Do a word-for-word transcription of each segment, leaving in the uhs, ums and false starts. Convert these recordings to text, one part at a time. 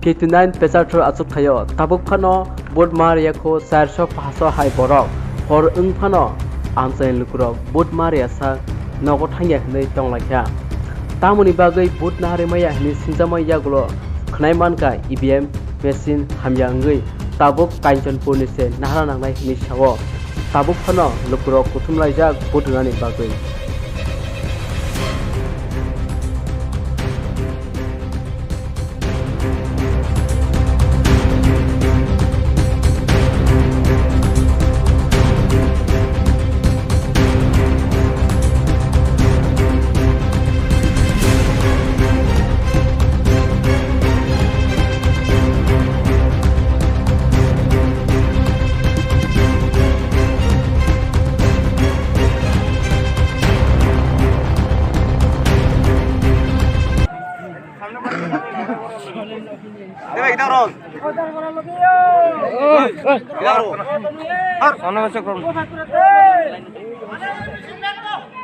Fifty nine pesarthor achuk thaio, tabuk phano vote ma riyakho charso paso hai borok. Hor wng phano amchaini lukurok vote ma riyasa nogo thangya hinwi tonglaikha. Tamoni bagwi vote naharwi maya hinwi singjakma yagulo khwnai mankha E V M machine hamya wngwi tabuk Kanchanpurni se nahara nangnai hinwi sao. Tabuk phano lukurok kuthumlaijak vote rwnani bagwi.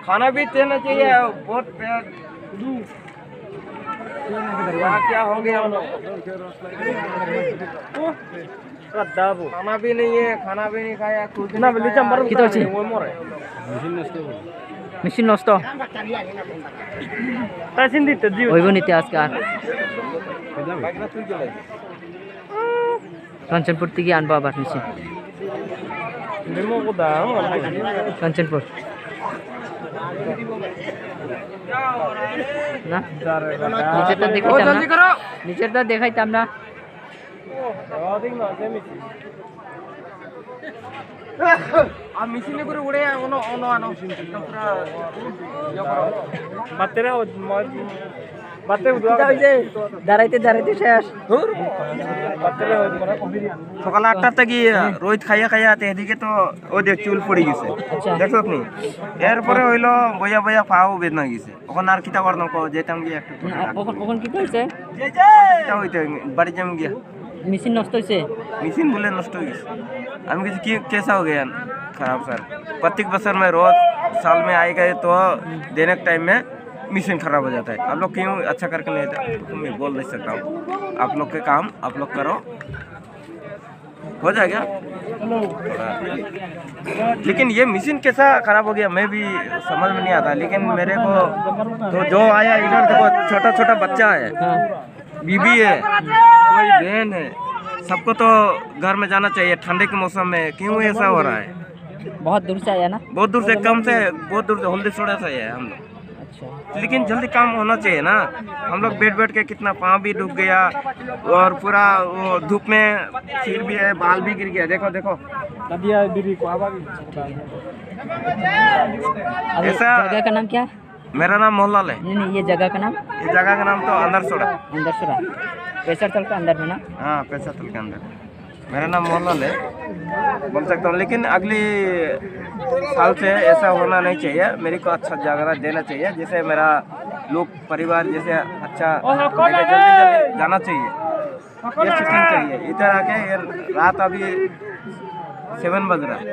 खाना भी देना चाहिए, बहुत प्यार। क्या, क्या हो गया? खाना भी नहीं है, खाना भी नहीं खाया, कुछ भी नहीं खाया। Machine nosto. Oibo niti aske ar. Kanchanpur tigi anbo abar machine. Kanchanpur. Na? Nicheta dekhaitam na? Nicheta dekhaitam na? Ar machine guri ude, ono, ono, ano. Ekdom pura, iye goro. Battery ho, mo-, battery udu. Kita hoy je, daraite, daraite ses. Battery ho, mane. সকাল আটটা থেকে রোদ খাইয়া খাইয়া তে এদিকে তো ওই দেখ চুল পড়ে গেছে। আচ্ছা। দেখছো আপনি? এরপরে হইলো বইয়া বইয়া পাও বেদনা গেছে। ওখানে আর কিতা করতাম কও, যেতাম গিয়া একটু। না, ওখানে, ওখানে কিতা হইছে? কিতা হইতে বাড়ি যাম গিয়া। মেশিন নষ্ট হইছে? মেশিন বলে নষ্ট হয়ে গেছে। আমি কিছু কি, कैसा हो गया खराब सर? प्रत्येक बसर में रोज साल में आएगा ये तो देने के टाइम में मशीन खराब हो जाता है। आप लोग क्यों अच्छा करके नहीं देते? मैं बोल नहीं सकता हूँ। आप लोग के काम आप लोग करो। हो जाएगा। थोड़ा। लेकिन ये मशीन कैसा खराब हो गया, मैं भी समझ में नहीं आता। लेकिन मेरे को तो जो आया इधर, देखो, छोटा छोटा बच्चा है, हाँ। बीबी है, कोई बहन है, सबको तो घर में जाना चाहिए ठंडे के मौसम में। क्यों ऐसा हो रहा है? बहुत दूर से आया ना? बहुत दूर से, कम से, बहुत दूर से, हल्दी सोड़ा से आया है हम लोग। अच्छा। लेकिन जल्दी काम होना चाहिए ना। हम लोग बैठ बैठ के कितना पाँव भी दुख गया और पूरा वो धूप में सिर भी है, बाल भी गिर गया। देखो, देखो। अभी ऐसा जगह का नाम क्या है? मेरा नाम मोहनलाल है। नहीं, नहीं, ये जगह का नाम? ये जगह का नाम तो अंदरसोड़ा। अंदरसोड़ा। प्रेशर तल का अंदर में ना? हाँ, प्रेशर तल के अंदर। मेरा नाम मोहनलाल है, बोल सकता हूँ, लेकिन अगली साल से ऐसा होना नहीं चाहिए। मेरे को अच्छा जगह देना चाहिए, जैसे मेरा लोग परिवार जैसे अच्छा जगह जल्दी जल्दी जाना चाहिए। ये सिस्टम चाहिए। इधर आके ये रात अभी सेवन बज रहा है,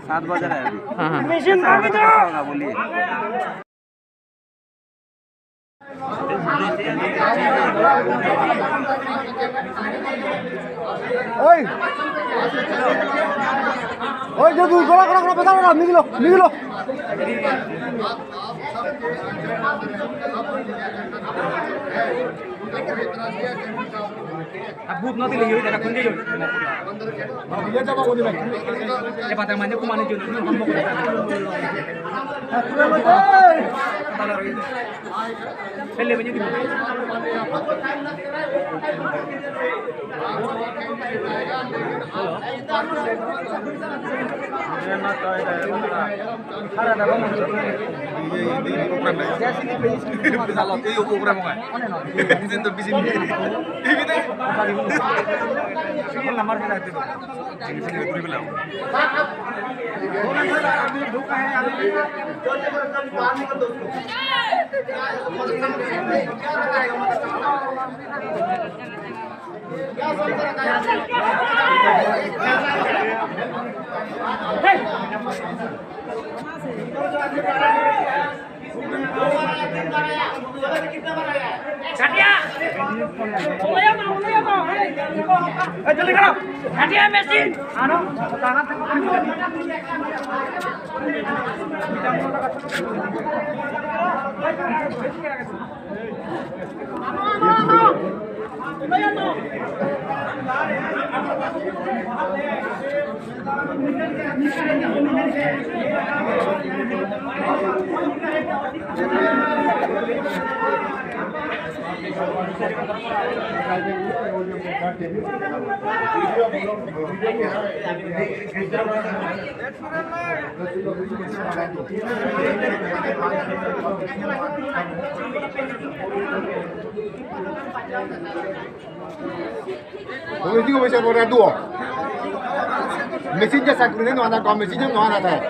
सात बज रहा है अभी। हाँ, हाँ। ऐसा होगा तो कैसा होगा, बोलिए। Oi! Oi, jadu, gora, gora, gora, beta, beta, migilo, migilo. Abut no tili yoi dara kundi yoi. Ye jaba bodi bai. Ye bata mane kumani joi. Pele bani. Hello. ए, जल्दी करो। Hatia machine. Kung hindi ko may sa mura duo. Machine dyan sa kunin, ano, kung machine dyan, ano, tayo.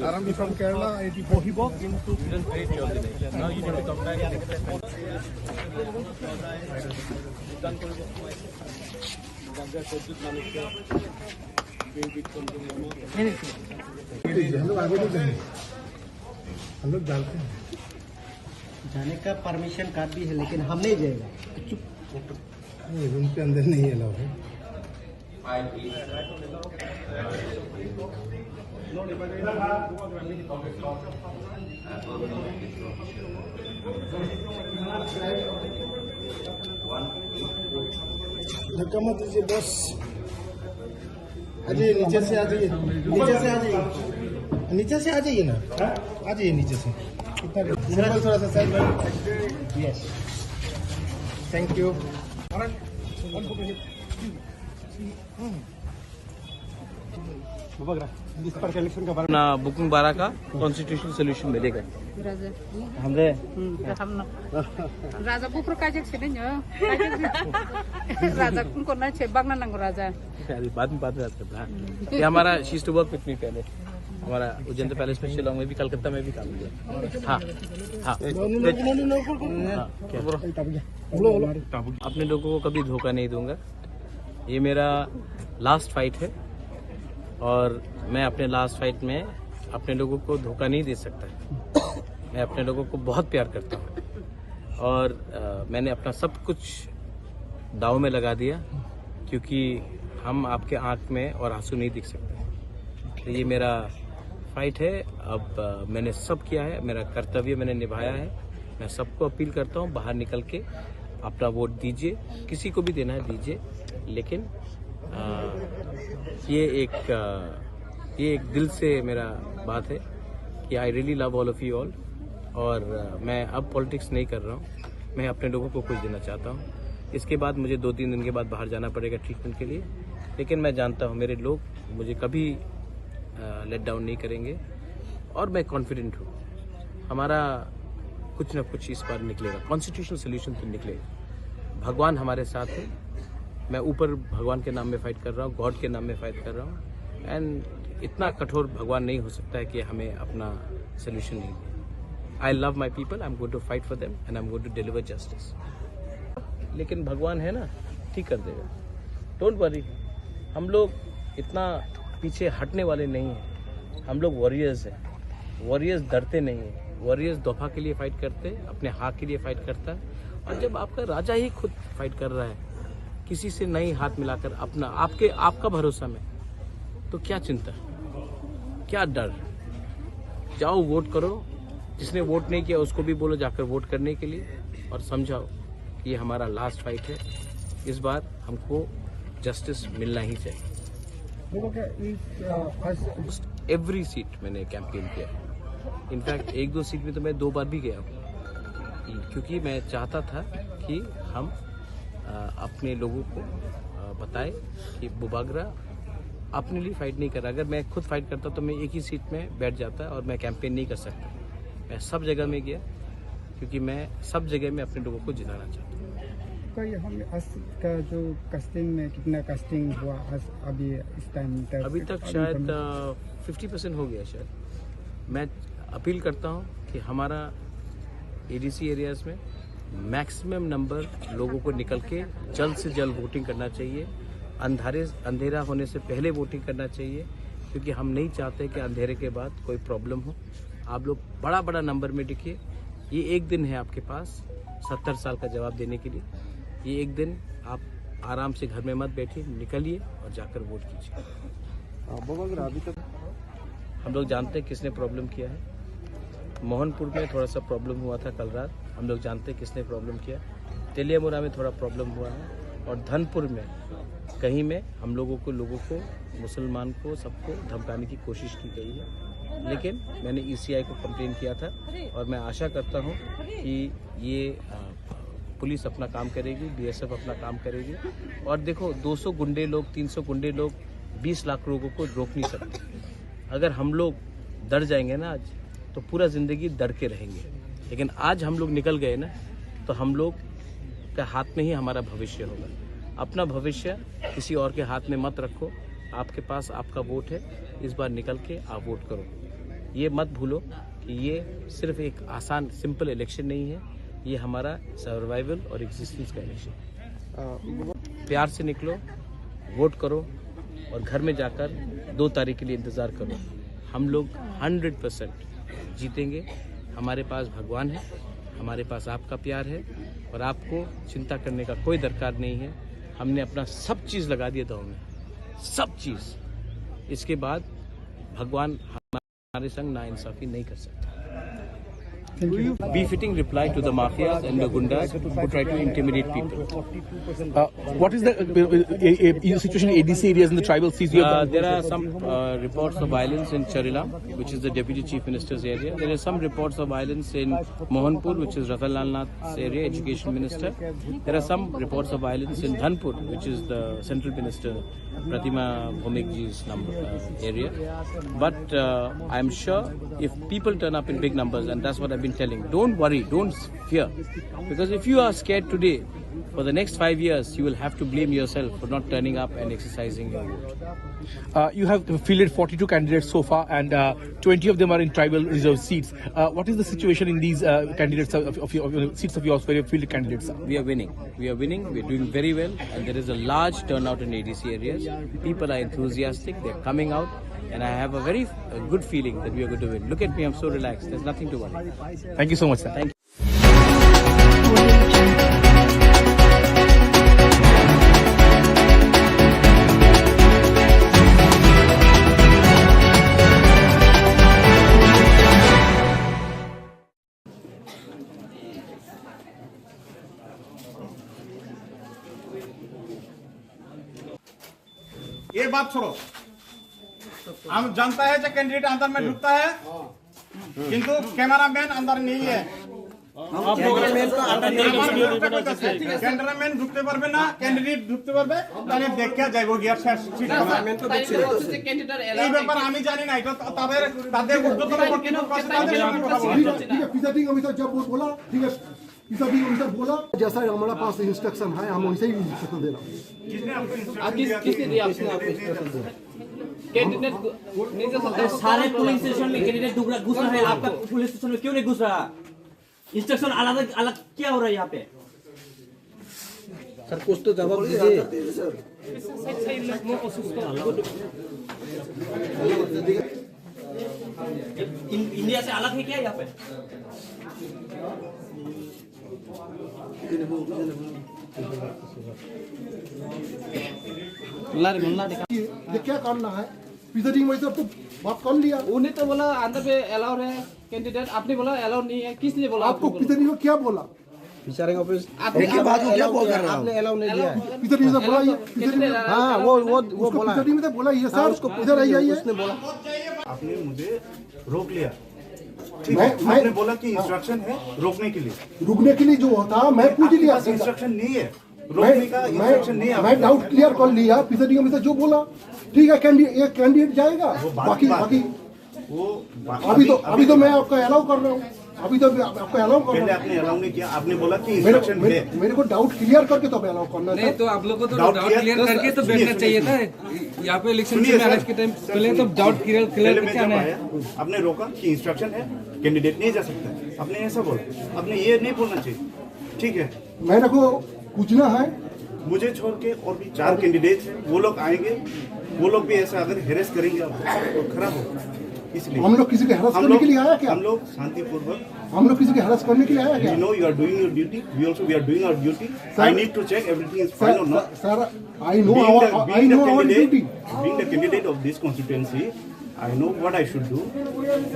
Aram from Kerala, I T বহিব, কিন্তু हम लोग आगे नहीं जाएंगे, हम लोग डालते हैं। जाने का परमिशन कार्ड भी है, लेकिन हम नहीं जाएगा। चुप। नहीं, रूम के अंदर नहीं अलाउ है। धक्का मत दीजिए बॉस। आ जाइए, नीचे से आ जाइए, नीचे से आ जाइए, नीचे से आ जाइए ना, आ जाइए नीचे से। इतना सिंपल, थोड़ा सा साइड में। Yes, thank you. इस पर इलेक्शन का बारे में। ना बुकिंग बारह का कॉन्स्टिट्यूशनल सॉल्यूशन मिलेगा। राजा। हमरे। हम्म, तो हम ना। राजा बुफर का जग से नहीं हो। राजा कुन को ना छे बागना नंगो राजा। अरे बाद में, बाद में बात करते हैं। हाँ। ये हमारा, she used to work with me पहले। हमारा उज्जैन पैलेस में, शिलोंग में भी, कलकत्ता में भी काम किया। हाँ। हाँ। हाँ, क्या? अपने लोगों को कभी धोखा नहीं दूंगा। ये मेरा लास्ट फाइट है और मैं अपने लास्ट फाइट में अपने लोगों को धोखा नहीं दे सकता। मैं अपने लोगों को बहुत प्यार करता हूँ और, अ, मैंने अपना सब कुछ दाव में लगा दिया, क्योंकि हम आपके आँख में और आंसू नहीं देख सकते। तो ये मेरा फाइट है। अब, अ, मैंने सब किया है, मेरा कर्तव्य मैंने निभाया है। मैं सबको अपील करता हूँ, बाहर निकल के अपना वोट दीजिए, किसी को भी देना है दीजिए, लेकिन, अ, ये एक, अ, ये एक दिल से मेरा बात है कि I really love all of you all। और, अ, मैं अब पॉलिटिक्स नहीं कर रहा हूँ, मैं अपने लोगों को कुछ देना चाहता हूँ। इसके बाद मुझे दो तीन दिन के बाद बाहर जाना पड़ेगा ट्रीटमेंट के लिए, लेकिन मैं जानता हूँ मेरे लोग मुझे कभी, अ, लेट डाउन नहीं करेंगे और मैं कॉन्फिडेंट हूँ। हमारा कुछ ना कुछ इस बार निकलेगा, कॉन्स्टिट्यूशनल सॉल्यूशन तो निकलेगा। भगवान हमारे साथ है। मैं ऊपर भगवान के नाम में फाइट कर रहा हूँ, गॉड के नाम में फाइट कर रहा हूँ। एंड इतना कठोर भगवान नहीं हो सकता है कि हमें अपना सॉल्यूशन नहीं दे। I love my people, I am going to fight for them and I am going to deliver justice। लेकिन भगवान है ना, ठीक कर देगा, डोंट वरी। हम लोग इतना पीछे हटने वाले नहीं हैं, हम लोग वॉरियर्स हैं। वॉरियर्स डरते नहीं हैं, वॉरियर्स दोफा के लिए फाइट करते हैं, अपने हक के लिए फाइट करता है। और जब आपका राजा ही खुद फाइट कर रहा है, किसी से नहीं हाथ मिलाकर अपना, आपके, आपका भरोसा में, तो क्या चिंता, क्या डर? जाओ वोट करो, जिसने वोट नहीं किया उसको भी बोलो जाकर वोट करने के लिए और समझाओ कि ये हमारा लास्ट फाइट है, इस बार हमको जस्टिस मिलना ही चाहिए। देखो क्या, इस, अ, फैसले एवरी सीट मैंने कैंपेन किया है। इनफैक्ट एक दो सीट में तो मैं दो बार भी गया हूँ, क्योंकि मैं चाहता था कि हम, अ, अपने लोगों को, अ, बताएं कि बुबागरा अपने लिए फाइट नहीं कर रहा। अगर मैं खुद फाइट करता तो मैं एक ही सीट में बैठ जाता और मैं कैंपेन नहीं कर सकता। मैं सब जगह में गया, क्योंकि मैं सब जगह में अपने लोगों को जिताना चाहता हूँ। कई हम आज का जो कास्टिंग में कितना कास्टिंग हुआ आज, अभी इस टाइम तक? अभी तक शायद फिफ्टी परसेंट हो गया शायद। मैं अपील करता हूँ कि हमारा एडीसी एरियाज में मैक्सिमम नंबर लोगों को निकल के जल्द से जल्द वोटिंग करना चाहिए। अंधारे अंधेरा होने से पहले वोटिंग करना चाहिए, क्योंकि हम नहीं चाहते कि अंधेरे के बाद कोई प्रॉब्लम हो। आप लोग बड़ा बड़ा नंबर में दिखिए। ये एक दिन है आपके पास सत्तर साल का जवाब देने के लिए। ये एक दिन आप आराम से घर में मत बैठिए, निकलिए और जाकर वोट कीजिए। बगल अभी तक हम लोग जानते हैं किसने प्रॉब्लम किया है। मोहनपुर में थोड़ा सा प्रॉब्लम हुआ था कल रात, हम लोग जानते हैं किसने प्रॉब्लम किया। तेलियामुरा में थोड़ा प्रॉब्लम हुआ है और धनपुर में कहीं में हम लोगों को लोगों को मुसलमान को सबको धमकाने की कोशिश की गई है, लेकिन मैंने ईसीआई को कंप्लेन किया था और मैं आशा करता हूँ कि ये अ, पुलिस अपना काम करेगी, बीएसएफ अपना काम करेगी। और देखो, दो सौ गुंडे लोग, तीन सौ गुंडे लोग बीस लाख लोगों को रोक नहीं सकते। अगर हम लोग डर जाएंगे ना आज, तो पूरा ज़िंदगी डर के रहेंगे। लेकिन आज हम लोग निकल गए ना, तो हम लोग का हाथ में ही हमारा भविष्य होगा। अपना भविष्य किसी और के हाथ में मत रखो। आपके पास आपका वोट है, इस बार निकल के आप वोट करो। ये मत भूलो कि ये सिर्फ एक आसान, सिंपल इलेक्शन नहीं है, ये हमारा सर्वाइवल और एग्जिस्टेंस का इलेक्शन है। प्यार से निकलो, वोट करो और घर में जाकर दो तारीख के लिए इंतज़ार करो। हम लोग हंड्रेड परसेंट जीतेंगे। हमारे पास भगवान है, हमारे पास आपका प्यार है और आपको चिंता करने का कोई दरकार नहीं है। हमने अपना सब चीज़ लगा दिया दाव में, सब चीज़। इसके बाद भगवान हमारे संग नाइंसाफी नहीं कर सकता। Befitting reply to the mafias and the gundas who try to intimidate people. Uh, what is the uh, uh, uh, uh, situation in A D C areas in the tribal seats? You Uh, have there are some uh, reports of violence in Charilam, which is the deputy chief minister's area. There are some reports of violence in Mohanpur, which is Ratan Lal Nath's area, education minister. There are some reports of violence in Dhanpur, which is the central minister, Pratima Bhowmik ji's number, uh, area. But uh, I'm sure if people turn up in big numbers, and that's what I've been telling, don't worry, don't fear. Because if you are scared today, for the next five years, you will have to blame yourself for not turning up and exercising your vote. Uh, you have fielded forty-two candidates so far, and uh, twenty of them are in tribal reserve seats. Uh, what is the situation in these uh, candidates of, of, of, your seats of yours where you fielded candidates are? We are winning. We are winning. We are doing very well, and there is a large turnout in A D C areas. People are enthusiastic. They're coming out, and I have a very uh, good feeling that we are going to win. Look at me. I'm so relaxed. There's nothing to worry. Thank you so much, sir. Thank you. ये बात छोड़ो, हम जानता है कि कैंडिडेट अंदर में ढुकता है, किंतु कैमरामैन अंदर नहीं है। कैमरामैन तो अंदर नहीं है। ক্যামেরাম্যান ঢুকতে পারবে না, ক্যান্ডিডেট ঢুকতে পারবে, তাহলে দেখে যাইব গিয়া শেষ সিট। ক্যামেরাম্যান তো দেখছে। এই ব্যাপারে আমি জানি না, এটা তো তাদের, তাদের ঊর্ধ্বতন কর্তৃপক্ষ আছে, তাদের সঙ্গে কথা বলবো। ठीक है, ठीक है, प्रिजाइडिंग ऑफिसर जब वो बोला, ठीक है, प्रिजाइडिंग ऑफिसर बोला, जैसा हमारे पास इंस्ट्रक्शन है, हम वैसे ही इंस्ट्रक्शन दे रहे हैं। किसने आपको आप किस किस एरिया आपने आपको इंस्ट्रक्शन दिया? कैंडिडेट को नहीं तो अरे सारे पोलिंग स्टेशन में कैंडिडेट डुबरा घुस रहा है, आपका पुलिस स्टेशन में क्यों नहीं घुस रहा? इंस्ट्रक्शन अलग अलग क्या हो रहा है यहाँ पे? सर, कुछ तो जवाब दीजिए। इन, इंडिया से अलग है क्या यहाँ पे? ये क्या करना है? प्रिजाइडिंग ऑफिसर तो बात कर लिया। उन्हें तो बोला अंदर पे अलाउड है कैंडिडेट, आपने बोला अलाउड नहीं है। किसने बोला? आपको प्रिजाइडिंग को क्या बोला? प्रिजाइडिंग ऑफिसर देखिए, बात को क्या बोल रहा है? आपने अलाउ नहीं दिया है। प्रिजाइडिंग ऑफिसर बोला ये, प्रिजाइडिंग हाँ, वो वो वो बोला। प्रिजाइडिंग में तो बोला ये सर, इधर आइए, आइए। उसने बोला। आपने मुझे रोक लिया, ठीक मैं- है? मैं- आपने बोला कि इंस्ट्रक्शन है रोकने के लिए। रुकने के लिए जो होता, मैं पूछ आपके लिया। पास इंस्ट्रक्शन नहीं है। मैं, मैं, मैं डाउट क्लियर कर लिया, पीसीडी में से जो बोला, ठीक है, कैंडिडेट, ये कैंडिडेट जाएगा, बाकी, बाकी वो बा- अभी तो, अभी, अभी तो मैं आपका अलाउ कर रहा हूँ, अभी तो मैं आपका अलाउ कर पहले रहा हूँ। आपने अलाउ नहीं किया, आपने बोला कि मेरे को, इंस्ट्रक्शन मेरे, है। मेरे को डाउट क्लियर करके तो मैं अलाउ करना नहीं, था। तो आप लोगों को तो डाउट डाउट क्लियर क्लियर करके तो सुनिए, बैठना सुनिए, चाहिए सुनिए। था। यहाँ पे इलेक्शन से सुनिए सर, मैनेज के टाइम सर, पहले तो सुनिए। डाउट क्लियर, क्लियर पहले मैं करके जब आना है। आया, आपने रोका कि इंस्ट्रक्शन है, कैंडिडेट नहीं जा सकता है। आपने ऐसा बोला, आपने ये नहीं बोलना चाहिए। ठीक है। मेरे को पूछना है। मुझे छोड़ के और भी चार कैंडिडेट्स हैं, वो लोग आएंगे, वो लोग भी ऐसा अगर हैरेस करेंगे आपको, तो खराब होगा। इसलिए हम लोग किसी को हैरेस हम करने लोग, के लिए आया क्या? हम लोग शांतिपूर्वक हम लोग किसी को हैरेस करने के लिए आया क्या? We know you are doing your duty. We also, we are doing our duty. Sir, I need to check everything is fine or not. Sir, I know our, I know our duty. Being the candidate of this constituency, I know what I should do.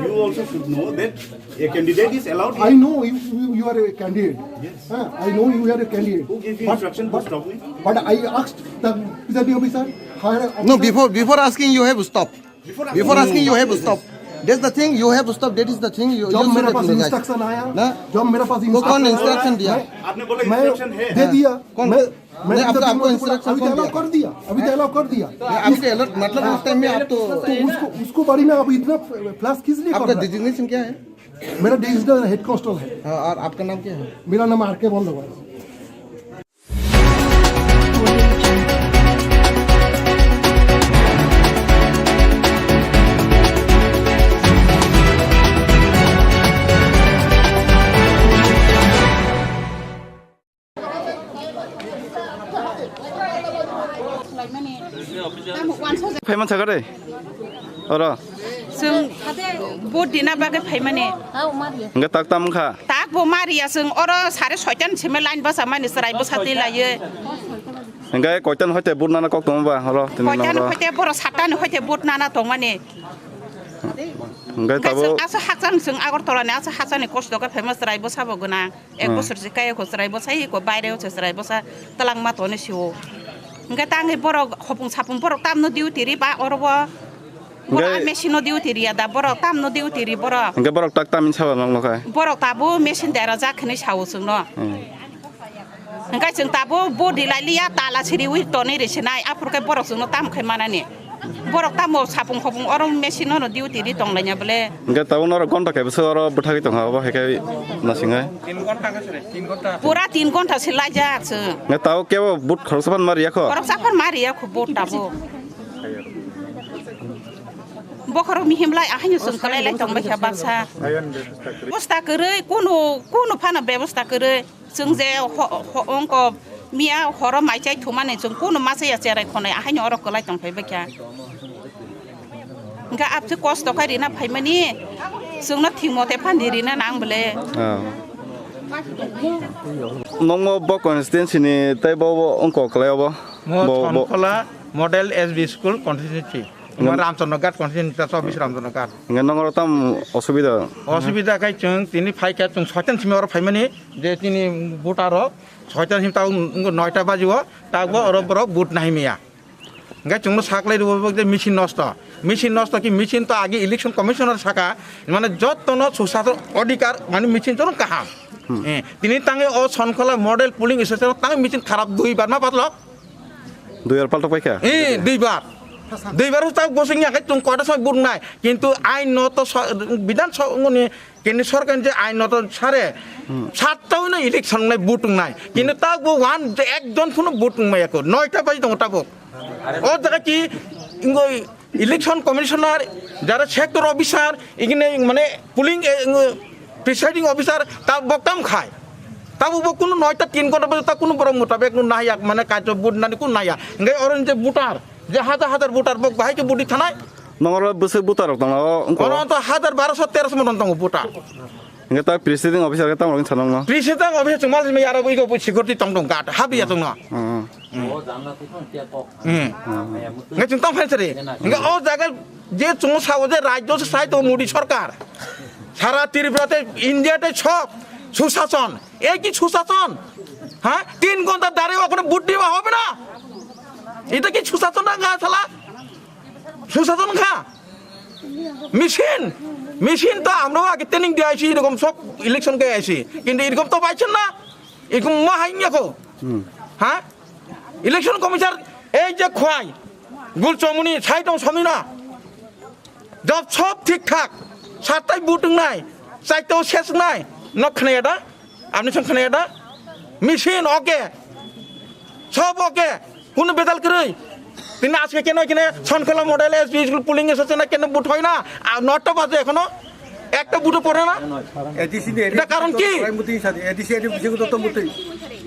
You also should know that a candidate is allowed. I know you, you, you are a candidate. Yes. Huh? I know you are a candidate. Who gave you instruction to stop me? But I asked the presiding officer, higher officer. No, before, before asking, you have stopped. Before asking, you have stopped. That's the thing, you have stopped. That is the thing. You, जब मेरे पास इंस्ट्रक्शन आया, ना? जब मेरे पास तो कौन इंस्ट्रक्शन आया, इंस्ट्रक्शन दिया? मैं, आपने बोला मैं इंस्ट्रक्शन है। दे दिया। कौन? मैं, मैं नहीं, आपको, आपको इंस्ट्रक्शन अभी तो कौन अलाउ दिया? कर दिया, अभी तो अलाउ कर दिया। नहीं, अभी तो अलाउ, मतलब, उस टाइम में आप तो तो उसको, उसको बारे में आप इतना फ्लैश किस लिए कर रहे हैं? आपका डेजिग्नेशन क्या है? मेरा डेजिग्नेशन हेड कांस्टेबल है। हाँ, और आपका नाम क्या है? मेरा नाम आर के Bandyopadhyay. Phaiman sakha de. Oro. Chwng vote dina bagwi phaimani. Hwnkhe tak tam wngkha? Tak bo mariya, chwng oro sare soitan simi line bwchamani chwrai bwsa twi laiwi. Hwnkhe koitan hoite vote nana kok tongo ba oro tini koitan nokro? Hoite borok satani hoite vote nana tongmani. Hwnkhe tabuk aswk hakchang chwng Agartala ni aswk hakchang ni kosto khe phaima chwrai bwsa bo gwnang. Ek bosor se kaya ko chwrai bwsa, iko baire o se chwrai bwsa twlangma toni sio. Hwnkhe tangwi borok hopung sapung borok tamno duty ri ba oro bo. Borok hwnkhe a machine no duty riya da, borok tamno duty ri borok. Hwnkhe borok tak tamni sabo nokno khai? Borok tabuk machine dera jak hinwi sao chwngno. Hmm. Hwnkhe chwng tabuk body lai liya tala siriwi tonwi ri sinai, aphuru khe borok chwngno tam khai manani. Borok tamo sapung hopung oro machine no duty ri tong laina bole. Hwnkhe tabuk norok gonta kaibrwsa oro bwthagwi tongkha, obo hai khe nasingai? Pura tin gonta se laijak se. Hwnkhe tabuk kebo vote khoroksa phan ma riya kho? Khoroksa phan ma riya kho vote tabuk. Bokhorok mihim lai ahaino chwng kwlai lai tong bai kha baksa. Bebosta kwrwi, kunu, kunu phano bebosta kwrwi. Chwng je ho-, ho-, ongko miya horo mai chai thumani chwng kunu masa ya cherai khonai ahaino oro kwlai tong phai bai kha. Hwnkhe abse kosto khai rina phaimani chwngno thik mote phandi rina nang bole. Ah. Nokmo bo constituency ni tei bo, bo ongko kwlai obo? Mo bo, bo Chonkhla Model S B School constituency. Ngam- Ramchandra Ghat constituency, ta chobbish Ramchandra Ghat. Hwnkhe nokro tam osubida? Osubida khai chwng tini phai kha chwng soitan simi oro phaimani je tini voter rok soitan simi ta wng noita baji o ta bo oro borok vote nai maya. Hwnkhe chwngno saklai rwo je machine nosto. Machine nosto ki machine to agi election commissioner saka mane jotto no susasok odhikar mane machine jono kaham. Hmm. Eh, tini tangwi o Chonkhla model polling station tang machine kharap dui bar ma patlok. Dui bar paltok paikha? Eh, dui bar. Dui bar ta gosing ya kai tung koita soi vote nai. Kintu ain no to so-, bidan so-, ngoni kini sorkar je ain no to sare. Hmm. Satta hino election nai vote nai. Kintu ta go one je ekjon phunu vote nai ko. Noita baji tongo tabuk. O jaga ki ingoi Election commissioner, jara sector officer, igini mane polling, eh, presiding officer, ta bok tam khai. Tabo bo kunu noita tin ghonta bole ta kunu borok mutabek no naiya, mane kaito vote nani kunu naiya. Hingke oro je voter, je hajar hajar voter bok bahai ke vote thanai. Nongoro bwswk voter rok tongo, wngkha? Oro to hajar baroso teroso moton tongo voter. Hingke ta presiding officer ke tamo rok sanang no? Presiding officer chwng mal jimai aro igo security tong tong guard habiya tong no. Hmm. Hmm. Hingke chwng tamo phai sari. Hingke o jaga je chwng sao je rajyo se sai to Modi sarkar. Sara Tripura te India te sob susason. Ei ki susason? Ha? Tin ghonta dare okhone vote diba hobe na? Eta ki susason na ga sala? Susason kha? Machine, machine to amrao age training diye aisi, erokom sob election khe aisi. Kintu erokom to paichon na, erokom ma hai ya kho. Hmm. Ha? Election Commissioner ei je khwai, gul chomuni, sai tong somni na. Job sob thik thak, sattai vote wngnai, chaitao ses wngnai, nok khnaya da? Apni song khnaya da? Machine okay, sob okay, kunu bedal kwrwi. Tini aske keno kene Sonkhola model S B school polling station keno vote hoy na, noto baje ekhono. Ekta vote-ও পড়ে না। এডিসি নি এটা কারণ কি? ADC ADC তো তো মতই।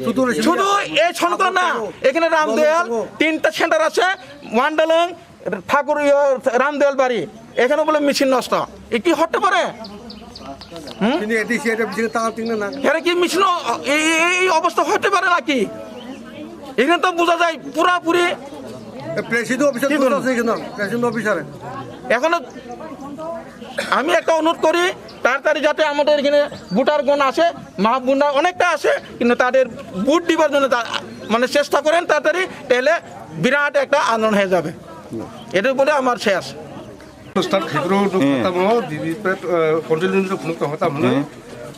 শুধু শুধু এই ছনকলা না, এখানে রামদয়াল, তিনটা সেন্টার আছে, ওয়ান্ডালং, ঠাকুর, ইয়ে, রামদয়াল বাড়ি, এখানে বলে মেশিন নষ্ট। এ কি হতে পারে? হুম? কিন্তু এডিসি এটা বিশেষ তার তিন না। এরা কি মেশিন অ-, এই, এই, এই অবস্থা হতে পারে নাকি? এখানে তো বোঝা যায় পুরাপুরি। প্রেসিডেন্ট অফিসার কি বলবো? আছে এখানে, প্রেসিডেন্ট অফিসারে। এখনো আমি একটা অনুরোধ করি, তাড়াতাড়ি যাতে আমাদের এখানে ভোটারগণ আসে, মা বোনরা অনেকটা আসে, কিন্তু তাদের ভোট দিবার জন্য তা-, মানে চেষ্টা করেন তাড়াতাড়ি, তাহলে বিরাট একটা আন্দোলন হয়ে যাবে। এটার উপরে আমার শেষ। Start khaibro no Hmm. khata mo, B V P P, eh, control unit no phunuk tong khata mo, Hmm.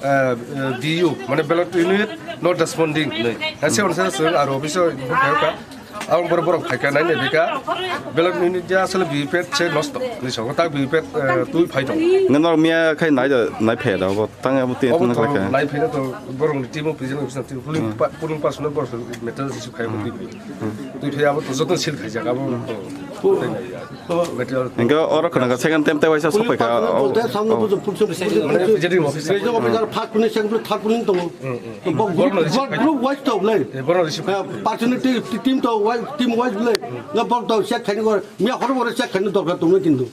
eh, eh, B U, mane ballot unit not responding. Nei. Ase onse se aro office o phai ka. Ang bor bor phai ka nai ne bika. Ballot unit ja asle B V P P se nosto. Ni so ta B V P P, eh, tui phai tong. Ngenor miya khai nai da, nai phe da, bo tang abo te Abo tang to khai. Nai phe to borong ni team o president office team polling Hmm. pa-, polling person bor metal issue khai mo Hmm. tui. Tui phe abo to joto sil khai jaga bo. Hingke oro khwnaka second time tei waisa sokphaikha. Police personnel bolte samno bujo, police personnel, P J D officer. Regional officer, first police, second police, third police tongo. Bo group, group wise to le. Personal team, team to wise, team wise le. Na bok to check khaini gor, miya horo horo check khaini dorkar tongo kintu.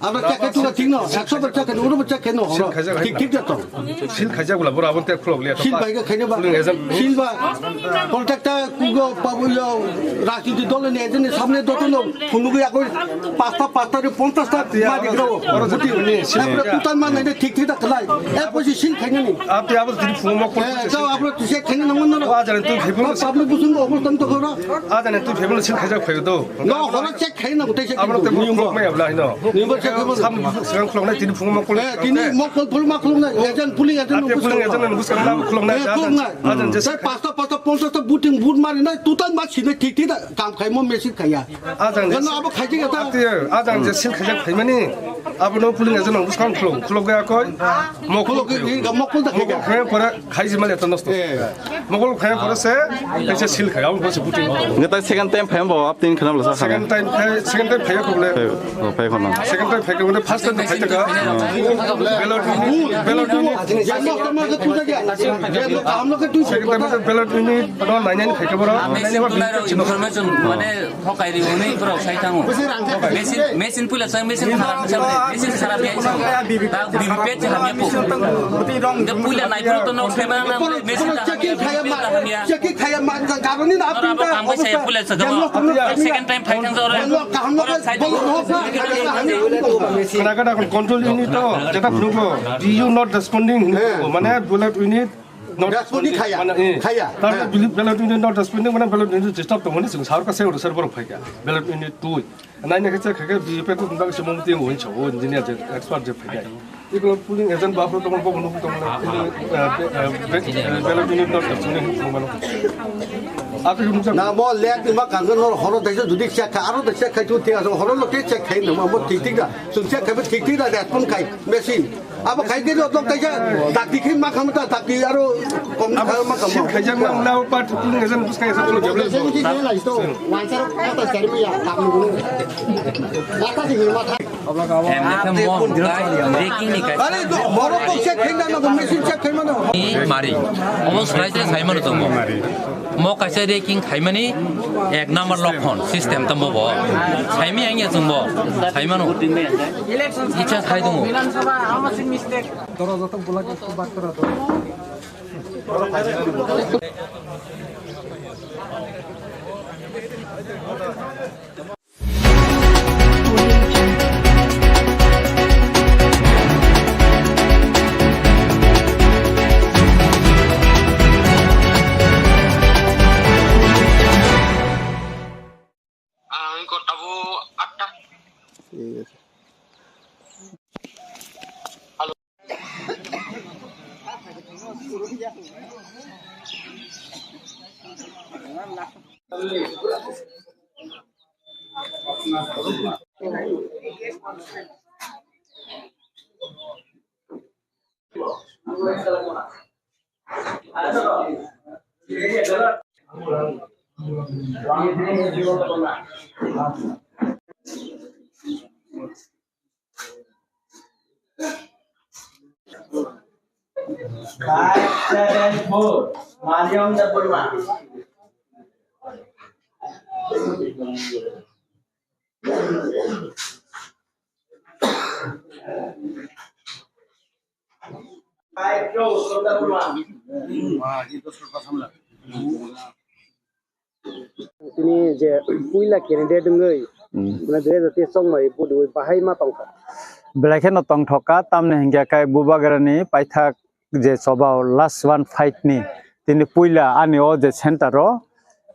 Abo check khai tula thik no, ekso bar check khaini, oro bar check khaini horo. Thik thik jato. Sil khaijak bula bora abon te khulok liya. Sil bai ga khaini ba. Sil ba. Contact ta kugo pabu yo rajniti dol ni agent ni samne doto no. Phunugwi agoi pasta pasta re ponchas ta ma digrao. Oro jodi ni sil. Apre kutan ma nai thik thik ta khlai. E poisi sil khainani. Apni abo tini phungo mok. Eh, jao apre tise khainani nang no. Wa jani tu phibun. Public busung obostan to khoro. A jani tu phibun sil khaijak phayo do. No, horo check khaina utai check. Abo te mok mai abla hino. Nimbo check khaibo. Sam busung khulok nai tini phungo mok. Eh, tini mok khul ma khulok nai. Agent puli agent. Apni puli agent nang busung khulok nai. Eh, khulok nai. A jani je. Sai pasta pasta ponchas ta buting but mari nai tutan ma sine thik thik da kam khai mo machine khaiya. Ajang je. Jano abo khaijak ya ta. Ati, ajang je sil khaijak phaimani. Abono polling agent nang bwskang khulok, khulok ya koi. Mokol khulok, mokol da khaijak. Mokol khaya pore khaiji mali ta nosto. Eh. Mokol khaya pore se, kaisa sil khaya, abo se buti. Nge ta second time phai bo, aptin khana bla sa khana. Second time phai, second time phai ko bole. Phai, oh, phai khana. Second time phai ko bole, first time phai ta ka. Ballot unit, ballot unit. Jeno kama ka tu ja kya? Jeno kam lo ka tu. Second time ballot unit, no nine nine phai ko bora. Machine, information, mane, Thokai ri hwnwi borok sai thango. Machine, machine puila chang, machine kharap, machine kharap ya isa. Ta B V P P se hamya po. Da puila nai phuru to nok sai mana na machine ta hamya, checking khaya ma, checking khaya ma, garoni na. Ora abo kam bai sai puila sa gama. Second time phai thang jora. Kaham no sai. Khana kada control unit to, jeta phuru ko, D U not responding, mane bullet unit. Not responding khaya, khaya. Tar mane ballot unit not responding mane ballot unit disturb tongmani sing sar ka se order borok phaikha. Ballot unit twi. Nai nai khe khaikha B V P P to tong se mung ting win chawo engineer je expert je phaikha. Iko polling agent ba pro tong bo bunu tong ballot unit not responding tong mano. Aku mung. Na mo lek ma kang no horo dai jodi check kha aro dai check khai tu te horo lo ke check khai no mo thik thik da. Sun check khai thik thik da respond khai machine. Abo khai khe rw tok kaisa dakti khe ma khamu ta, dakti aro kom kha ma khamu. Sil khaijak ma wngla o part polling agent bwskang sa phone jable. Masa rok kata sari ya, tak ni gulu. Kata di ma kha. Em, mo, breaking ni kai. Are to, horo to check khai na, na machine check khai ma na. Ni mari. Obo srai srai sai ma no tong mo. Mo kaisa ranking khaimani ek number lokhon system tamo bo. Khaimi ang ya chwng bo. Khaimano. Icha khai tongo. Doro joto bulak ekko bat kora do. Ang ko tabo atta. Hello. Five seven four, Mariam Debbarma. Five two, Sundar Debbarma. Tini je puila candidate wngwi, hmm, mane dui hajar teis chongmani vote rwi bahai ma tongkha. Belai kheno tongthokha, tamni hinkhe kai Bubagrani paithak je choba o last one fight ni tini puila ani o je center o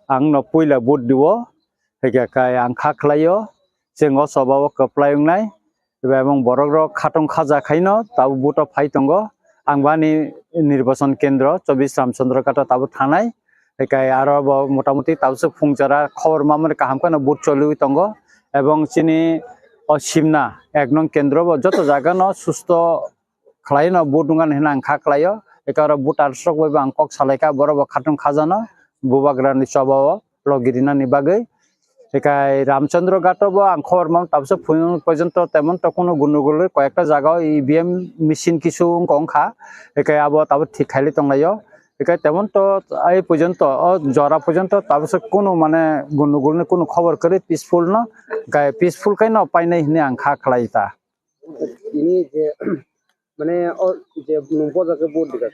ang no puila vote rwo, hinkhe kai ang kha khlai o, chwng o choba o kwplai wngnai. Eba emang borok rok khatong khaja khaino tabuk vote o phai tongo. Ang bani nirbachon kendro chobbish Ramchandra Ghat o tabuk thanai. Ekai aro bo motamuti tabuk phung jora khobor mamani kaham kheno vote choliwi tongo. Ebong chini o Simna ek nong kendro bo joto jaga no susto khlaino vote wngani hwnwi ang kha khlaio. Ekai aro voters rok bai bo ang kok salaikha, borok bo khatong khajano Bubagrani choba o logi rinani bagwi. Ekai Ramchandra Ghat o bo ang khobor mang tabuk phung porjonto temon to kuno gundogol rwi koyekta jaga o E V M machine kisu wngkha wngkha. Ekai abo tabuk thik khaili tonglaio. Ekai temon to ai porjonto o jora porjonto tabuk kuno mane gundogol ni kuno khobor kwrwi peaceful no. Ekai peaceful khe no painai hwnwi ang kha khlai ta. Ini je mane o je nung boja khe vote dikha.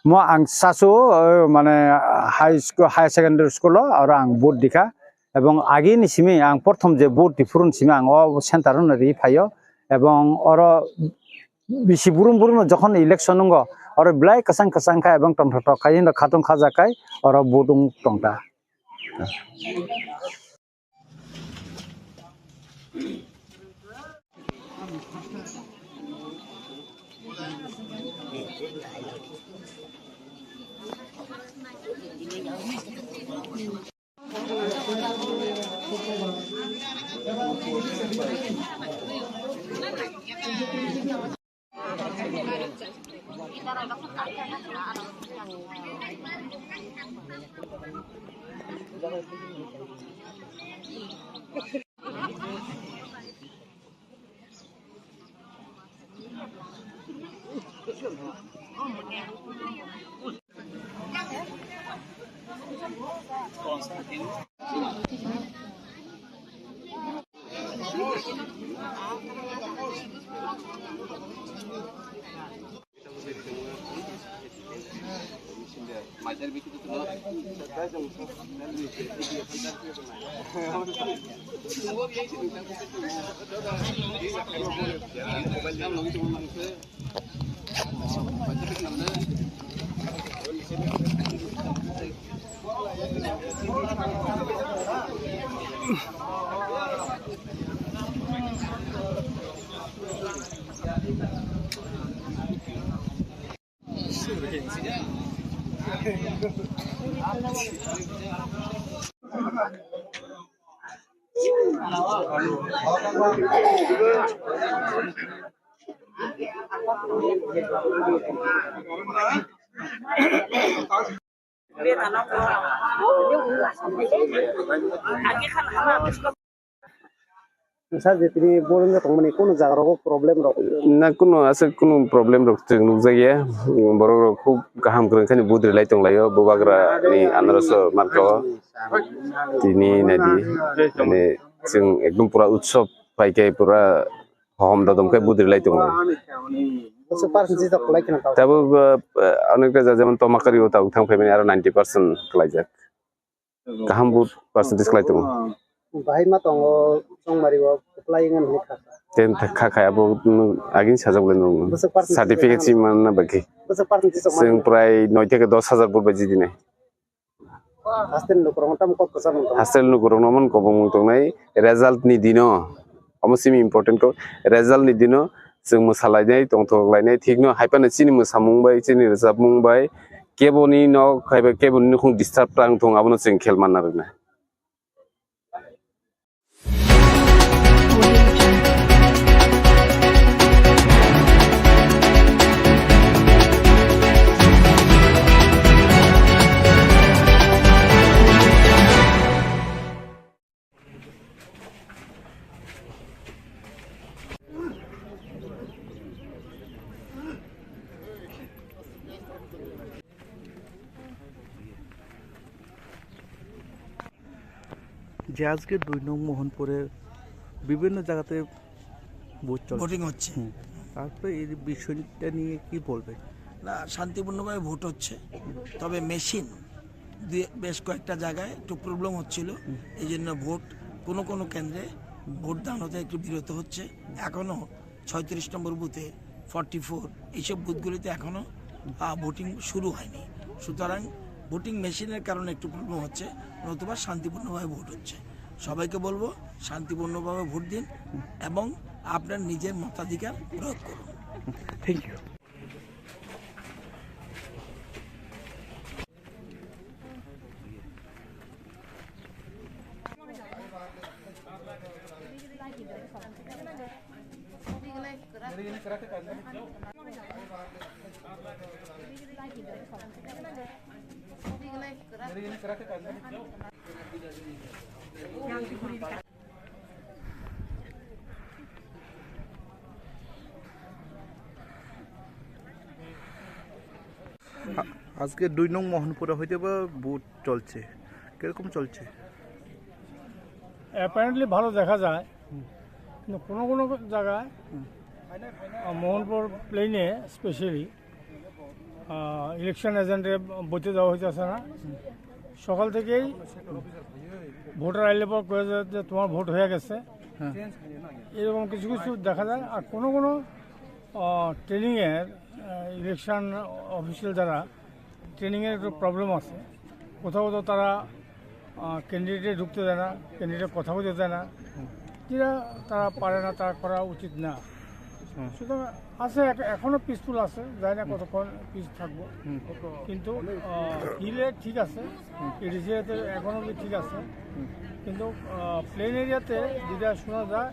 Mo ang sasu, eh, mane high school, higher secondary school o aro ang vote dikha. Ebong agi ni simi ang prothom je vote diphuru ni simi ang o center no ri phaio. Ebong oro bisi burum burum jokhon election wngo, oro belai kwchang kwchang kha ebong tongthok thok khai khatong khaja khai oro vote wng tongta. Sir, je tini boring tongmani kunu jaga rogo problem rok? Na, kunu aswk kunu problem rok chwng nukjakya. Borok rok khub kaham kwrwng khe budri lai tonglaio Bubagra ni anarso marka o. Tini naidi, mane chwng ekdom pura utsob pai khe pura hom dodom khe budri lai tongo. Bwswk percent jijak kwlai kheno tabuk? Tabuk, uh, uh, onekta ja jemon Tomakari o tabuk thang phaimani aro ninety percent kwlaijak. Kaham vote percentage kwlai tongo. Bahai ma tongo, chongmari o kwplai wngmani kha. Ten kha kha abo, mm, agini sajak le nung. Bwswk percent certificate si manna bagwi. Bwswk percent jijak mano? Chwng prai noi theke dos hajar vote bai jidinai. Hostel lukurokno tamo kok kwchangmung tongo? Hostel lukurokno omo kobongmung tongnai, result ni dino. Omo simi important kok, result ni dino chwng mwsalainai, tongthok lainai, thikno hai phano chini mwsamung bai, chini rwchapmung bai, keboni nok, haiba keboni nukhung disturb tang thung, abono chwng khel manna rwna. যে আজকে দুই নং মোহনপুরে বিভিন্ন জায়গাতে ভোট চলছে। ভোটিং হচ্ছে। হুম। আপনি এই বিষয়টা নিয়ে কি বলবেন? না, শান্তিপূর্ণভাবে ভোট হচ্ছে, তবে মেশিন দুই, বেশ কয়েকটা জায়গায় একটু প্রবলেম হচ্ছিল, এই জন্য ভোট কোনো কোনো কেন্দ্রে ভোট দান হতে একটু বিরত হচ্ছে। এখনও ছয়ত্রিশ নম্বর বুথে, ফর্টি ফোর, এইসব বুথগুলিতে এখনও, আহ, ভোটিং শুরু হয়নি। সুতরাং ভোটিং মেশিনের কারণে একটু প্রবলেম হচ্ছে, নতুবা শান্তিপূর্ণভাবে ভোট হচ্ছে। সবাইকে বলবো শান্তিপূর্ণভাবে ভোট দিন এবং আপনার নিজের মতাধিকার প্রয়োগ করুন। Thank you. আ-, আজকে দুই নং মোহনপুরে হয়তো বা ভোট চলছে, কিরকম চলছে? অ্যাপারেন্টলি ভালো দেখা যায়, কিন্তু কোনো কোনো জায়গায়, আহ, মোহনপুর প্লেনে স্পেশালি ইলেকশন এজেন্টে বইতে দেওয়া হইতেছে না। সকাল থেকেই ভোটার আইলে পর কয়ে যায় যে তোমার ভোট হয়ে গেছে। হ্যাঁ। এরকম কিছু কিছু দেখা যায়। আর কোনো কোনো, আহ, ট্রেনিংয়ের, আহ, ইলেকশন অফিসিয়াল যারা, ট্রেনিংয়ের একটু প্রবলেম আছে। কোথাও কোথাও তারা, আহ, ক্যান্ডিডেটে ঢুকতে দেয় না, ক্যান্ডিডেট কথা বলতে দেয় না। যেটা তারা পারে না, তারা করা উচিত না। হুম। সুতরাং আছে, এখ-, এখনো পিসফুল আছে, জানি না হুম। কতক্ষণ পিস থাকবো। হুম। কিন্তু, আহ, হিলে ঠিক আছে, হুম। এডিসি এতে এখনো কি ঠিক আছে। হুম। কিন্তু, আহ, প্লেন এরিয়াতে যেটা শোনা যায়,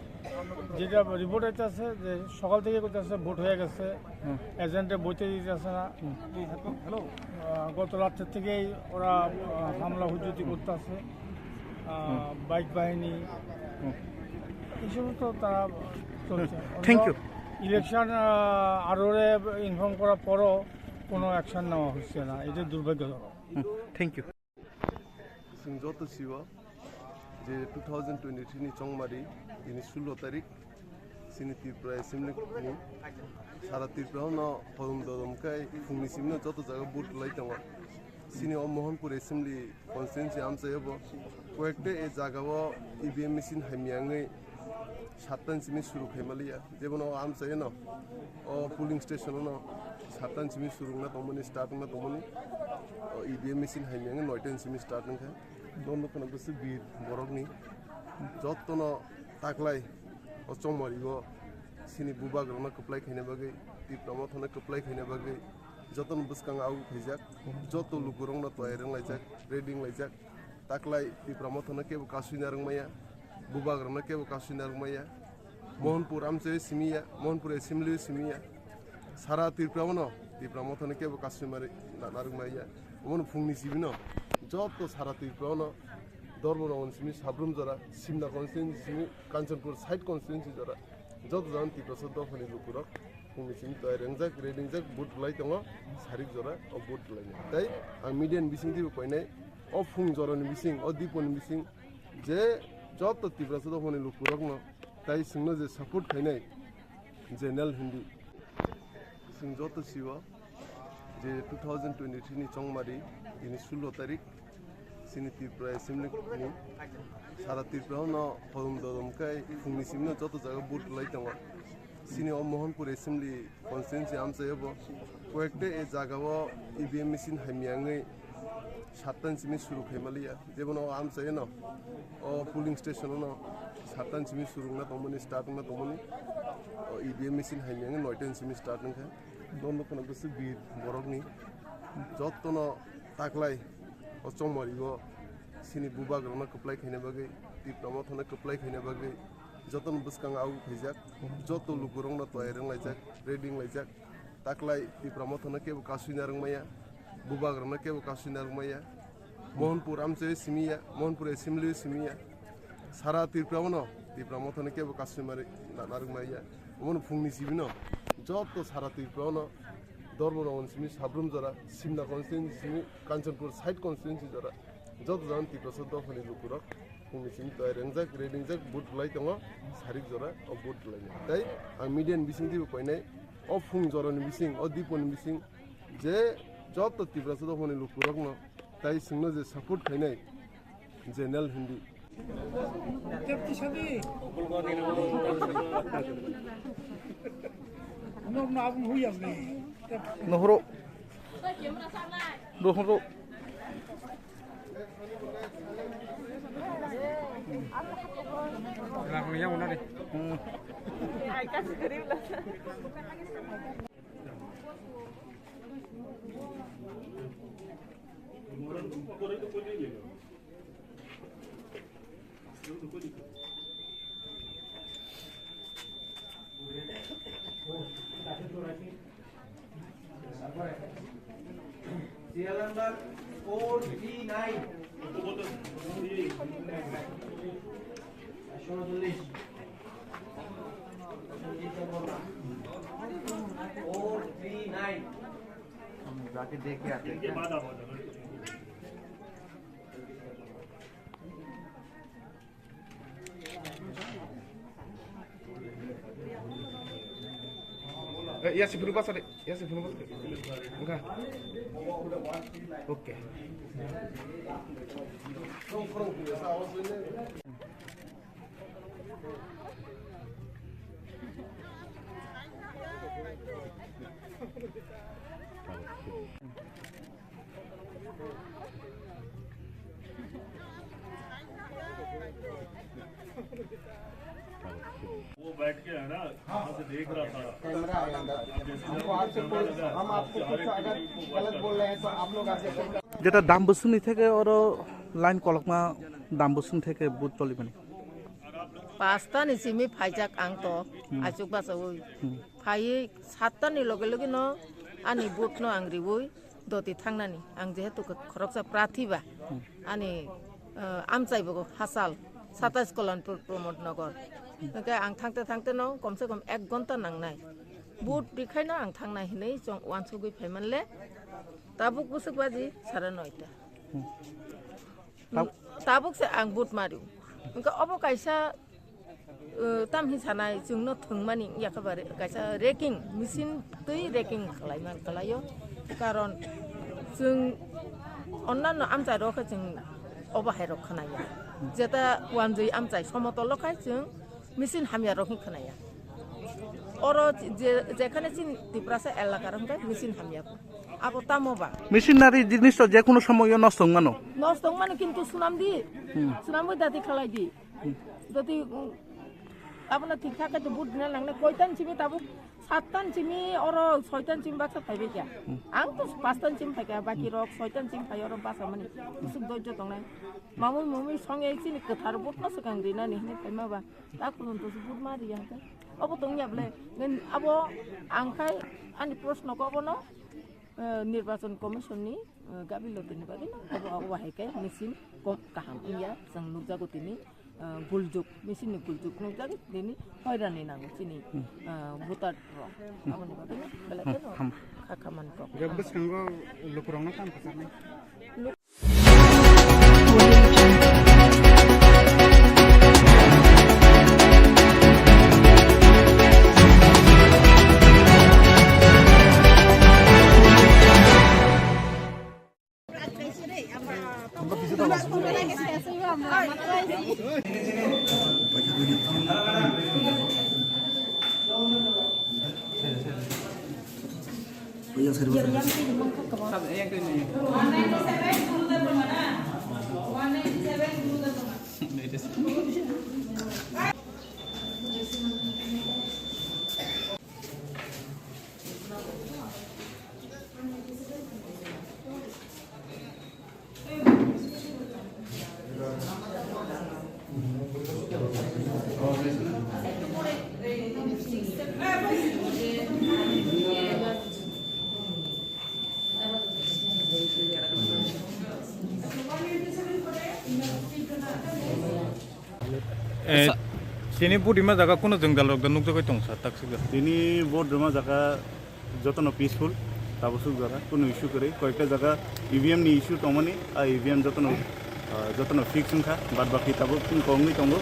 যেটা রিপোর্ট হইতেছে যে সকাল থেকে করতেছে, ভোট হয়ে গেছে, হুম। এজেন্টে বইতে দিতেছে না। হুম। আহ, গত রাত্রের থেকেই ওরা, আহ, হামলা হুজুতি করতেছে, আহ, হুম। বাইক বাহিনী, হুম। এই সমস্ত তারা চলছে। হুম। Thank you. ইলেকশন, আহ, আরোরে ইনফর্ম করার পরও কোনো অ্যাকশন নেওয়া হচ্ছে না, এটা দুর্ভাগ্যজনক। হুম। Thank you. Chwng joto sio je two thousand twenty-three ni chongmari, tini sullo tarik, chini Tripura Assembly ni sara Tripura no hodom dodom khe phungni simi no joto jaga vote rwlai tongo. Chini o Mohanpur Assembly constituency amchaio bo koyekta e jaga o E V M machine hamya wngwi satta ni simi suru khai maliya. Jebono o amchaino, o polling station-o no satta ni simi suru wngna tongmani, start wngna tongmani. O E V M machine hamya wngwi noita ni simi start wngkha. Nono kheno bwswk bir borokni jotono taklai o chongmari o chini bubagrokno kwplai khaina bagwi, Tipra Mothano kwplai khaina bagwi jotono bwskango au khaijak, joto lukurokno toyar wnglaijak, ready wnglaijak. Taklai Tipra Mothano kebo kasui narwk maya, bubagrokno kebo kasui narwk maya, Mohanpur amchaio simi ya, Mohanpur Assembly-o simi ya, sara Tripura-o no Tipra Mothano kebo kasui mari-, na-, narwk maya. Omono phungni simi no joto sara Tripura-o no Dharmanagar simi Sabrum jora, Simna constituency simi, Kanchanpur side constituency jora, joto jagani Tiprasa dophani lukurok phungni simi toyar wngjak, ready wngjak, vote rwlai tongo, sarik jora o vote rwlainai. Tai ang media ni bisingtwibo koinai, o phung jorani bising, o diponi bising, je joto Tiprasa dophani lukurokno tai chwngno je support khainai, je Nel Hindi, chwng joto sio je two thousand twenty-three ni chongmari, tini sullo tarik, chini Tripura Assembly ni sara Tripura no hodom dodom khe phungni simi no joto jaga vote rwlai tongo. Chini o Mohanpur Assembly constituency amchaio bo koyekta e jaga o E V M machine hamya wngwi satta ni simi suru khai maliya. Jebono o amchaio no o polling station-o no satta ni simi suru wngna tongmani, start wngna tongmani. O E V M machine hamya wngwi noita ni simi start wngkha. Nono kheno bwswk bir borokni Jotono taklai o chongmari o sini bubagrokno kwplai khaina bagwi, Tipra Mothano kwplai khaina bagwi jotono bwskango au khaijak, joto lukurokno toyar wnglaijak, ready wnglaijak. Taklai Tipra Mothano kebo kasui narwkmaya, bubagrokno kebo kasui narwkmaya. Mohanpur amchai simiya, Mohanpur assembly simiya. Sara Tripura ono Tipra Mothano kebo kasui mari na-, narwkmaya. Omono phungni sibino joto sara Tripura ono Dharma Nagar simi Sabrum jora, Simna constituency simi Kanchanpur side constituency jora. Joto jagani Tiprasa dophani lukurok phungni simi toyar wngjak, ready wngjak, vote rwlai tongo, sarik jora o vote rwlainai. Tai ang media ni bising twibo koinai, o phung jorani bising, o diponi bising, je joto Tiprasa dophani lukurokno tai chwngno je support khainai, General Hindi. Nohoro. Nohoro. Serial number four three nine. Four three nine. हम जाके देख के आते हैं। Eh, ya si phunu basa de, ya si phunu basa de. Enggak. Oke. वो बैठ के है ना, यहाँ से देख रहा था। कैमरा है अंदर। हमको आपसे कोई, हम आपको कुछ अगर गलत बोल रहे हैं तो आप लोग आके যেটা ডাম্বুসুনি থেকে ওরো লাইন কলকমা ডাম্বুসুনি থেকে বুথ চলিবানি। Pasta ni simi phaijak ang to, achuk bachawi. Phaiwi satta ni loge loge no ani vote no ang riwi doti thangnani. Ang jehetu khoroksa prathi ba, ani, eh, amchai bo hachal, satais Kalanpur Pramod Nagar. Hwnkhe ang thangte thangte no komse kom ek ghonta nangnai. Vote rikhai no ang thangnai hinwi chong uansugwi phaimanle tabuk bwswk baji sare noita. Tab- Tabuk se ang vote mario. Hwnkhe obo kaisa, uh, tamhi sanai chwngno thwngmani yakha ba re-, kaisa raking, machine twi raking khlaiman khlaio. Karon chwng onnanno amchai rok khe chwng obo hai rok khnaya. Jeta wanjwi amchai somotol khai chwng machine hamya rok hin khnaya. Oro je, jekhane chini Tiprasa elaka rok hwnkhe machine hamya. Abo tamo ba? Machinery jinis to je kono somoyo nosto wng mano. Nosto wng mano kintu sunam di. Hmm. Sunam bai dati khalai di. Hmm. Dati, um, abono thik thak khe to vote dina nangnai. Koitan simi tabuk sattan simi oro soitan simi baksa phaibai kha. Hmm. Ang to pastan simi phai kha, baki rok soitan simi phai oro basa mani. Kusuk doijo tongnai. Mamui mumui songya chini kwthar vote no swkang rinani hinwi phaima ba. Ta khulum to vote ma riya khe. Obo tongya bole. Ngen abo ang khai ani proshno ko obono, eh, Nirbachon Commission ni, eh, gabi lotini bagwi no obo, obo hai khe machine kom kaham wngya. Chwng nukjago tini, eh, guljuk, machine ni guljuk nukjagwi tini hoirani nango chini, eh, voter rok. Aboni bagwi no belai kheno kha khamani kok. Bwskango lukurokno tamo kwcharnai. Eh, Sa- tini vote rima jaga kuno jwngjal rok da nukjagwi tong sa, taksik da. Tini vote rima jaga jotono peaceful, tabuk suk jora kuno issue kwrwi, koyekta jaga E V M ni issue tongmani, a E V M jotono, ah, jotono fix wngkha, bad baki tabuk chwng kongwi tongo.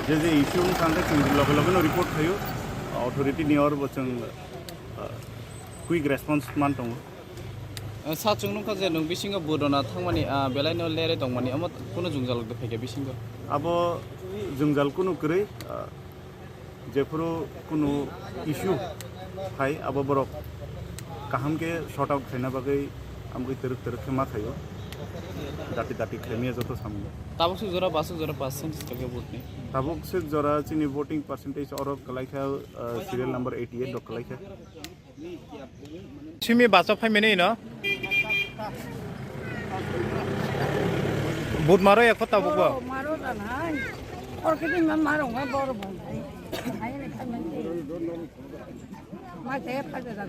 Je je issue wngkha hwnkhe chwng loge loge no report khaio, authority ni or bo chwng, ah, quick response man tongo. Sa chwng nukha je nwng bisingo vote rwna thangmani, ah, belai no lerwi tongmani, omo kuno jwngjal rok da phaikha bisingo? Abo jwngjal kuno kwrwi, ah, jephuru kuno issue phai, abo borok kaham khe sort out khaina bagwi amgwi twrwk twrwk khe ma khaio, dati dati khaimya joto samung. Tabuk suk jora, basuk jora percent swkakhe vote ni? Tabuk suk jora chini voting percentage oro kwlaikha, ah, serial number eighty eight rok kwlaikha. Simi bacha phaimani no? But maro ekho tabuk bo. Maro janai. Or kiti ma maro ma bor bo. Ai ni khamani. Ma te phaja da.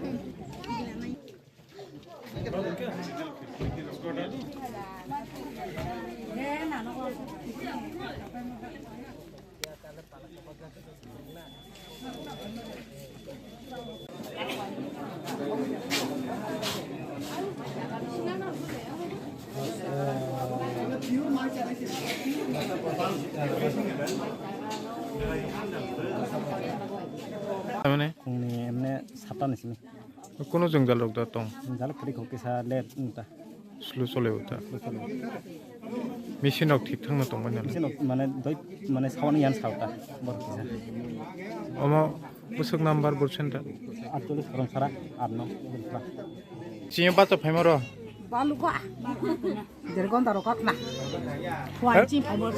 Tamani? Fungni emne sata ni simi. Kuno jwngjal rok da tong? Jwngjal kwrwi kho kisa late wngta. Slow chole o ta. Machine rok thik thangno tongmani. Machine rok mane doi mane sawani yan sawta borok kisa. Omo bwswk number bwswk center? Aatcholish Khoromsara, aat no. Chini bacha phaima ro? Baluka. Deri gonta ro kakna. Phai chi phaima.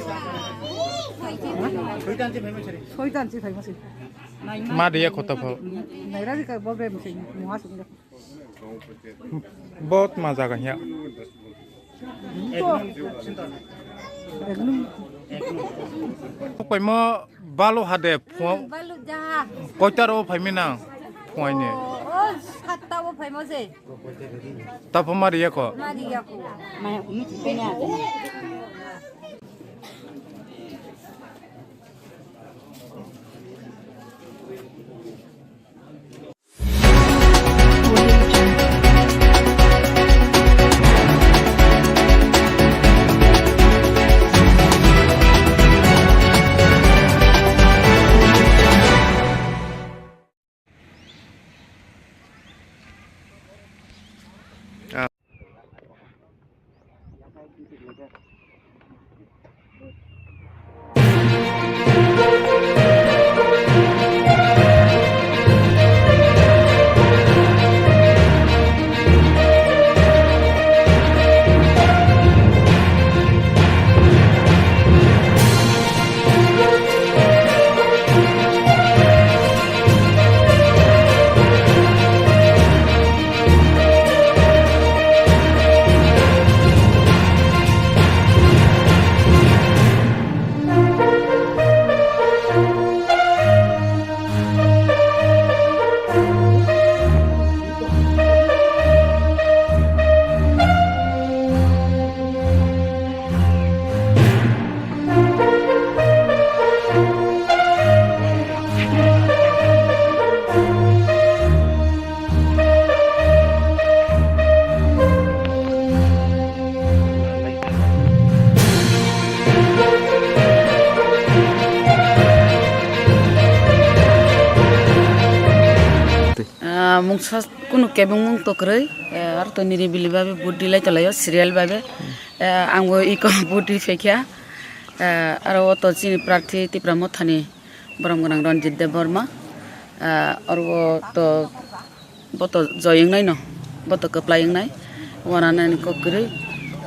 Soitan chi phaima sari. Soitan chi phaima sari. Ma de ya khota pho. Naira di ka bo be mse muha sung. Bot ma jaga hiya. Paima balu hade phung. Balu jaha. Koita ro phaimi nang phungni. O, o, satta o phaimo se. Tapo mari yako. Mari yako. Ah, mungsa kunu kebengmung tokroi, eh, aro to niribili babe vote dilai tolaio, serial babe. Eh, angbo iko vote di phaikha. Eh, aro o to chini prarthi Tipra Mothani borom gwnang Ranjit Debbarma. Eh, aro o to boto joy wngnaino, boto kwplai wngnai. Wananani kok kwrwi,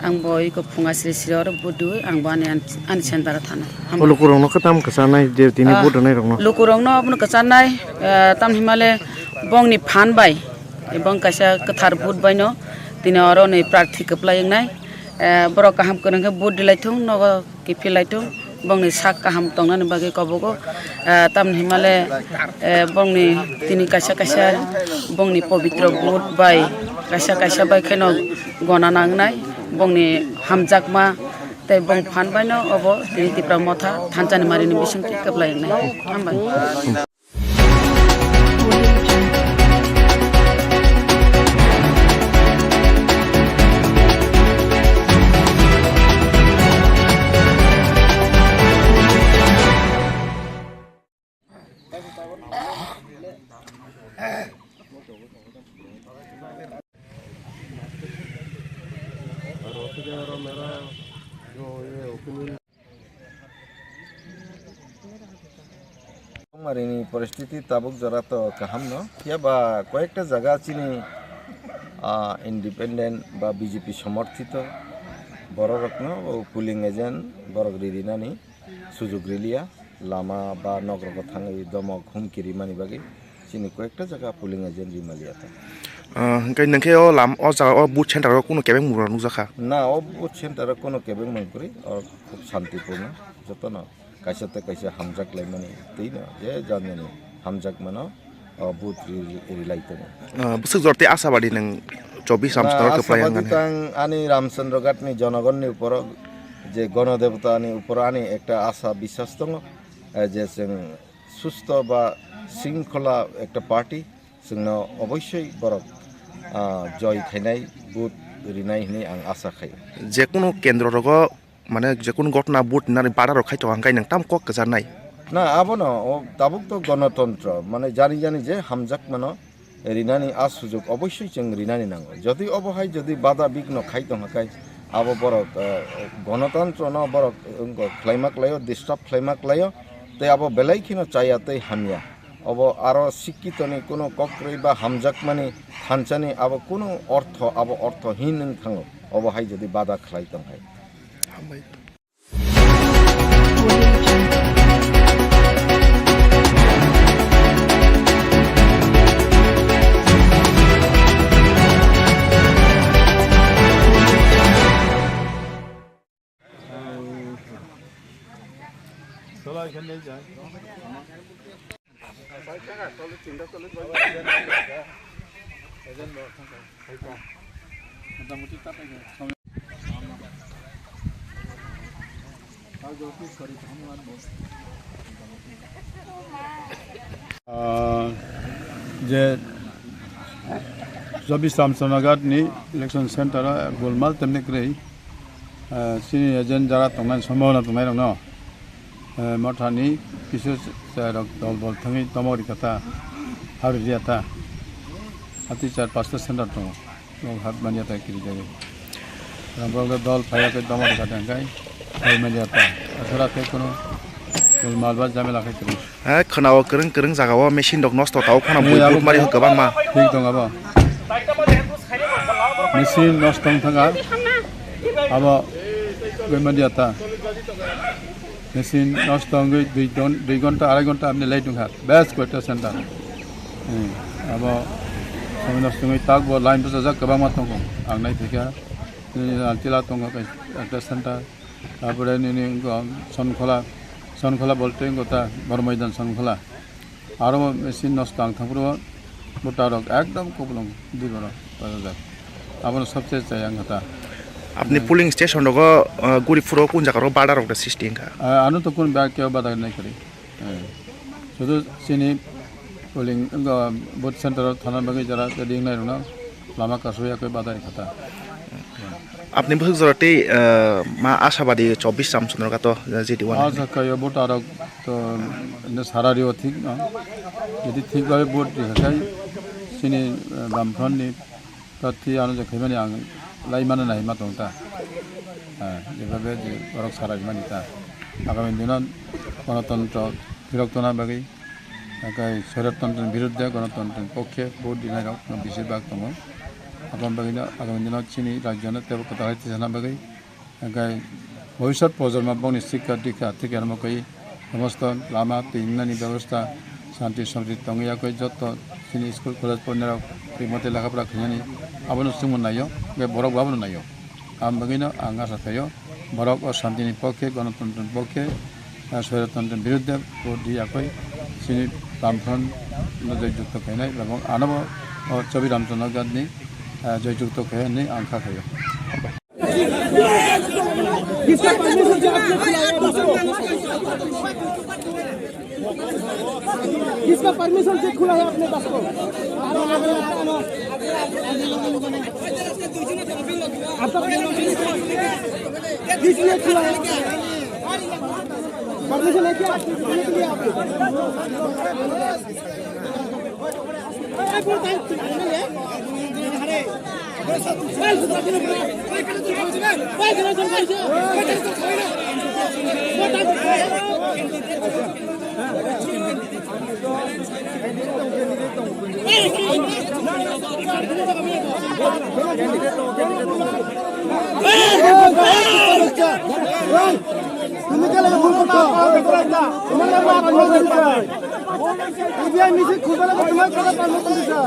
ang bo iko phunga sri sri oro vote diwi, ang bo ani, ani, ani center o thano. O lukurokno khe tamo kwchanai je tini Ah, vote rwnairokno? Lukurokno abono kwchanai, ah, tamni himale bongni phan bai, bong kaisa kwthar vote baino tini oro ni prarthi kwplai wngnai. Ah, borok kaham kwrwng khe vote dilaithung, nogo kiphil laitung, bongni sak kaham tongnani bagwi kobogo, ah, tamni himale, eh, bongni tini kaisa kaisa bongni pobitro vote bai kaisa kaisa bai kheno gona nangnai, bongni hamjakma Tei bong phan baino obo tini Tipra Motha thansa ni mari ni bising twi kwplai wngnai. Hambai. Chongmarini poristiti tabuk jora to kaham no, phiya ba koyekta jaga chini, ah, independent ba B J P somorthito bororokno o polling agent borok ririnani sujug riliya, lama ba nogrogo thangwi domok humki rimani bagwi. Chini koyekta jaga polling agent rimaliya ta. Ah, hwnkhe nwng khe o lam, o jaga o booth center o kunu kebeng mura nukjakha? Na, o booth center o kunu kebeng mung kwrwi, o khub santipurno, jotono kaisa tei kaisa hamjak laimani twi no, je janani hamjak mano, o booth ri-, ri-, rilai tongo. Ah, bwswk jora tei asabadi nwng chobbish Na, Ramchandra kwplai asabadi wngkha? Tang ani Ramchandra Ghat ni jonogonni uporo, je Gonodebota ni uporo ani ekta asa biswas tongo, eh, je chwng susto ba sringkhola ekta party, chwngno oboisoi borok, ah, joy khainai, vote rinai hinwi ang asa khaio. Jekunu kendro rogo, mane, jekunu gotna vote rinani bada rok khai tongo, hwnkhe nwng tamo kok kwcharnai? Na, abono, o, tabuk to gonotontro, mane, jani jani je hamjak mano, rinani a sujog oboisoi chwng rinani nango. Jodi obo hai jodi bada bigno khai tongkha khai, abo borok, eh, gonotantrono borok, eh, wngkha khlaima klaio, disturb khlaima klaio, tei abo belai kheno chaya tei hamya. Obo aro sikkitoni kunu kokrwi ba hamjakmani thansani abo kunu ortho, abo orthohin wng thango, obo hai jodi bada khlai tongkhai. Hambai. Ah, je Chobbish Ramchandra Ghat ni election center o golmal temne kwrwi, ah, chini agent jara tongnai, sombhabona tongnai rokno, ah, mothani kisa chairok dol bol thangwi tomo rikha ta, habri riya ta, hati char pasta center tongo. Nok hap manya ta kiri jagwi. Rang borok dol phaiya khe domo rwkha tang kai. Phai manya ta. Aswra khe kuno malba jamela khe kwrwi. Ha, khwnao kwrwng kwrwng jagao machine rok nosto tao phano. Ee, bui abo bud mari khe kwbangma. Thik tong abo. Machine nosto wng thanga. Abo gwi manya ta. Machine nosto wngwi dui don-, dui gonta, arai gonta apni late wngkha. Best koi ta center. Hmm. Abo samui nosto wngwi tak bo line bwchajak kwbangma tongo. Ang nai phaikha. Nini Altila tongo kai-, ekta center. Tapore nini wngkha Sonkhola, Sonkhola bolte wngkha ta Bormaidan Sonkhola. Aro machine nosto ang thangphuru bo tarok ekdom kuplung di borok bajajak. Abono sobse chaya wngkha ta. Apni polling station rogo, uh, guri phuru kun jaga rogo bada rok da sisti wngkha? Ah, ano to kun ba kebo bada nai kari. Eh, sudu chini polling, uh, vote center o thana bagwi jara ring nai rokno lama kasui yakui bada rikha ta. Apni bwswk jora tei, uh, ma ashabadi chobbish Ramchandra Ghat o, uh, G D one. Asa kayo vote arok to, ne sara rio thik no. Jodi thik bhabe vote rikha khai chini, uh, Bamfront ni prarthi ano je khaimani ang lai mano nai ma tong ta. Ah, jebhabe je borok sara rimani ta. Agami dino gonotontro phirok tona bagwi, hwnkhe swairartantro ni birudde gonotontro ni pokhe vote rinai rok no bisi bak tongo. Aboni bagwi no agami dino chini rajyo no teibo kwtal hai tisana bagwi. Hwnkhe bhobishyot projonmo bongni sikha dikha thikhe rwma kwi somosto lama twi wngnani bebosta, shanti somriti tongwi yakwi joto chini school college porinairok twi mote lekha pora khainani abono chwngno naio, hwnkhe borok bo abono naio. Aboni bagwino ang asa khaio borok o shantini pokhe, gonotontro ni pokhe, ah, swairartantro ni birudde vote di yakwi chini Bamfront no joyjukto khainai, ebong anobo o Chobi Ramchandra Ghat ni, ah, joyjukto khai hinwi ang kha khaio. किसका परमिशन से आपने खुला है बस को? किसका परमिशन से खुला है आपने बस को? आपका किसने खुला है? परमिशन है क्या? Ibi ai misi khulbala ko tumare keta permission disa.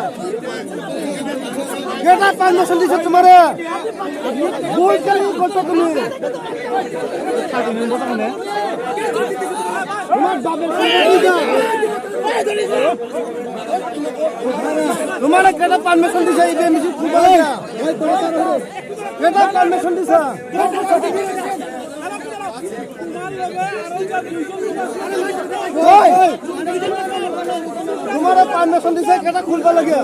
Keta permission disa tumare. Boi kali ko to tumi. Tumare double disa. Tumare keta permission disa ibi ai misi khulbala. Keta permission disa. Oi! Tumare permission disa keta khulba lage.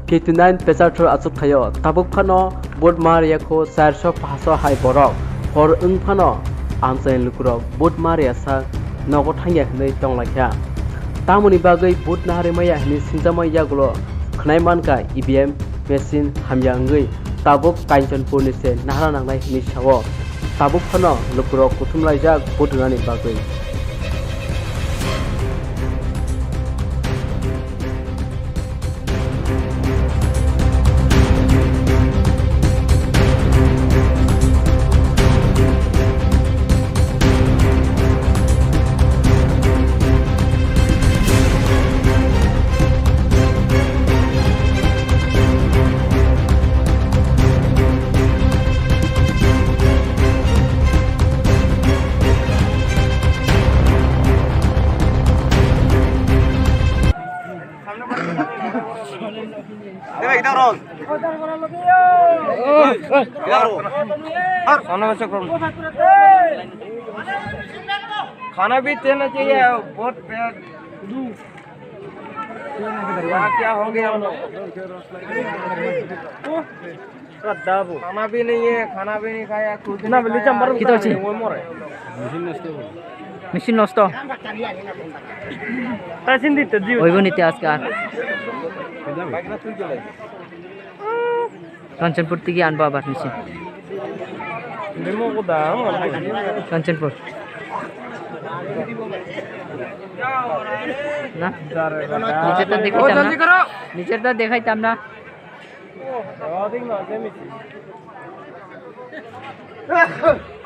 K two nine Pecharthor achuk thaio, tabuk phano vote ma riyakho charso paso hai borok, hor wng phano amchaini lukurok vote ma riyasa nogo thangya hinwi tonglaikha. Tamoni bagwi vote naharwi maya hinwi singjakma yagulo khwnai mankha E V M machine hamya wngwi tabuk Kanchanpurni se nahara nangnai hinwi sao. Tabuk phano lukurok kuthumlaijak vote rwnani bagwi. खाना भी देना चाहिए, बहुत प्यार। क्या, क्या हो गया? खाना भी नहीं है, खाना भी नहीं खाया, कुछ नहीं खाया। Kita sih. Machine nosto. Oibo niti askar. Kanchanpur tigi anbo abar machine. Kanchanpur. Na? Nicheta dekhaitam na? Nicheta dekhaitam na?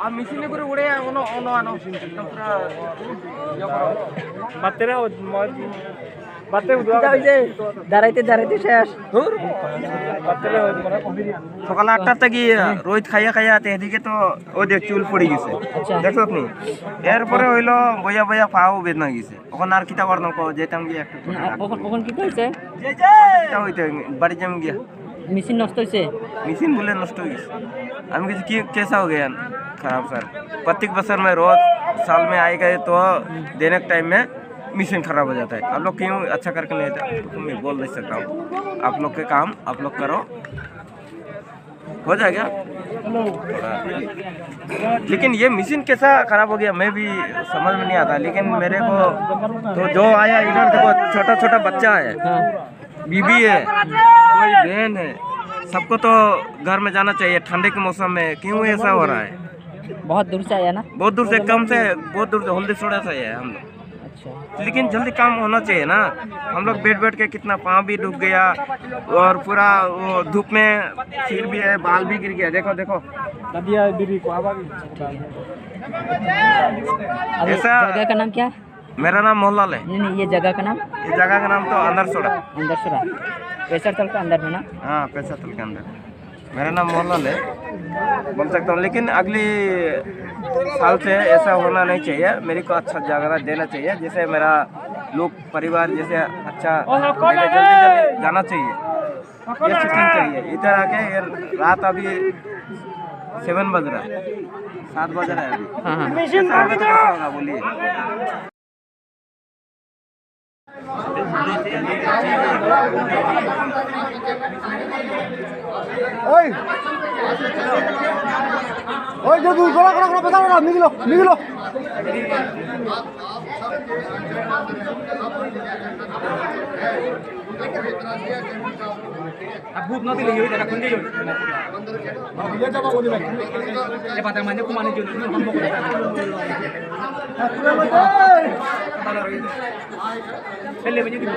Ar machine guri ure ono, ono ano. Ekdom pura iye goro. Batere o, mo-, batere o. Daraite, daraite ses. Batere o. সকাল আটটা থেকে রোদ খাইয়া খাইয়া তে এদিকে তো ওই দেখ চুল পড়ে গেছে। আচ্ছা। দেখছো আপনি? এরপরে হইলো বইয়া বইয়া পাও বেদনা গেছে। ওখানে আর কিতা করতাম কও, যেতাম গিয়ে একটু। না, ওখান, ওখান কিতা হইছে? কিতা হইতে, বাড়ি যাম গিয়া। মেশিন নষ্ট হইছে? মেশিন বলে নষ্ট হয়ে গেছে। আমি কিছু কি, কেসা হো গেয়া? খারাপ স্যার। প্রত্যেক বছর মে রোজ সাল মে আয়েগা তো দেনে কা টাইম মে মেশিন খারাপ হয়ে যাতা হ্যায়। আপ লোগ কিউ আচ্ছা করকে নেই দেতা? তো মে বল নেই সাকতা হুম। আপ লোগ কা কাম আপ লোগ করো। हो जाएगा। थोड़ा। लेकिन ये मशीन कैसा खराब हो गया, मैं भी समझ में नहीं आता। लेकिन मेरे को तो जो आया इधर, देखो, छोटा छोटा बच्चा है, हाँ। बीबी है, कोई बहन है, सबको तो घर में जाना चाहिए। ठंडे के मौसम में क्यों ऐसा हो रहा है? बहुत दूर से आया ना? बहुत दूर से, कम से बहुत दूर से, हल्दी सोड़ा से आया है हम लोग। लेकिन जल्दी काम होना चाहिए ना। हम लोग बैठ बैठ के कितना पाँव भी दुख गया और पूरा वो धूप में सिर भी है, बाल भी गिर गया। देखो, देखो। अभी ऐसा जगह का नाम क्या है? मेरा नाम मोहनलाल है। नहीं, नहीं, ये जगह का नाम? ये जगह का नाम तो अंदरसोड़ा। अंदरसोड़ा। पेसर तल का अंदर है ना? हाँ, पेसर तल के अंदर। मेरा नाम मोहनलाल है, बोल सकता हूँ, लेकिन अगली साल से ऐसा होना नहीं चाहिए। मेरे को अच्छा जगह देना चाहिए, जैसे मेरा लोग परिवार जैसे अच्छा जगह जल्दी जल्दी जाना चाहिए। ये सिस्टम चाहिए। इधर आके ये रात अभी सेवन बज रहा है, सात बज रहा है अभी। हाँ, हाँ। ऐसा होगा तो कैसा होगा, बोलिए? Oi! Oi, jauh dulu, kolak, kolak, kolak, bentar, bentar, minggir lo, minggir lo. Abut no dili yoi, daga kundi yoi. Ye pada mane kumane jun. Pele bani di.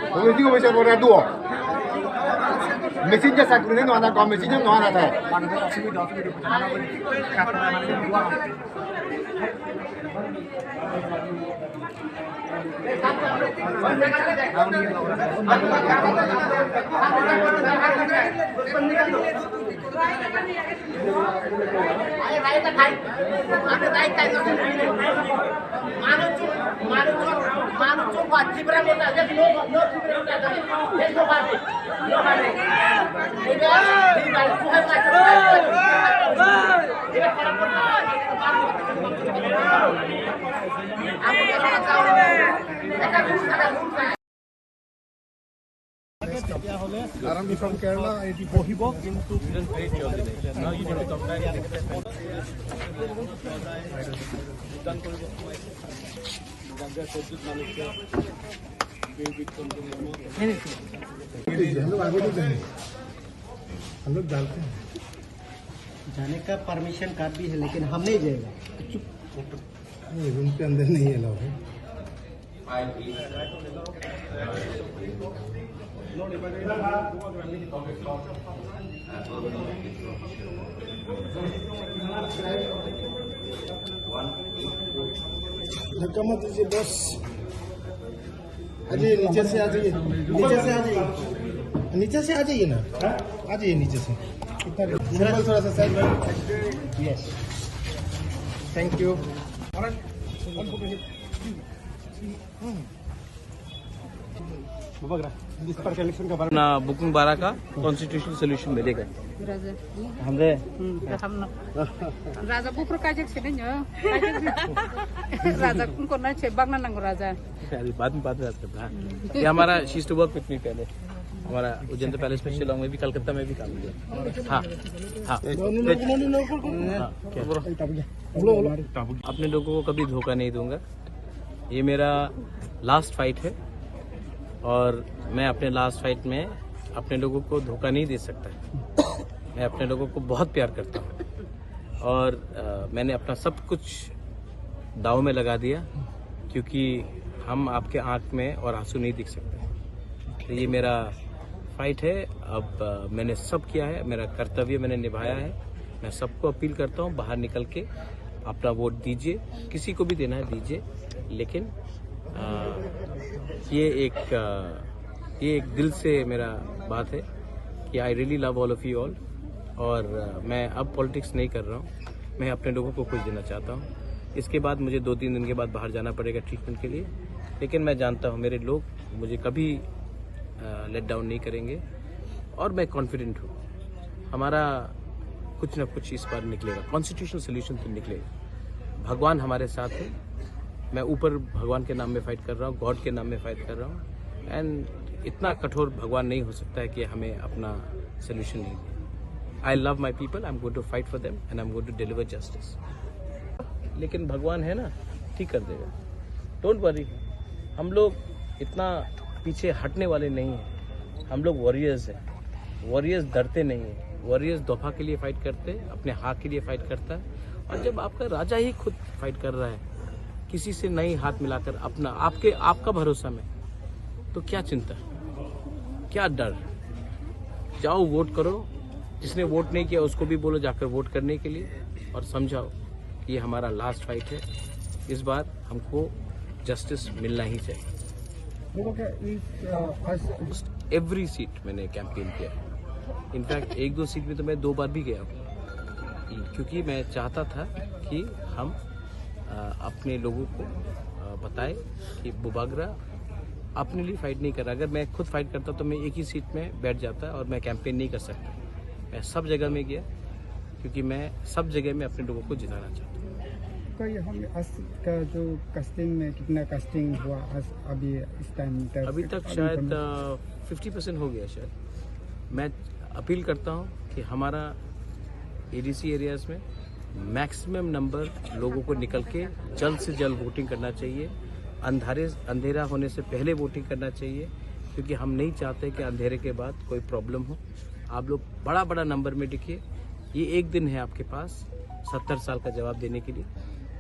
Kung hindi ko may sa mura duo. Messenger sa kunin no anak ko, messenger no anak tayo. I'm from Kerala, এটি বহিব কিন্তু। हम लोग आगे नहीं जाएंगे, हम लोग डालते हैं। जाने का परमिशन कार्ड भी है, लेकिन हम नहीं जाएगा। चुप। नहीं, रूम के अंदर नहीं अलाउ है। धक्का मत दीजिए बस। आ जाइए, नीचे से आ जाइए, नीचे से आ जाइए, नीचे से आ जाइए ना, आ जाइए नीचे से। इतना सिंपल, थोड़ा सा साइड में। Yes, thank you. ना बुकिंग बारा का कॉन्स्टिट्यूशनल सॉल्यूशन मिलेगा। राजा। हमरे। हम्म, तो हम ना। राजा बुफर काजक से नहीं हो। राजा कुन को ना छे बागना नंग राजा। अरे बाद में बात करते हैं। ये हमारा, she used to work with me पहले। हमारा उज्जैन पैलेस में, शिलोंग में भी, कलकत्ता में भी काम किया। हाँ, हाँ। हाँ, क्या? अपने लोगों को कभी धोखा नहीं दूंगा। ये मेरा लास्ट फाइट है और मैं अपने लास्ट फाइट में अपने लोगों को धोखा नहीं दे सकता। मैं अपने लोगों को बहुत प्यार करता हूँ और अ, मैंने अपना सब कुछ दाव में लगा दिया, क्योंकि हम आपके आँख में और आंसू नहीं देख सकते। तो ये मेरा फाइट है। अब अ, मैंने सब किया है, मेरा कर्तव्य मैंने निभाया है। मैं सबको अपील करता हूँ, बाहर निकल के अपना वोट दीजिए, किसी को भी देना है दीजिए, लेकिन अ, ये एक अ, ये एक दिल से मेरा बात है कि I really love all of you all। और अ, मैं अब पॉलिटिक्स नहीं कर रहा हूँ, मैं अपने लोगों को खुश देना चाहता हूँ। इसके बाद मुझे दो तीन दिन के बाद बाहर जाना पड़ेगा ट्रीटमेंट के लिए, लेकिन मैं जानता हूँ मेरे लोग मुझे कभी लेट डाउन नहीं करेंगे और मैं कॉन्फिडेंट हूँ हमारा कुछ ना कुछ इस बार निकलेगा, कॉन्स्टिट्यूशनल सोल्यूशन तो निकलेगा। भगवान हमारे साथ है। मैं ऊपर भगवान के नाम में फाइट कर रहा हूँ, गॉड के नाम में फाइट कर रहा हूँ, एंड इतना कठोर भगवान नहीं हो सकता है कि हमें अपना सोल्यूशन नहीं दे। I love my people, I am going to fight for them and I am going to deliver justice। लेकिन भगवान है ना, ठीक कर देगा, डोंट वरी। हम लोग इतना पीछे हटने वाले नहीं हैं, हम लोग वॉरियर्स हैं। वॉरियर्स डरते नहीं हैं, वॉरियर्स दोफा के लिए फाइट करते हैं, अपने हक के लिए फाइट करता है। और जब आपका राजा ही खुद फाइट कर रहा है, किसी से नहीं हाथ मिलाकर, अपना, आपके, आपका भरोसा में, तो क्या चिंता, क्या डर? जाओ, वोट करो। जिसने वोट नहीं किया, उसको भी बोलो जाकर वोट करने के लिए, और समझाओ कि ये हमारा लास्ट फाइट है, इस बार हमको जस्टिस मिलना ही चाहिए। एवरी सीट मैंने कैंपेन किया है। इनफैक्ट एक दो सीट में तो मैं दो बार भी गया हूँ, क्योंकि मैं चाहता था कि हम अ, अपने लोगों को अ, बताए कि बुबागरा अपने लिए फाइट नहीं कर रहा। अगर मैं खुद फाइट करता तो मैं एक ही सीट में बैठ जाता और मैं कैंपेन नहीं कर सकता। मैं सब जगह में गया, क्योंकि मैं सब जगह में अपने लोगों को जिताना चाहता हूँ। कई हम आज का जो कास्टिंग में कितना कास्टिंग हुआ आज, अभी इस टाइम तक? अभी तक शायद फिफ्टी परसेंट हो गया शायद। मैं अपील करता हूँ कि हमारा एडीसी एरियाज में मैक्सिमम नंबर लोगों को निकल के जल्द से जल्द वोटिंग करना चाहिए। अंधारे, अंधेरा होने से पहले वोटिंग करना चाहिए, क्योंकि हम नहीं चाहते कि अंधेरे के बाद कोई प्रॉब्लम हो। आप लोग बड़ा बड़ा नंबर में दिखिए। ये एक दिन है आपके पास सत्तर साल का जवाब देने के लिए।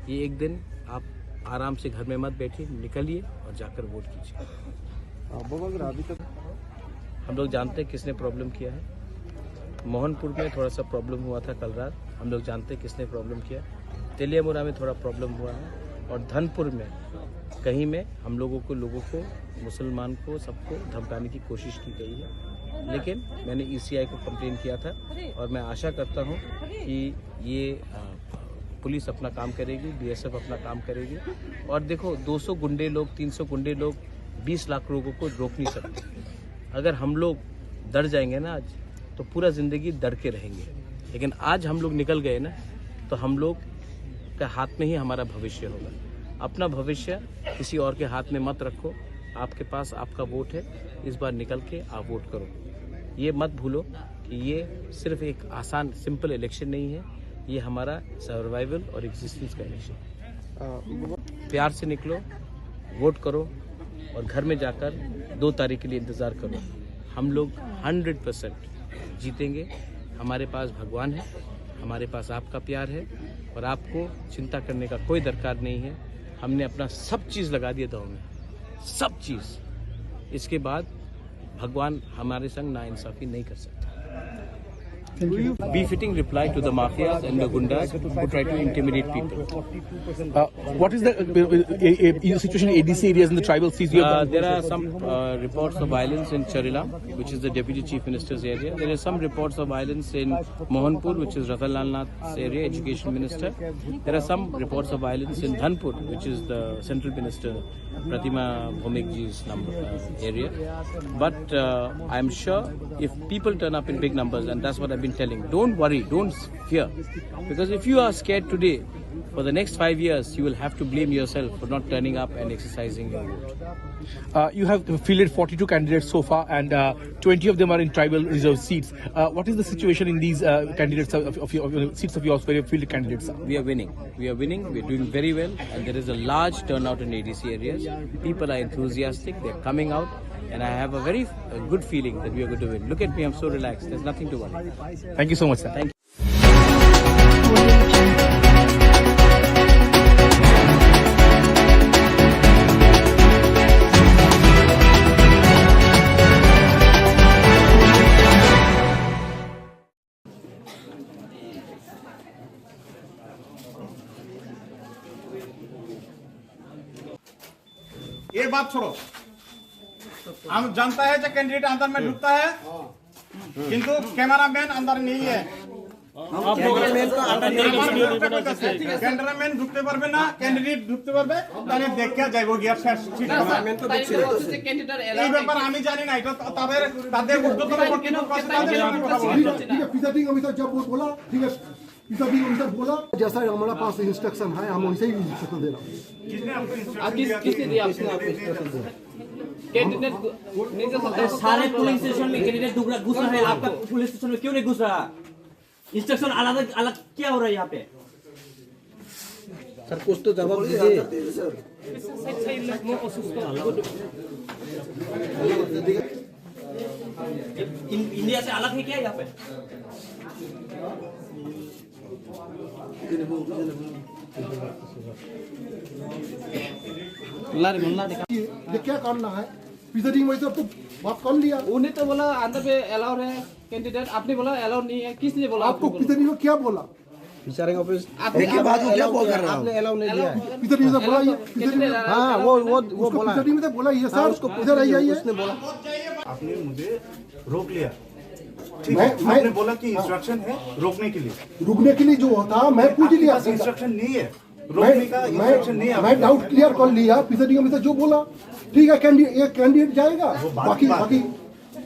ये एक दिन आप आराम से घर में मत बैठिए, निकलिए और जाकर वोट कीजिए। अ, बुबागरा, अभी तक हम लोग जानते हैं किसने प्रॉब्लम किया है। मोहनपुर में थोड़ा सा प्रॉब्लम हुआ था कल रात, हम लोग जानते हैं किसने प्रॉब्लम किया। तेलियामुरा में थोड़ा प्रॉब्लम हुआ है और धनपुर में कहीं में हम लोगों को, लोगों को, मुसलमान को, सबको धमकाने की कोशिश की गई है। लेकिन मैंने ईसीआई को कंप्लेन किया था और मैं आशा करता हूँ कि ये, अ, पुलिस अपना काम करेगी, बीएसएफ अपना काम करेगी। और देखो, दो सौ गुंडे लोग, तीन सौ गुंडे लोग बीस लाख लोगों को रोक नहीं सकते। अगर हम लोग डर जाएंगे ना आज, तो पूरा ज़िंदगी डर के रहेंगे। लेकिन आज हम लोग निकल गए ना, तो हम लोग के हाथ में ही हमारा भविष्य होगा। अपना भविष्य किसी और के हाथ में मत रखो। आपके पास आपका वोट है, इस बार निकल के आप वोट करो। ये मत भूलो कि ये सिर्फ एक आसान, सिंपल इलेक्शन नहीं है, ये हमारा सर्वाइवल और एग्जिस्टेंस का इलेक्शन है। प्यार से निकलो, वोट करो और घर में जाकर दो तारीख के लिए इंतज़ार करो। हम लोग हंड्रेड परसेंट जीतेंगे। हमारे पास भगवान है, हमारे पास आपका प्यार है और आपको चिंता करने का कोई दरकार नहीं है। हमने अपना सब चीज़ लगा दिया दाव में, सब चीज़। इसके बाद भगवान हमारे संग नाइंसाफी नहीं कर सकता। Befitting reply to the mafias and the gundas who try to intimidate people. Uh, what is the uh, uh, uh, uh, situation in A D C areas in the tribal seats? You have Uh, there are some uh, reports of violence in Charila, which is the deputy chief minister's area. There are some reports of violence in Mohanpur, which is Ratan Lal Nath's area, education minister. There are some reports of violence in Dhanpur, which is the central minister Pratima Bhowmik ji's number, uh, area. But uh, I'm sure if people turn up in big numbers, and that's what I've been telling, don't worry, don't fear. Because if you are scared today, For the next five years, you will have to blame yourself for not turning up and exercising your vote. Uh, you have fielded forty-two candidates so far, and uh, twenty of them are in tribal reserve seats. Uh, what is the situation in these uh, candidates of, of, your, of your seats of yours where you fielded candidates are? We are winning. We are winning. We are doing very well, and there is a large turnout in A D C areas. People are enthusiastic. They are coming out, and I have a very uh, good feeling that we are going to win. Look at me. I'm so relaxed. There's nothing to worry. Thank you so much, sir. Thank you. ये बात छोड़ो। हम जानता है जो कैंडिडेट अंदर में ढुकता है, किंतु कैमरामैन अंदर नहीं है। कैमरामैन तो अंदर नहीं ঢুকতে, कैमरामैन ঢুকতে পারবে না, ক্যান্ডিডেট ঢুকতে পারবে, তাহলে দেখা যাইব গিয়া শেষ। ঠিক আছে? এই ব্যাপারে আমি জানি না, এটা তা-, তাদের, তাদের ঊর্ধ্বতন কর্তৃপক্ষ আছে, তাদের সঙ্গে কথা বলা। ठीक है, प्रिजाइडिंग ऑफिसर जब वो बोला, ठीक है, प्रिजाइडिंग ऑफिसर बोला, जैसा हमारे पास इंस्ट्रक्शन है, हम वैसे ही इंस्ट्रक्शन दे रहे हैं। किसने आपको इंस्ट्रक्शन दिया? किस, किसने दिया आपको इंस्ट्रक्शन दिया? कैंडिडेट को नहीं जा सकता। अरे, सारे पोलिंग स्टेशन में कैंडिडेट घुस रहा, घुस रहा है, आपका पुलिस स्टेशन में क्यों नहीं घुस रहा? इंस्ट्रक्शन अलग अलग क्या हो रहा है यहाँ पे? सर, कुछ तो जवाब दीजिए। इन-, इंडिया से अलग है क्या यहाँ पे? ये क्या करना है? प्रिजाइडिंग ऑफिसर तो बात कर लिया। उन्हें तो बोला अंदर पे अलाउड है कैंडिडेट, आपने बोला अलाउड नहीं है, किसने बोला आपको? प्रिजाइडिंग में क्या बोला? प्रिजाइडिंग ऑफिसर आपने, एक ही बात को क्या बोल कर रहा हूँ? आपने अलाउड नहीं दिया है। प्रिजाइडिंग ऑफिसर बोला ये, प्रिजाइडिंग ऑफिसर, हाँ, वो, वो, वो उसको बोला। प्रिजाइडिंग ऑफिसर बोला ये, हाँ, सर, उसको इधर आइए, आइए। उसने बोला। आपने मुझे रोक लिया। ठीक है, मैं, मैं, आपने बोला कि हाँ। इंस्ट्रक्शन है रोकने के लिए। रुकने के लिए जो था, मैं पूछ आपके लिया पास सीधा। इंस्ट्रक्शन नहीं है। मैं, रोकने का मैं, इंस्ट्रक्शन नहीं है मैं आपके पास। डाउट क्लियर कर लिया, प्रिजाइडिंग ऑफिसर जो बोला, ठीक है, कैंडिडेट, ये कैंडिडेट जाएगा, वो बात बाकी, की बात बाकी है।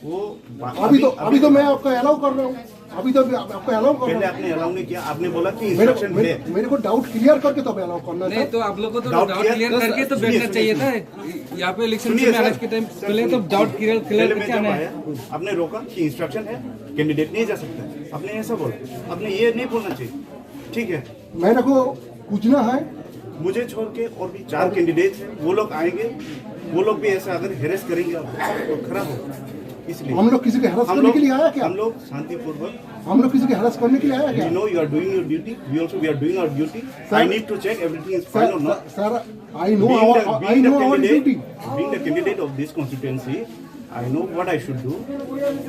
वो बा-, अभी तो, अभी, अभी तो अभी मैं आपका अलाउ कर रहा हूँ, अभी तो मैं आपका अलाउ कर पहले रहा हूँ। आपने अलाउ नहीं किया, आपने बोला कि मेरे, इंस्ट्रक्शन मेरे, है। मेरे को डाउट क्लियर करके तो अभी अलाउ करना नहीं, था। तो आप लोगों को तो डाउट डाउट क्लियर क्लियर तो करके तो सुनिए, बैठना सुनिए, चाहिए सुनिए। था। यहाँ पे इलेक्शन सुनिए में सर, आने के टाइम सर, पहले तो सुनिए। डाउट क्लियर, क्लियर पहले मैं करके जब आना है। आया, आपने रोका कि इंस्ट्रक्शन है, कैंडिडेट नहीं जा सकता है, आपने ऐसा बोला, आपने ये नहीं बोलना चाहिए। ठीक है। मेरे को पूछना है। मुझे छोड़ के और भी चार कैंडिडेट हैं, वो लोग आएंगे, वो लोग भी ऐसे अगर हैरेस करेंगे आपको, तो खराब होगा। इसलिए हम लोग किसी को हैरेस हम करने लोग, के लिए आया क्या? हम लोग शांतिपूर्वक हम लोग किसी को हैरेस करने के लिए आया क्या? We know you are doing your duty, we also we are doing our duty. I sir, need to check everything is fine or not. Sir, sir, I know Being our, the, I being the know our candidate, duty. Being the candidate of this constituency, I know what I should do.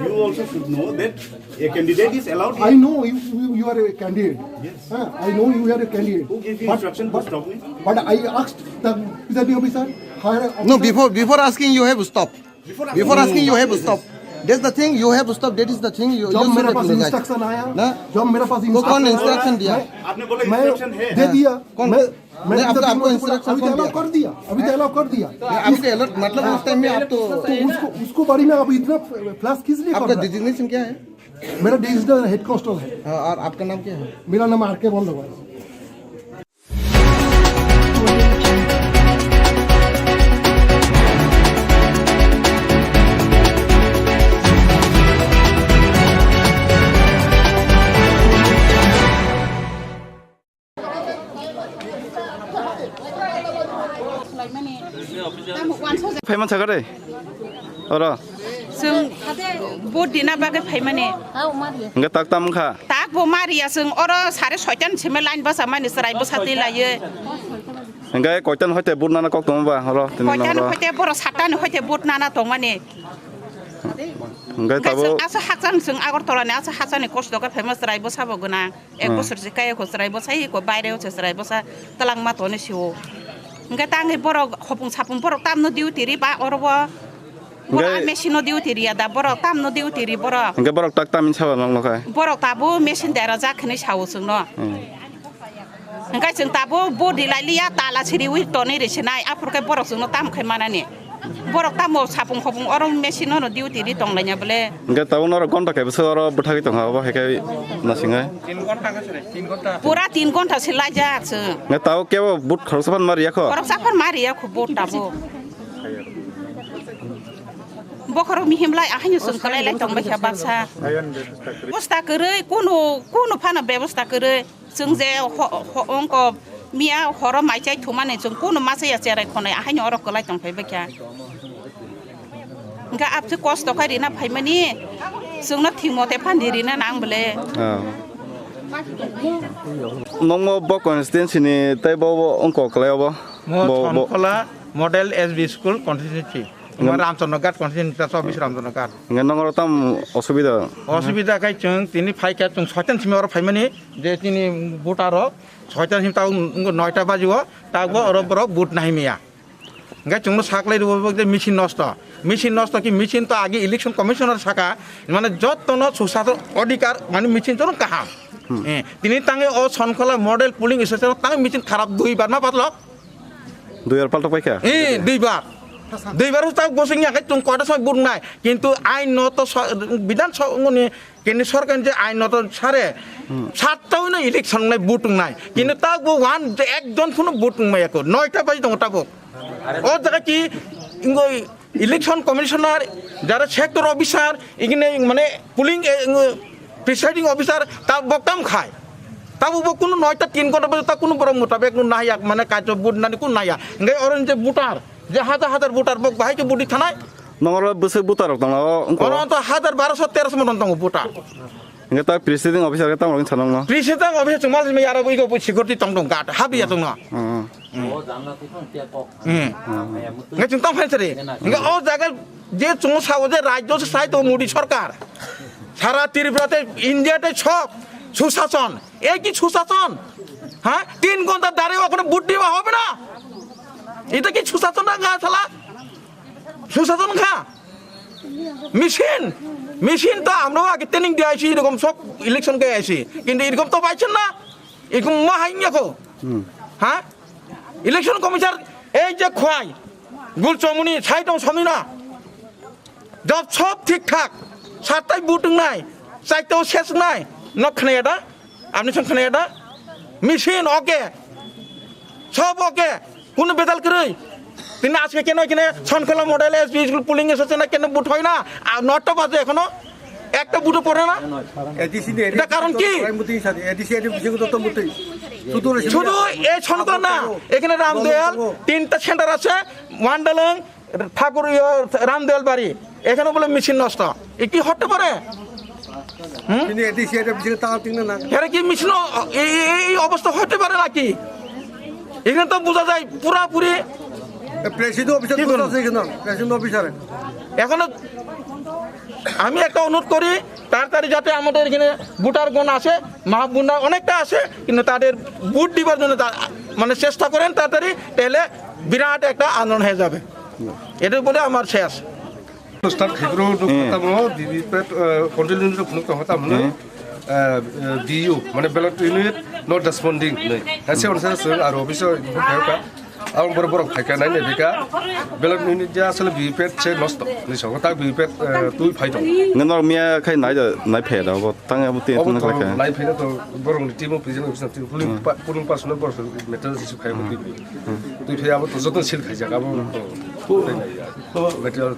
You also should know that a candidate is allowed I here. Know you, you, you are a candidate. Yes. Huh? I know you are a candidate. Who gave you But, instruction to but, stop me? But I asked the presiding officer, higher No, officer. Before, before asking, you have stopped. Before Before asking, you have stopped. That's the thing, you have stopped. That is the thing. You, जब you मेरे should पास recognize. Instruction आया, ना? जब मेरे पास तो कौन इंस्ट्रक्शन आया, इंस्ट्रक्शन दिया? मैं, आपने बोला मैं इंस्ट्रक्शन है, दे हाँ। दिया। कौन? मैं मैं नहीं, आपको, आपको इंस्ट्रक्शन अभी तो कौन अलाउ दिया? कर दिया, अभी तो अलाउ कर दिया। नहीं, अभी तो अलर्ट, मतलब, उस टाइम में आप तो तो उसको, उसको बारे में आप इतना फ्लैश किस लिए कर आपका रहे हैं? डेजिग्नेशन क्या है? मेरा डेजिग्नेशन हेड कांस्टेबल है। हाँ, और आपका नाम क्या है? मेरा नाम आर के Bandyopadhyay. Phaima sakha de? Oro. Chwng vote dina bagwi phaimani. Hwnkhe tak tam wngkha? Tak bo mariya, chwng oro sare soitan simi line bwchamani chwrai bwsa twi laiwi. Hwnkhe koitan hoite vote nana kok tongo ba oro tini Koitan oro? Hoite borok satani hoite vote nana tongmani. Hwnkhe Hwnkhe tabuk chwng aso hakchang chwng Agartala ni aso hakchang ni kosto khe phaima chwrai bwsa bo gwnang. Ek Hmm. bosor se kaya ko chwrai bwsa, iko baire o se chwrai bwsa twlangma toni sio. Hwnkhe tangwi borok hopung sapung borok tamno duty ri ba oro bo. Borok Hwnkhe a machine no duty ri ya da borok tamno duty ri borok. Hwnkhe borok tak tamni saba nokno khai. Borok tabo machine dera jak hinwi sao chwngno. Hmm. Hwnkhe chwng tabo body lai liya tala siriwi toni ri sinai aphuru khe borok chwngno tam khai manani. Borok tamo sapung khopung oro machine no duty ri tong laina bole. Hingke tabuk norok gonta kaibo se oro bwthagwi tongkha, obo hai khe nasingai. Pura tin gonta se laijak se. Hingke tabuk kebo but khoroksa phan ma riya kho? Khoroksa phan ma riya kho but tabuk. Bokhorok mihim lai ahaino chwng kwlai lai tong bai kha baksa. Bebosta kwrwi, kunu, kunu phano bebosta kwrwi. Chwng je ho-, ho-, ongko miya horo mai chai thumani chwng kunu masa ya cherai khonai ahaino oro kwlai tong phai bai kha. Hingke abse kosto khai rina phaimani chwngno thwngmo te phandi rina nang bole. Ah. Nongmo bo constituency ni tei bo, bo ongko kwlai obo? Mo Bo, bo. Chonkola Model S B School constituency. Ngam- Ramchandra Ghat constituency ta chobbish Ramchandra Ghat. Hingke nongro tam osubida? Osubida khai chwng tini phai kha chwng soitan simi oro phaimani je tini voter rok soitan simi ta noita baji o ta bo oro borok vote nai miya. Hingke chwngno saklai rwo je machine nosto. Machine nosto ki machine to agi election commissioner saka mane jotto no susason odhikar mane machine to kaham. Hmm. Eh, tini tange o Chonkola model polling station tange machine kharap dui bar ma patlok. Dui bar paltok paikha? Eh, dui bar. Dui bar ta gosing ya kai tung kota sai burung nai. Kintu ain no to so-, bidan so ngoni kini sorkar je ain no to sare. Hmm. Satta hino election nai butung nai. Kintu ta go one ekjon phunu butung maya ko. Noita bai tongo ta bo. O jaga ki ingoi election commissioner, jara sector officer, igine mane polling, eh, presiding officer, ta bo kam khai. Tabo bo kunu noita tin ghonta baje ta kunu borok mutabek no naiya, mane kaitor vote nani kunu naiya. Hingke oro je voter, je hajar hajar voter bo bahai ke vote thanai. Nongoro bwswk voter rok tongla o wngkha? Oro to hajar baroso teroso moton tongo voter. Hingke ta presiding officer ke tamo wngkha nongno? Presiding officer chwng mal jima yaro bo iko security tong tong guard, habi ya tongno. Hmm. Hmm. Ngai chwng tong phai sari. Hingke o jaga je chwng sao je rajyo se sai to Modi sorkar. Sara Tripura te India te sok susason. Ei ki susason? Ha? Tin ghonta dare okhone vote diba hobe na? Eta ki susason na ga sala? Susason kha? Machine, machine to amrao age training diye aisi, erokom sob election ke aisi. Kintu erokom to paichon na, erokom ma hai ya ko. Hmm. Ha? Election commissioner ei je khwai, gul chomuni, sai tong somni na. Job sob thik thak, sattai vote wngnai, chaitao ses wngnai, nok khnaya da? Apni song khnaya da? Machine okay. Sob okay. Kunu bedal kwrwi. Tini aske keno kene Sonkhola model S B school polling station keno vote hoy na. Ar noto baje ekhono ekta vote pore na. A D C ni Eta karon ki? Muti sadi, A D C ni bisingo to muti. Sudu Sudu e Sonkhola na. Ekene Ramdel, tinta center ase, Mandalung, ঠাকুর ইয়ে, রামদেওয়াল বাড়ি, এখানে বলে মেশিন নষ্ট, এ কি হতে পারে? হুম? তিনি এ ডি সি এটা বিশেষ তারা তিন না। এরা কি মেশিন অ-, এই, এই, এই অবস্থা হতে পারে নাকি? এখানে তো বোঝা যায় পুরাপুরি। এ, প্রেসিডেন্ট অফিসার কি বলবো? আছে এখানে, প্রেসিডেন্ট অফিসার। এখনো আমি একটা অনুরোধ করি, তাড়াতাড়ি যাতে আমাদের এখানে ভোটারগণ আসে, মা বোনরা অনেকটা আসে, কিন্তু তাদের ভোট দিবার জন্য তা-, মানে চেষ্টা করেন তাড়াতাড়ি, তাহলে বিরাট একটা আন্দোলন হয়ে যাবে। এটা বলে আমার শেষ। Start khaibro nuk Hmm. Tamo, B V P, uh, continue nuk nuk tamo, Hmm. Uh, uh, B U, mane ballot unit not responding, nai. Hase onse sung aro office o khayoka. Ang bor bor phaika nai ne bika. Ballot unit ja asale B V P se nosto. Ni so ta B V P, uh, tui phai tong. Ngenor miya khai nai da, nai phe da, bo tang abo te Obo tun to khai. Nai phe to borong ni team o president office team polling Hmm. pa-, polling person borok metal issue khai mo Hmm. Tui phai abo to joto sil khaijak abo. Hmm.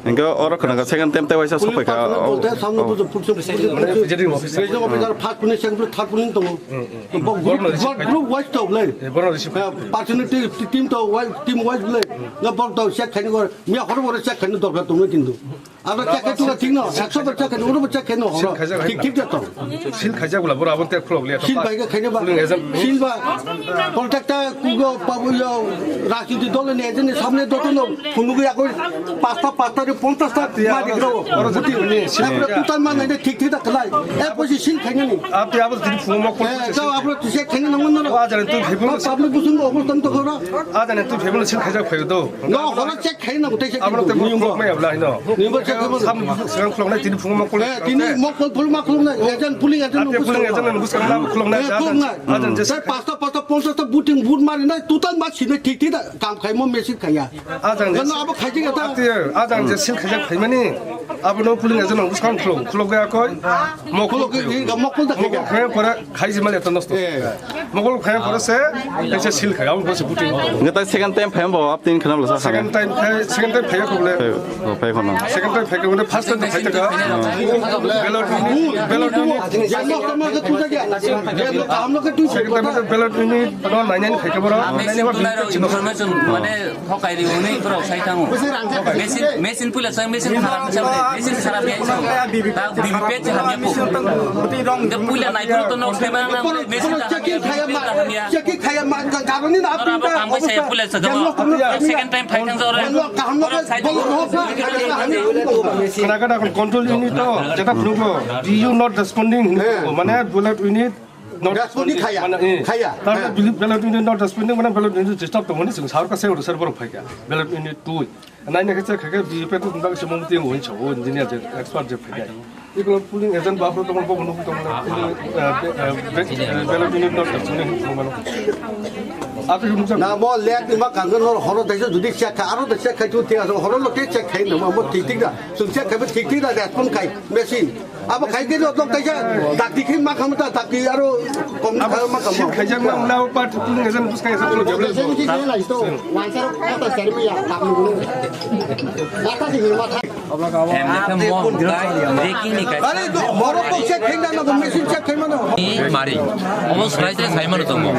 Hingke oro khwnaka second time tei waisa sopai kha. Police personnel bolte samno bujo putsu putsu putsu. Presiding officer. Presiding officer first police second police third police tongo. Bok group, bok group wise to blai. Personal team to wise, team wise blai. Na bok to check khaini gor. Miya horo horo check khaini dorkar tongo kintu. Aro check khai tuga thik no. Ekso bar check khaini, oro bar check khaini horo. Thik thik jato. Sil khaijak bula bora abon tek khulok le. Sil bai khaini ba. Sil ba. Contractor kugo pabu yo rajniti dol ni agent ni samne doto no. Phunugwi agoi pasta pasta ri pontas ta ma dikrao. Oro jati ni, sil Apre khaijak. Kutan ma nai thik thik da khlai. E poisi sil khainani. Apni abo jati phungo mo kon. Eh, jao apre tu se khainani nang nang. Wa jani tu phibun. Public busung ko obostan to khora. A jani tu phibun sil khaijak phayo do. No, khora check khaina ko te se. Abo te mo mai abla hino. Ni bo Sam swkang khuloknai, tini phungo mokol. Eh, tini mokol phulma khuloknai, agent, polling agent Ate polling agent no bwskang lama khuloknai, Eh, agent, khuloknai. Agent je Sai pasta, pasta, ponchas ta voting vote mari nai, total ma sini thik thik da, kam khai mo machine khaya. Agent je Gana abo khai thik ta. Ate, agent je sil khajak phaimani, abono polling agent no bwskang khulok, khulok ya koi, mokol Khulok ke, ke, mokol da khai. Mokol khaya pore khai jima le to nosto. Eh. Mokol khaya pore se, kaisa sil khaya, abo se voting. Ngetai second time phai bo, ap tin khana bla sa. Second time khai, second time phai ko le. Phai, oh, phai khana. Second time phai ko, first time phai ta ka. Ballot unit, ballot unit. Second time ballot unit no nai nai phai ka bora. Nai nai ba information mane thokai ri hwnwi borok sai thango. Machine, machine puila sai machine kharap, machine kharap ya. Ta V V P P hamya ko. Nda puila nai phuru to nok sai ba na machine ta Checking khaya ma, hamya. Checking khaya ma, ka-, karoni na Ora apni ba ta kang bai sai obostha. Puila sa Jamo jamo. Second time phai thang jore. Jamo kaham no Ora sai bol no. Khana kada kon control unit to, jeta phuru ko. Do you not responding? Mane ballot unit not Responding khaya. Mane, eh. Khaya. Tar Eh. Ballot unit not responding, mane ballot unit disturb tongmani sing sar ka se oro ser borok phai ka. Ballot unit two. Nai nai khe check khe V V P P ni bagwi se mumti wngwi sa o engineer je expert je phai. Iko polling agent ba phuru tongmani bo phuru tongmani polling, eh, be-, eh, be-, eh, ballot unit not tongmani tongmani. Ate jumsa Na mo lek ni ma kangkhe nor horo daisa judi check kha, aro da check khai tu te aro horo lo ke check khai no mo thik thik da. Sung check khai thik thik da respond khai machine. Abo khai khe jotong kaisa dakti khe ma khamu ta dakti aro kom ni khamu ma khamu. Sil khaijak ma wngla o part polling agent bus kaisa polling agent. Em, dekhe mo, guy, breaking ni kaisa. Are to moro ko check khai na na machine check khai ma na. Ni mari. Obo slide sai mano tongo.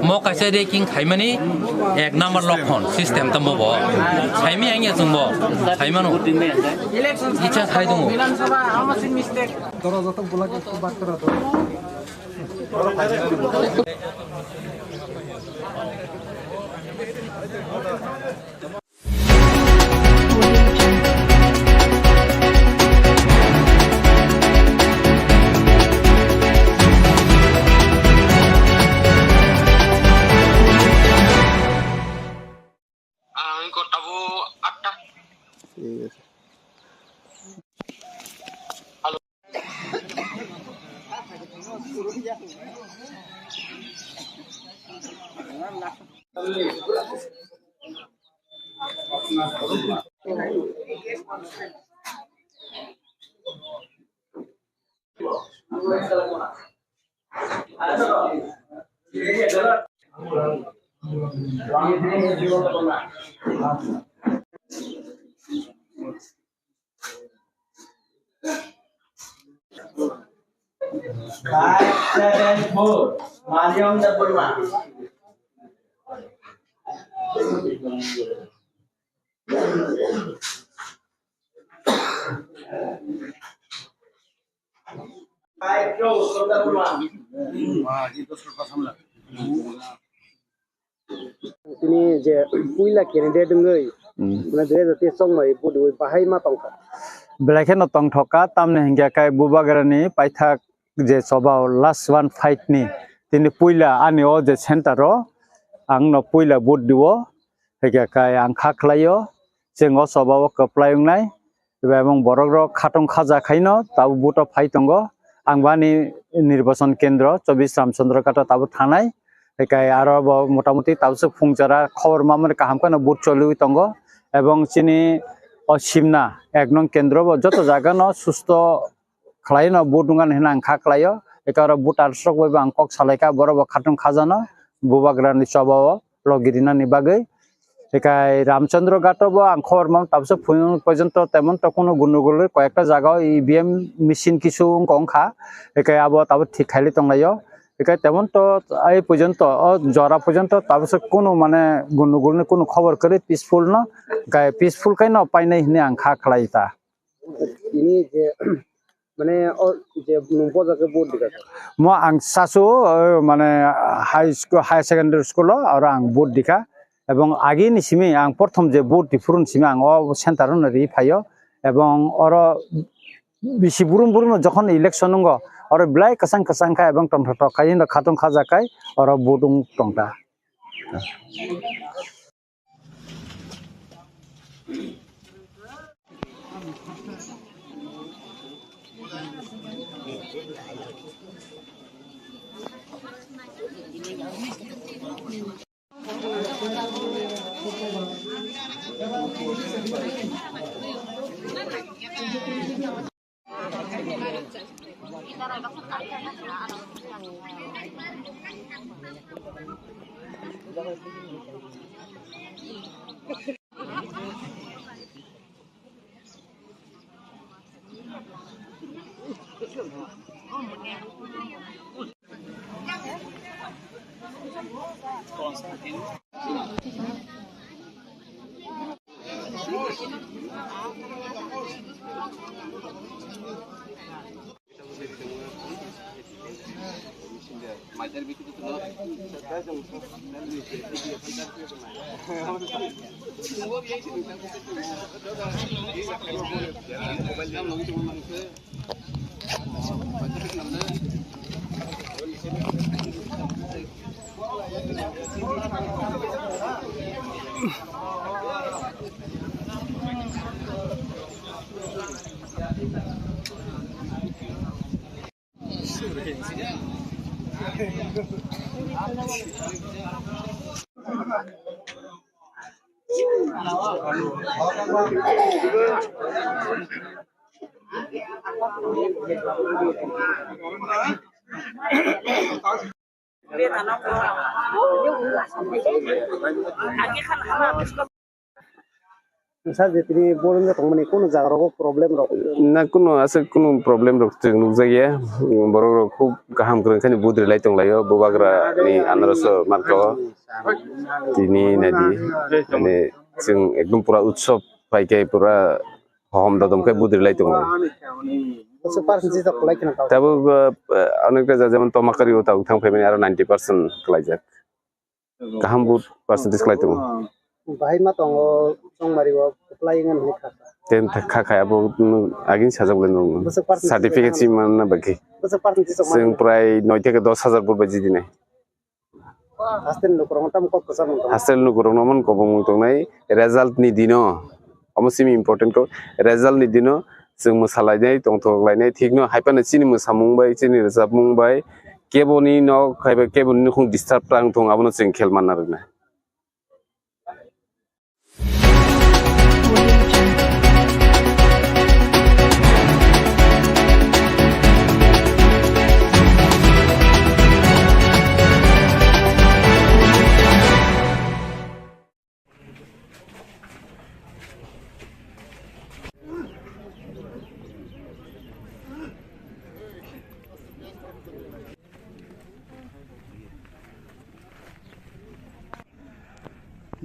Mo kaisa ranking khaimani ek number lokhon system tamo bo. Saimi ang ya chwngbo. Saimano. Icha khai tongo. Doro joto bulak ekko bak kora do. Ang kota bo atta. Five seven four, Mariam Debbarma. Five two, Sundar Burma. Tini je puila candidate wngwi, hmm, mane dui hajar teis chongmani vote rwi bahai ma tongkha. Belai kheno tongthokha, tamni hinkhe khe Bubagrani paithak je choba o last one fight ni tini puila ani o je center o ang no puila vote rwo, hinkhe khe ang kha khlaio, chwng o choba o kwplai wngnai. Eba emang borok rok khatong khaja khaino tabuk vote o phai tongo. Ang bani nirbachon kendro chobbish Ramchandra Ghat o tabuk thanai. Hikai aro bo motamuti tabuk phung jora khobor mamani kaham kheno vote choliwi tongo. Ebong chini o simna ek nong kendro bo joto jaga no susto khlaino vote wngkha hinwi ang kha khlaio. Eka aro voters rok bai bo ang kok salaikha, borok bo khatong khajano Bubagrani choba o logi rinani bagwi. Hikai Ramchandra Ghat o bo ang khobor mano tabuk phung porjonto temon to kuno gundugul rwi koyekta jaga o E V M machine kisu wngkha wngkha. Hikai abo tabuk thik khailai tonglaio. Hikai temon to ai porjonto o jora porjonto tabuk kuno mane gundugul ni kuno khobor kwrwi peaceful no. Hikai peaceful khe no painai hinwi ang kha khlai ta. Tini je, mane, o je nwng boja khe vote rikha. Mo ang sasu, o, mane, high school, higher secondary school o, oro ang vote rikha. Ebong agini simi ang prothom je vote riphuru ni simi ang o center o ri phaio. Ebong oro bisi burum burum no jokhon election wngo, oro belai kwchang kwchang kha ebong tongthok thok khai khatong khaja khai oro vote wng tongkha. Sir, je tini Boronjo tongmani kunu jaga rogo problem rok? Na, kunu aswk kunu problem rok chwng nukjakya. Borok rok khub kaham kwrwng khe budri lai tong laio, bubagra ni anarso marka o. Tini naidi, mane chwng ekdom pura utsob pai khe pura hohom dodom khe budri lai tongo. Bwswk percentage rok kwlai kheno tao? Tabuk, uh, uh, onekta ja jemon Tomakari o tabuk thang phaimani aro ninety percent kwlaijak. Kaham vote percentage kwlai tongo. Bahai ma tongo Chongmari o kwplai wngmani kha. Ten kha kha abo, mm, agini sajak le nung. Bwswk percentage certificate si manna bagwi. Bwswk percentage rok manna? Chwng prai noi theke dos hajar vote bai jidinai. Hostel ni lukurok no tamo kok kwcham wng tong? Hostel ni lukurok no omo kobong wng tongnai, result ni dino, omo simi important kok, result ni dino chwng mwsalainai, tongthok lainai, thikno hai phano chini mwsamung bai, chini rwchapmung bai keboni nok hai bai keboni nukhung disturb tang thung, abono chwng khel manna rwknai.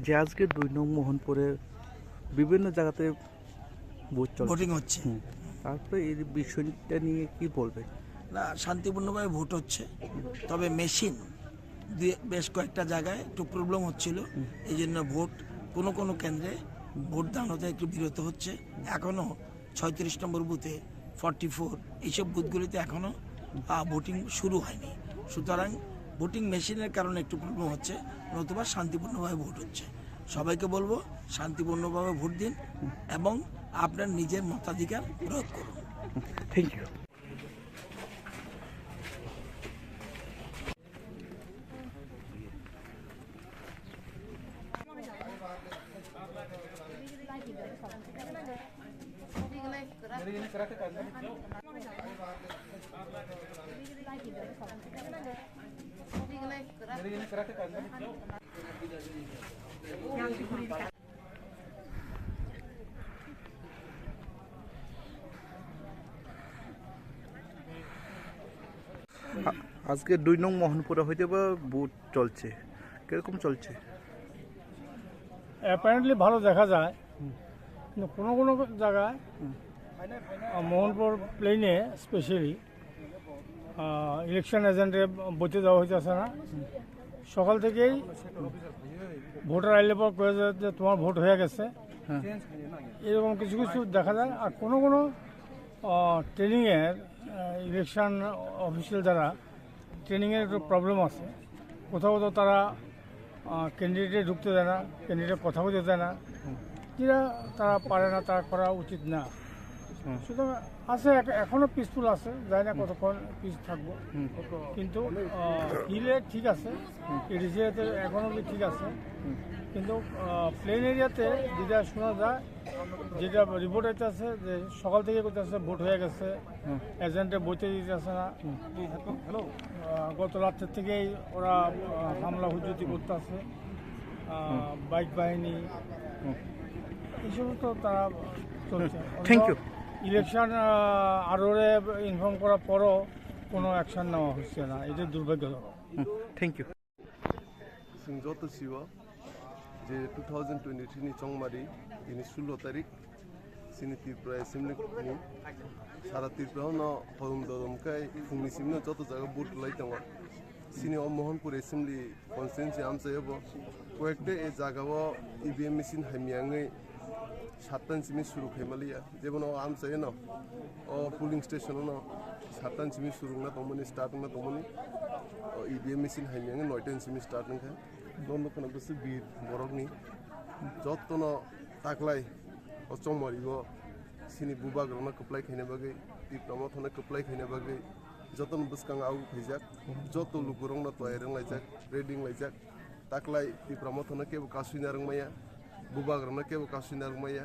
যে আজকে দুই নং মোহনপুরে বিভিন্ন জায়গাতে ভোট চলছে। ভোটিং হচ্ছে। হুম। তারপরে এই বিষয়টা নিয়ে কি বলবেন? না, শান্তিপূর্ণভাবে ভোট হচ্ছে, তবে মেশিন দুই, বেশ কয়েকটা জায়গায় একটু প্রবলেম হচ্ছিল, হুম। এই জন্য ভোট কোনো কোনো কেন্দ্রে ভোট দান হতে একটু বিরত হচ্ছে। এখনও ছয়ত্রিশ নম্বর বুথে, ফর্টি ফোর, এইসব বুথগুলিতে এখনও, আহ, ভোটিং শুরু হয়নি। সুতরাং ভোটিং মেশিনের কারণে একটু প্রবলেম হচ্ছে, নতুবা শান্তিপূর্ণভাবে ভোট হচ্ছে। সবাইকে বলবো শান্তিপূর্ণভাবে ভোট দিন এবং আপনার নিজের মতাধিকার প্রয়োগ করুন। Thank you. আ-, আজকে দুই নং মোহনপুরে হয়তো বা ভোট চলছে, কিরকম চলছে? অ্যাপারেন্টলি ভালো দেখা যায়, কিন্তু কোনো কোনো জায়গায়, হুম। আহ, মোহনপুর প্লেনে স্পেশালি আহ, ইলেকশন এজেন্টে বইতে দেওয়া হইতেছে না। সকাল থেকেই ভোটার আইলে পর কয়ে যায় যে তোমার ভোট হয়ে গেছে। হ্যাঁ। এরকম কিছু কিছু দেখা যায়। আর কোনো কোনো, আহ, ট্রেনিংয়ের, আহ, ইলেকশন অফিসিয়াল যারা, ট্রেনিংয়ের একটু প্রবলেম আছে। কোথাও কোথাও তারা, আহ, ক্যান্ডিডেটে ঢুকতে দেয় না, ক্যান্ডিডেট কথা বলতে দেয় না। এরা তারা পারে না, তারা করা উচিত না। হুম। সুতরাং আছে, এক-, এখনো পিসফুল আছে, জানি না হুম। কতক্ষণ পিস থাকবো। হুম। কিন্তু, আহ, হিলে ঠিক আছে, হুম। এডিসিতে এখনো কি ঠিক আছে। হুম। কিন্তু, আহ, প্লেন এরিয়াতে যেটা শোনা যায়, যেটা রিপোর্ট হইতেছে যে সকাল থেকে করতেছে, ভোট হয়ে গেছে, হুম। এজেন্টে বইতে দিতেছে না। হুম। আহ, গত রাত্রের থেকেই ওরা, আহ, হামলা হুজ্জতি করতেছে, আহ, হুম। বাইক বাহিনী, হুম। এইসব তো তারা চলছে। হুম। Thank you. ইলেকশন, আহ, আরোরে ইনফর্ম করার পরও কোনো অ্যাকশন নেওয়া হচ্ছে না, এটা দুর্ভাগ্যজনক। হুম। Thank you. Chwng joto sio je two thousand twenty-three ni chongmari, tini sullo tarik, chini Tripura Assembly ni sara Tripura no hodom dodom khai phungni simi no joto jaga vote lai tongo. Chini o Mohanpur Assembly constituency amchai o bo koyekta e jaga o E V M machine hamya wngwi satta ni simi suru khai maliya. Jebono o amchaino, o polling station no satta ni simi surungna tongmani, start wngna tongmani, o E V M machine hamya wngwi noita ni simi start wngkha. Nono kheno bwswk bir borokni jottono taklai o chongmari o chini bubagrano kwplai khaina bagwi, Tipra Mothano kwplai khaina bagwi jotono bwskango agu khaijak, joto lukurokno toyar wnglaijak, ready wnglaijak. Taklai Tipra Mothano kebo kasui narwk maya, bubagrano kebo kasui narwk maya,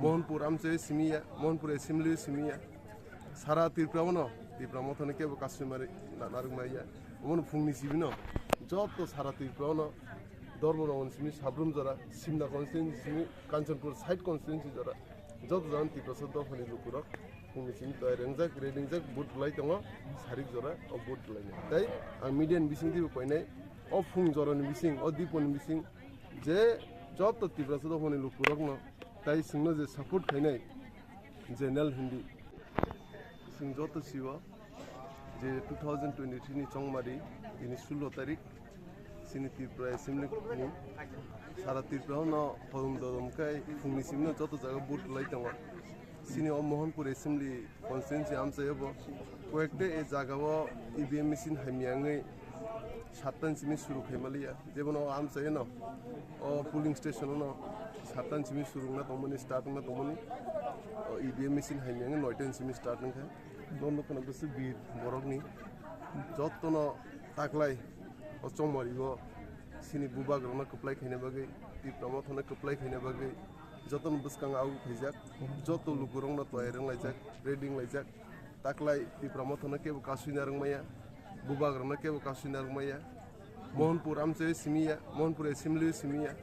Mohanpur amchaio simi ya, Mohanpur Assembly o simi ya, sara Tripura o no Tipra Mothano kebo kasui mari na-, narwk maya. Omono phungni simi no joto sara Tripura o no Dharmanagar ni simi Sabrum jora, Simna constituency simi Kanchanpur side constituency jora, joto jagan Tiprasa dophani lukurok phungni simi toyar wngjak, ready wngjak, vote rwlai tongo, sarik jora o vote rwlainai. Tai ang media ni bisingtwibo koinai, o phung jorani bising, o diponi bising, je joto Tiprasa dophani lukurokno tai chwngno je support khainai, General Hindi. Chwng joto sio je two thousand twenty-three ni chongmari, tini sullo tarik, chini Tripura Assembly ni sara Tripura no hodom dodom khai phungni simi no joto jaga vote rwlai tongo. Chini o Mohanpur Assembly constituency amchaio bo koyekta e jaga o E V M machine hamya wngwi satta ni simi suru khai maliya. Jebono o amchaino, o polling station no satta ni simi surungna tongmani, start wngna tongmani, o E V M machine hamya wngwi noita ni simi start wngkha. Nono kheno bwswk bir borokni jottono taklai o chongmari o chini bubagrano kwplai khaina bagwi, Tipra Mothano kwplai khaina bagwi jotono bwskango agu khaijak, joto lukurokno toyar wnglaijak, ready wnglaijak. Taklai Tipra Mothano kebo kasui narwk maya, bubagrano kebo kasui narwk maya, Mohanpur amchaio simi ya, Mohanpur Assembly o simi ya,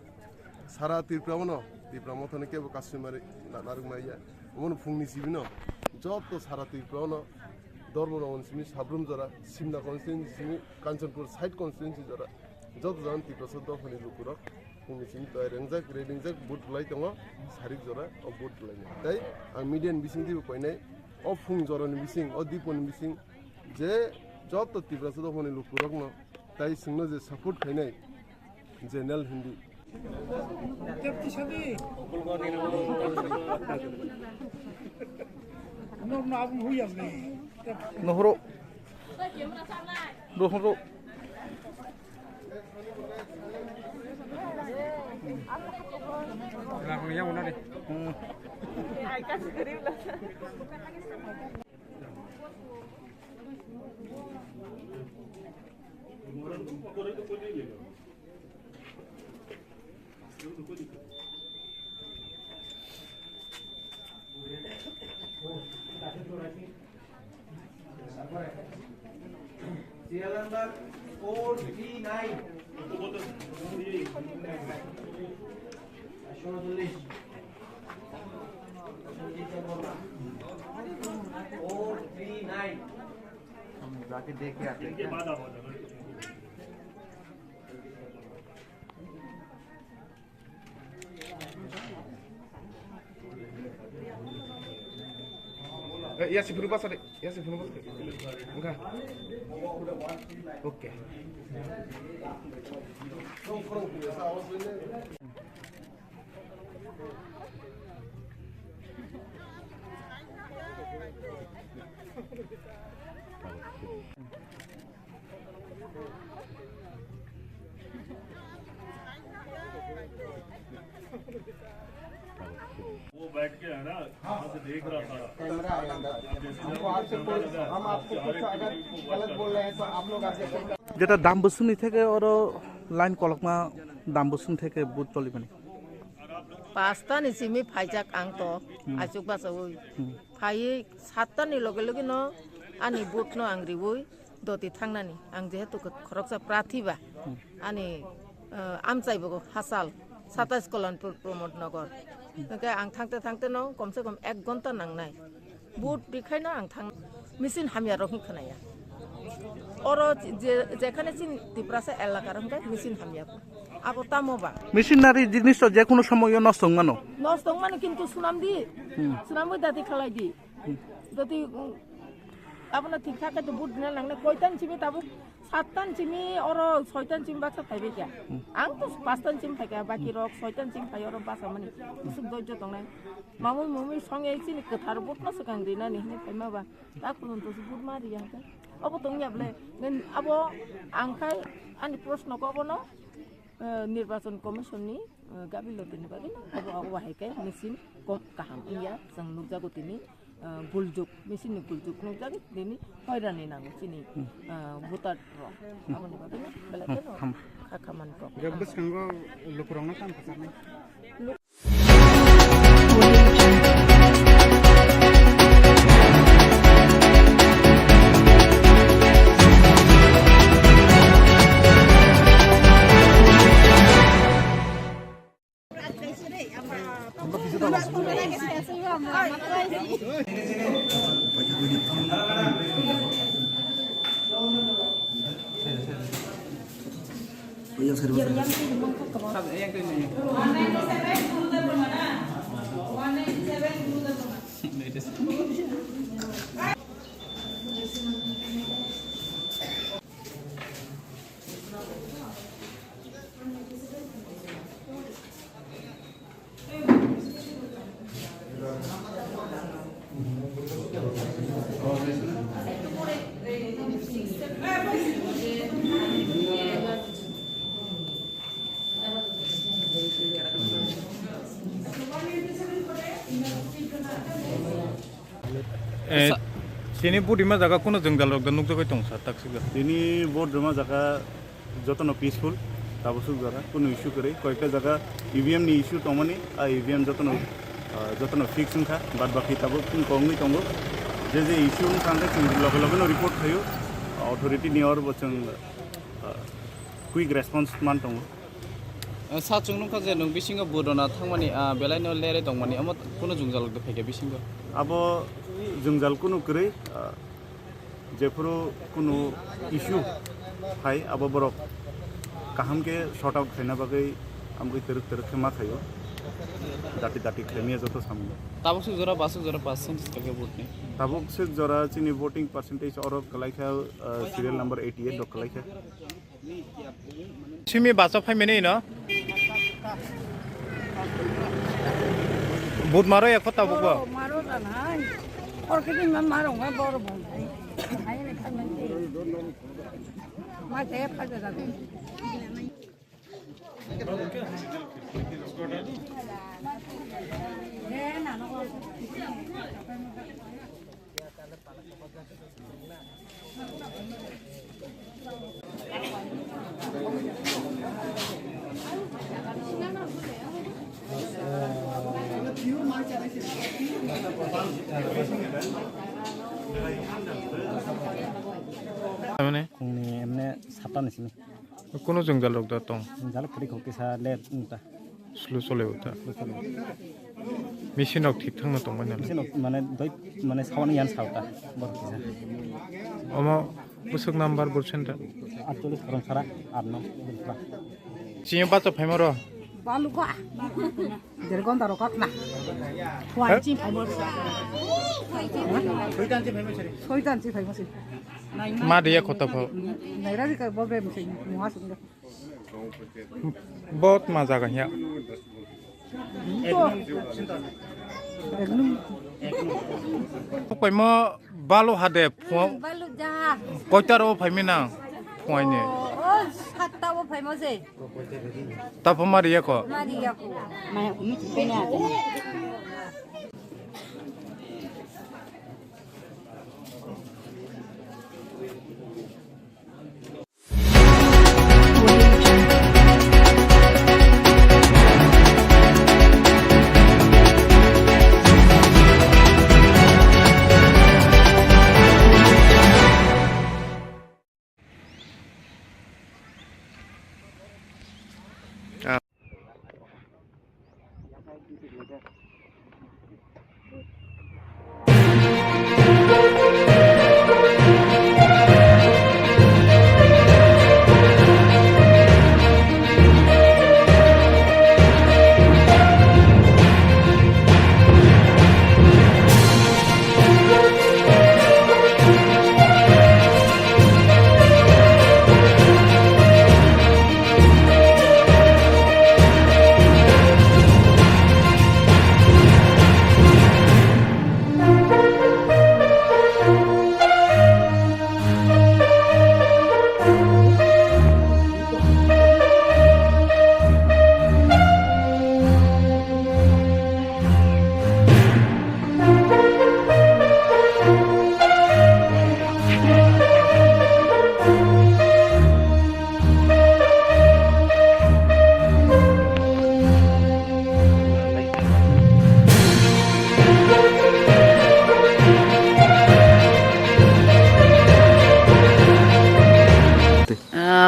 sara Tripura o no Tipra Mothano kebo kasui mari na-, narwk maya. Omono phungni simi no joto sara Tripura o no Dharmanagar ni simi Sabrum jora, Simna constituency simi Kanchanpur side constituency jora, joto jagan Tiprasa dophani lukurok phungni simi toyar wngjak, ready wngjak, vote rwlai tongo, sarik jora o vote rwlainai. Tai ang media ni bisingtwibo koinai, o phung jorani bising, o diponi bising, je joto Tiprasa dophani lukurokno tai chwngno je support khainai, General Hindi. Nohoro. Nohoro. Hmm. Serial number four three nine. Four three nine. हम जाके देख के आते हैं। Eh, ya si berubah tadi, ya si berubah tadi. Enggak. Oke. Camera है अंदर। हमको आपसे कोई, हम आपको कुछ अगर गलत बोल रहे हैं तो आप लोग आके যেটা ডাম্বুসুনি থেকে ওরো লাইন কলকমা ডাম্বুসুনি থেকে বুথ চলিবানি। Pasta ni simi phaijak ang to, hmm, achuk bachawi. Hmm. Phaiwi satta ni loge loge no ani vote no ang riwi doti thangnani. Ang jehetu khoroksa prathi ba, hmm, ani, eh, amchai bo hachal satais Kalanpur Pramod Nagar. Hwnkhe ang thangte thangte no komse kom ek ghonta nangnai. Vote rikhaino ang thang, machine hamya rok hwn khwnaya. Oro je, jekhane chini Tiprasa elaka rok hwnkhe machine hamya. Abo tamo ba? Machinery jinis to je kono somoyo nosto wng mano. Nosto wng mano, kintu swnam di. Hmm. Swnamwi dati khalai di. Hmm. Dati, um, abono thik thak khe to vote rina nangnai. Koitan simi tabuk sattan simi oro soitan simi baksa phaibai kha. Hmm. Ang to pastan simi phai kha, baki rok soitan simi phai oro basa mani. Kusuk doijo tongnai. Mamui mumui songya chini kwthar vote no swkang rinani hinwi phaima ba. Ta khulum to vote ma riya khe. Obo tongya bole. Ngen abo ang khai ani proshno ko obono, eh, Nirbachon Commission ni, eh, gabi lotini bagwi no obo, obo hai khe machine kok kaham wngya, chwng nukjago tini, eh, guljuk, machine ni guljuk nukjagwi tini hoirani nango chini, eh, voter rok. Aboni bagwi no belai kheno kha khamani kok. Bwskango lukurokno tamo kwcharnai. Eh, sa- tini vote rima jaga kuno jwngjal rok da nukjagwi tong sa, taksik da. Tini vote rima jaga jotono peaceful, tabuk suk jora, kuno issue kwrwi. Koyekta jaga E V M ni issue tongmani, a E V M jotono, ah, jotono fix wngkha, bad baki tabuk kung kongwi tongo. Je je issue wngkha hwnkhe chwng loge loge no report khaio, authority ni or bo chwng, ah, quick response man tongo. Sa chwng nukha je nwng bisingo vote rwna thangmani, ah, belai no lerwi tongmani, omo kuno jwngjal rok phaikha bisingo. Abo jwngjal kuno kwrwi, ah, jephuru kuno issue hai abo borok kaham khe sort out khaina bagwi amgwi twrwk twrwk khe ma khaio. Dati dati khlaimaya joto samung. Tabuk suk jora, basuk jora percentage khe vote ni? Tabuk suk jora chini voting percentage oro kwlaikha, ah, serial number eighty eight rok kwlaikha. Simi bacha phaimani no? But maro ekho tabuk bo. Maro jan hai. Or kiti ma maro ma bor bo. Hai ni khamani. Ma te pha ja ja. Tamani? Khungni emne satta ni simi. Kuno jwngjal rok da tong? Jwngjal kwrwi kho kisa late wngta. Slow chole uta. Machine rok thik thangno tongmani. Machine rok mane doi mane sawan yan sauta. Borok kisa. Omo bwswk number bwswk center. Aatcholish Khorang Sara, aat no. Chini bacha phaima ro. Baluka. Der gonta rok khna. Phai chi phaima. Soitan chi phaima sari. Soitan chi phaima sari. Ma dia khota pho. Naira di ka bo be mse muha sung. Bot ma jaga hiya. Paimo balu hade phung. Balu jaha. Koita ro phaimi nang? Phuaini. O, o, satta o phaimo se. Tapo mari yako. Mari yako. Mai umi chipenya.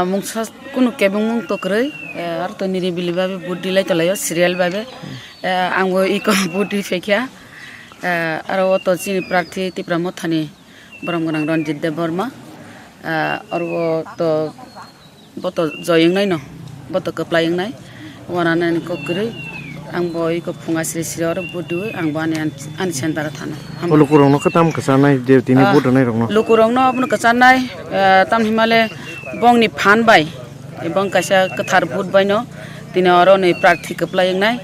Mungsa kunu kebengmung to kwrwi, eh, aro to niribili babe vote dilai tolaio, serial babe. Eh, angbo iko vote di phaikha. Eh, aro o to chini prarthi Tipra Mothani borom gwnang Ranjit Debbarma. Eh, aro o to bo to joy wngnaino, bo to kwplai wngnai. Wananani kok kwrwi. Ang bo iko phunga sri sri oro vote diwi, ang bo ani, ani center o thana. O lukurokno khe tam kwcharnai je tini Ah, vote rwnairokno? Lukurokno abono kwcharnai, eh, tamni himale bongni phan bai, bong kaisa kwthar vote baino tini oro ni prarthi kwplai wngnai.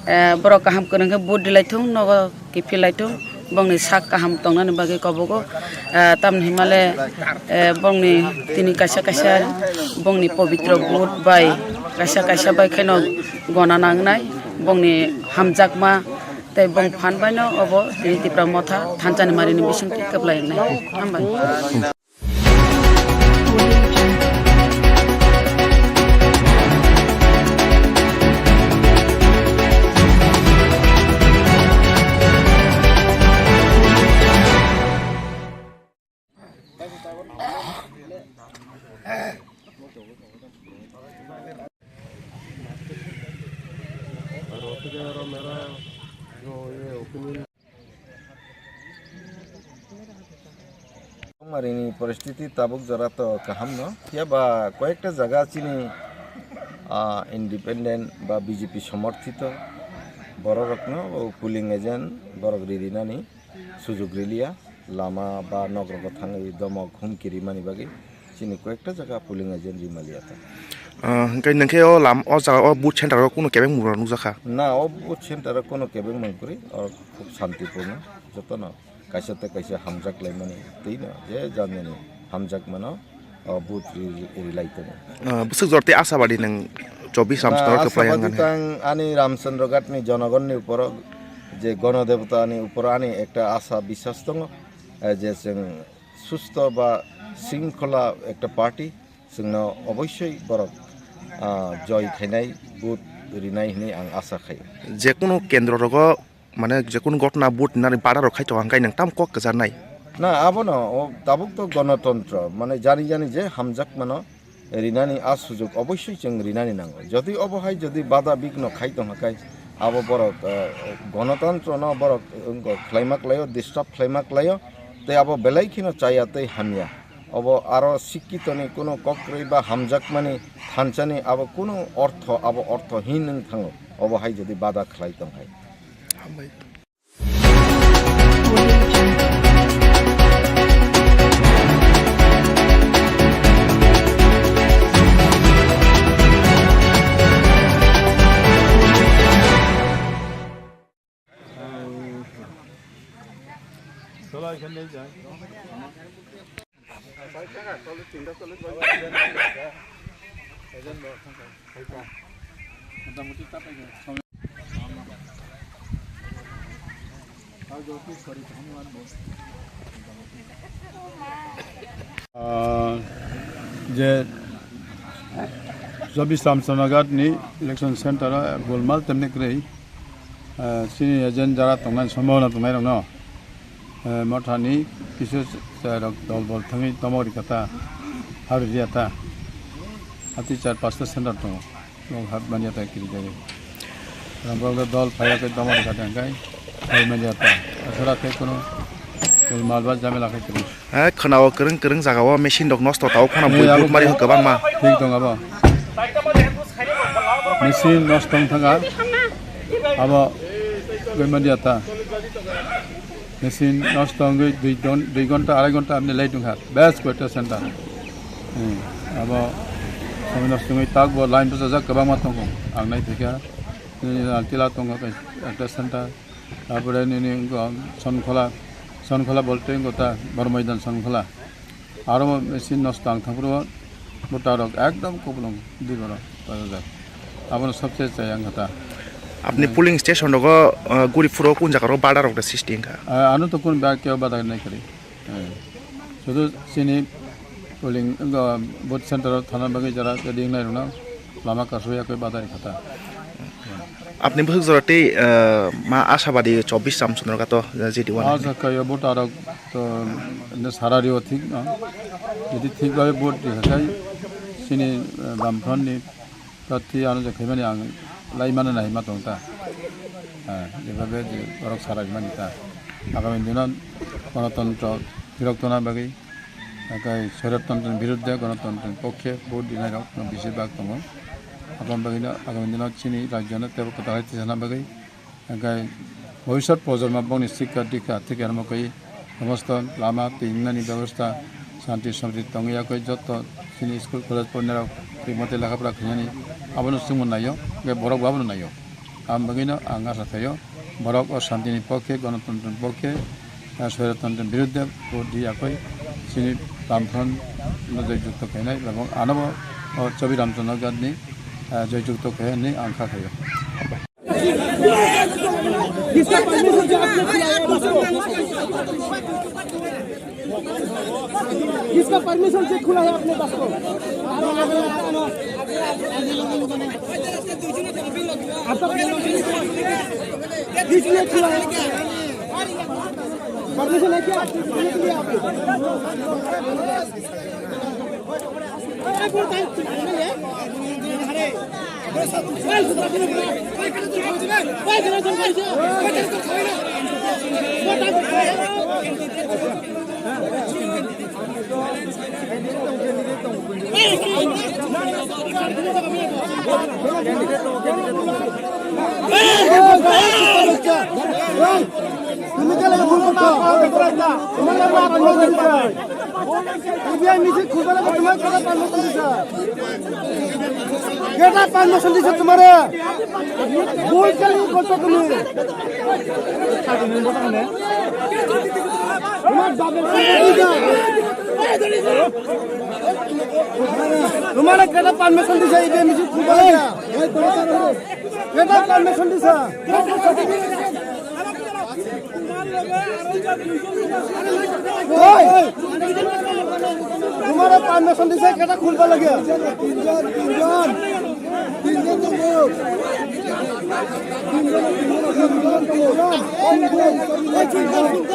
Eh, borok kaham kwrwng khe vote dilai thung, nogo kiphilai thung, bongni sak kaham tongnani bagwi kobogo. Eh, tamni himale, eh, bongni tini kaisa kaisa bongni pobitro vote bai kaisa kaisa bai kheno gona nangnai, bongni hamjakma tei bong phan baino obo tini Tipra Motha thansa ni mari ni bisingtwi kwplai wngnai. Hambai. Chongmarini poristiti tabuk jora to kaham no, phiya ba koyekta jaga chini, ah, independent ba B J P somorthito bororokno o polling agent borok ririnani sujug riliya, lama ba nogrogo thangwi domok humki rimani bagwi chini koyekta jaga polling agent rimaliya ta. Ah, hwnkhe nwng khe o lam, o jaga o vote center o kunu kebeng mura nukjakha? Na, o vote center o kunu kebeng mung kwrwi, o khub santipurno, jotono kaisa tei kaisa hamjak laimani twi no je janani hamjakmano, o, vote ri-, ri-, rilai tongo. Ah, bwswk jora tei asabadi nwng chobbish Na, Ramchandra kwplai asabadi ang tang ani Ramchandra Ghat ni jonogonni uporo je Ganadevata ni uporo ani ekta asa biswas tongo, eh, je chwng susto ba shringkhola ekta party chwngno oboisoi borok, ah, joy khainai, vote rinai hinwi ang asa khaio. Jekunu kendro rogo mane jekunu gotna vote nani bada rok khai tongo, hwnkhe nwng tamo kok kwcharnai? Na, abono, o, tabuk to gonotontro, mane jani jani je hamjakmano rinani a sujog oboisoi chwng rinani nango. Jodi obo hai jodi bada bigno khai tongkha khai, abo borok, eh, gonotantrono borok, eh, wngkha khlaima klaio, disturb khlaima klaio, tei abo belai kheno chaya tei hamya. Obo aro sikkitoni kunu kokrwi ba hamjakmani thansani abo kunu ortho, abo orthohin wng thango, obo hai jodi bada khlai tongkhai. Hambai. Ah, je chobbish Ramchandra Ghat ni election center o golmal temni kwrwi, ah, chini agent jara tongnai, sombhabona tongnai rokno, ah, mothani kisu chairok dol bol thangwi tomo rikha ta, ha rwya ta, hati char pasta center tongo. Nok hap manya ta kiri jani. Rang borok le dol phaya khe domo de kata kai. Hai manya ta. Asara khe kono kul mal ba jamela khe kiri. Eh, khwnao kwrwng kwrwng jaga o machine rok nosto tao khana Eh, bui abo but mari khe kwbang ma. Thik dong abo. Machine nosto wng thanga. Abo goi manya ta. Machine nosto wngwi dui don-, dui ghonta, arai ghonta amni late wngkha. Best koi ta center. Hmm. Abo samwi nosto wngwi tak bo line bwchajak kwbangma tongo. Ang nai phaikha. Nini Altila tongo kai-, ekta center. Tapore nini wngkha Sonkhola. Sonkhola bolte wngkha ta Bormaidan Sonkhola. Aro machine nosto ang thangphuru bwta rok ekdom kupulung di borok tojak. Abono sobse chaya wngkha ta. Apni Hmm. polling station rogo, uh, guri phuru kun jaga rogo bada rok da sisti wngkha? Ah, ano to kun ba kebo bada nai kari. Eh. Sudu sini polling, uh, vote center o thana bagwi jara ready wngnai rokno lama kasui yakui bada rikha ta. Apni bwswk jora tei, uh, ma ashabadi chobbish Ramchandra Ghat o, uh, G D one. Ah, jaka yo bwta rok To, ino sara rio thik no. Jodi thik bhabe vote rikha khai, Chini, eh, Bamfront ni prarthi ano je khaimani ang lai mano nai ma tong ta. Eh, jebabe je borok sarai mani ta. Agami dino Ganatantro phirok tona bagwi, hakai Swairajtantro ni birudde Ganatantro ni pokhe vote dinai rok no bisi bak tongo. Aboni bagwi no agami dino chini rajyo no tebo kwtal hai tisana bagwi Hingke bhobishyot projonmo bongni sikha dikha thikhe rwma koi somosto lama twi wngnani bebosta shanti samriti tongwi yakoi joto chini school college porinairok thik mate lekha pora khainani abono chwngno naio, hingke borok bo abono naio. Aboni bagwino ang asha khaio borok o shantini pokhe, gonotontro ni pokhe, swairajtantro ni birudde vote di yakoi chini Bamfront no joy jukto khainai ebong anobo o Chobi Ramchandra Ghat ni joy jukto khai hinwi ang kha khaio. किसका परमिशन से आपने खुला है बस को? किसका परमिशन से खुला है आपने बस को? आपका किसने खुला है? परमिशन है क्या आपके खुलने के लिए आपको? তুমি কেন ভুল করছো? তোমার নাম ইভিএম মেশিন খুলবে না, তোমার কেটা পারমিশন দিছে? কেটা পারমিশন দিছে তোমারে? ভুল কেন করছো তুমি? তোমার বাপের সাথে কি যায়? তোমারে কেটা পারমিশন দিছে ইভিএম মেশিন খুলবে না? কেটা পারমিশন দিছে? ওই! তোমারে পারমিশন দিছে কেটা খুলবা লাগে? তিনজন, তিনজন। তিনজন তো লোক। তিনজন, তিনজন, তিনজন তো লোক। তিনজন, তিনজন, তিনজন।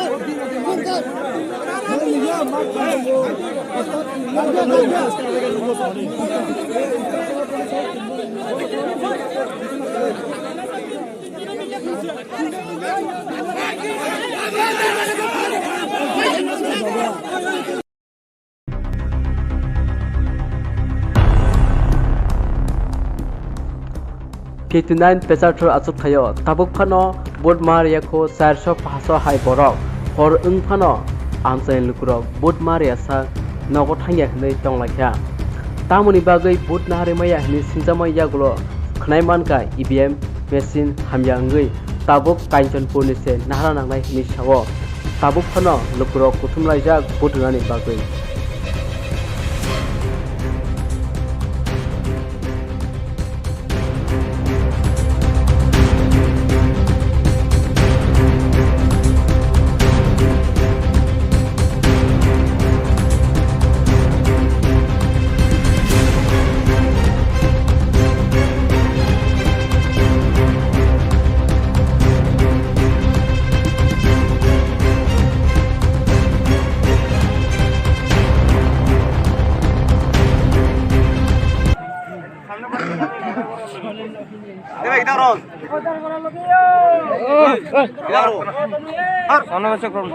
Fifty nine Pecharthor achuk thaio, tabuk phano vote ma riyakho charso paso hai borok, hor wng phano amchaini lukurok vote ma riya sak nogo thangya hinwi tonglaikha. Tamoni bagwi vote naharwi maya hinwi singjakma yagulo khwnai mankha E V M machine hamya wngwi tabuk Kanchanpurni se nahara nangnai hinwi sao. Tabuk phano lukurok kuthumlaijak vote rwnani bagwi. ए भाई, इधर आओ। इधर आओ। हर खाना में से कौन?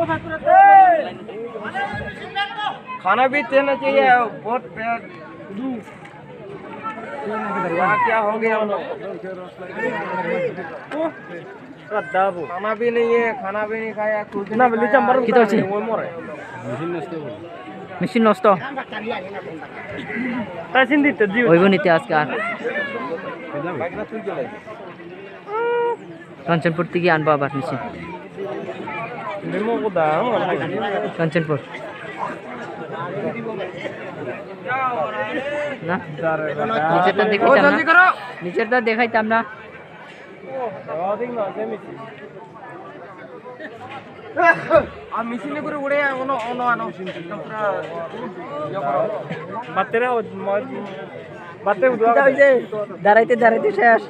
खाना भी देना चाहिए, बहुत पेट। क्या, क्या हो गया हम लोग? खाना भी नहीं है, खाना भी नहीं खाया, कुछ भी नहीं खाया। किधर से? Machine nosto. Oibo niti aske ar. Kanchanpur tigi anbo abar machine. Kanchanpur. Na? Niche ta dekhaitam na. Niche ta dekhaitam na. A machine guri ude, ono, ono, ano. Ekdom pura, yo koro. Battery o, mo-, কিতা হইছে? দাঁড়াইতে দাঁড়াইতে শেষ।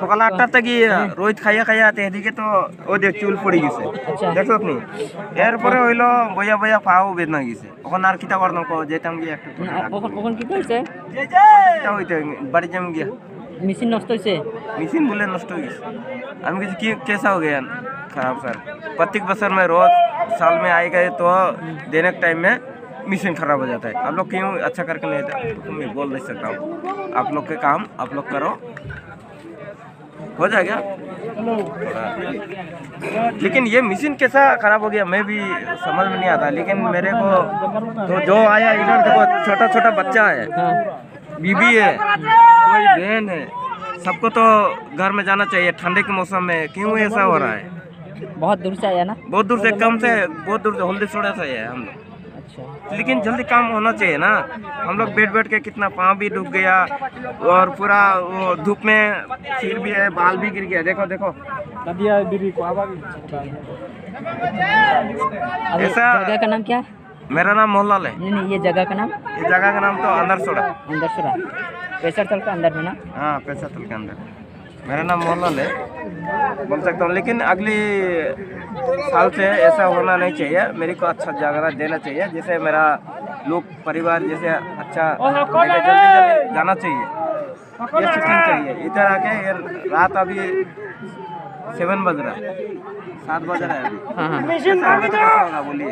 সকাল আটটা থেকে রোদ খাইয়া খাইয়া তে এদিকে তো ওই দেখ চুল পড়ে গেছে। আচ্ছা। দেখছো আপনি? এরপরে হইলো বইয়া বইয়া পাও বেদনা গেছে। ওখানে আর কিতা করতাম কো, যেতাম গিয়ে একটু না, ওখানে, ওখানে কিতা হইছে? কিতা হইতে বাড়ি যাম গিয়া। মেশিন নষ্ট হইছে? মেশিন বলে নষ্ট হয়ে গেছে। আমি কিছু কি, कैसा हो गया? खराब सर। प्रत्येक बसर में रोज साल में आएगा ये तो देने के टाइम में मशीन खराब हो जाता है। आप लोग क्यों अच्छा करके नहीं देते? तो मैं बोल नहीं सकता हूँ। आप लोग के काम आप लोग करो, हो जाएगा। लेकिन ये मशीन कैसा खराब हो गया, मैं भी समझ में नहीं आता। लेकिन मेरे को तो जो आया इधर, देखो, छोटा छोटा बच्चा है, हाँ। बीबी है, कोई बहन है, सबको तो घर में जाना चाहिए ठंडे के मौसम में। क्यों ऐसा हो रहा है? बहुत दूर से आया ना? बहुत दूर से, कम से, बहुत दूर से, हल्दी सोड़ा से आया है हम लोग। अच्छा। लेकिन जल्दी काम होना चाहिए ना। हम लोग बैठ बैठ के कितना पाँव भी दुख गया और पूरा वो धूप में सिर भी है, बाल भी गिर गया। देखो, देखो। अभी ऐसा जगह का नाम क्या है? मेरा नाम मोहनलाल है। नहीं, नहीं, ये जगह का नाम? ये जगह का नाम तो अंदर सोड़ा। अंदर सोड़ा। प्रेशर तल का अंदर में ना? हाँ, प्रेशर तल के अंदर। मेरा नाम मोहनलाल है, बोल सकता हूँ, लेकिन अगली साल से ऐसा होना नहीं चाहिए। मेरे को अच्छा जगह देना चाहिए, जैसे मेरा लोग परिवार जैसे अच्छा जगह जल्दी जल्दी जाना चाहिए। ये सिस्टम चाहिए। इधर आके ये रात अभी सेवन बज रहा है, सात बज रहा है अभी। हाँ, हाँ। ऐसा होगा तो कैसा होगा, बोलिए?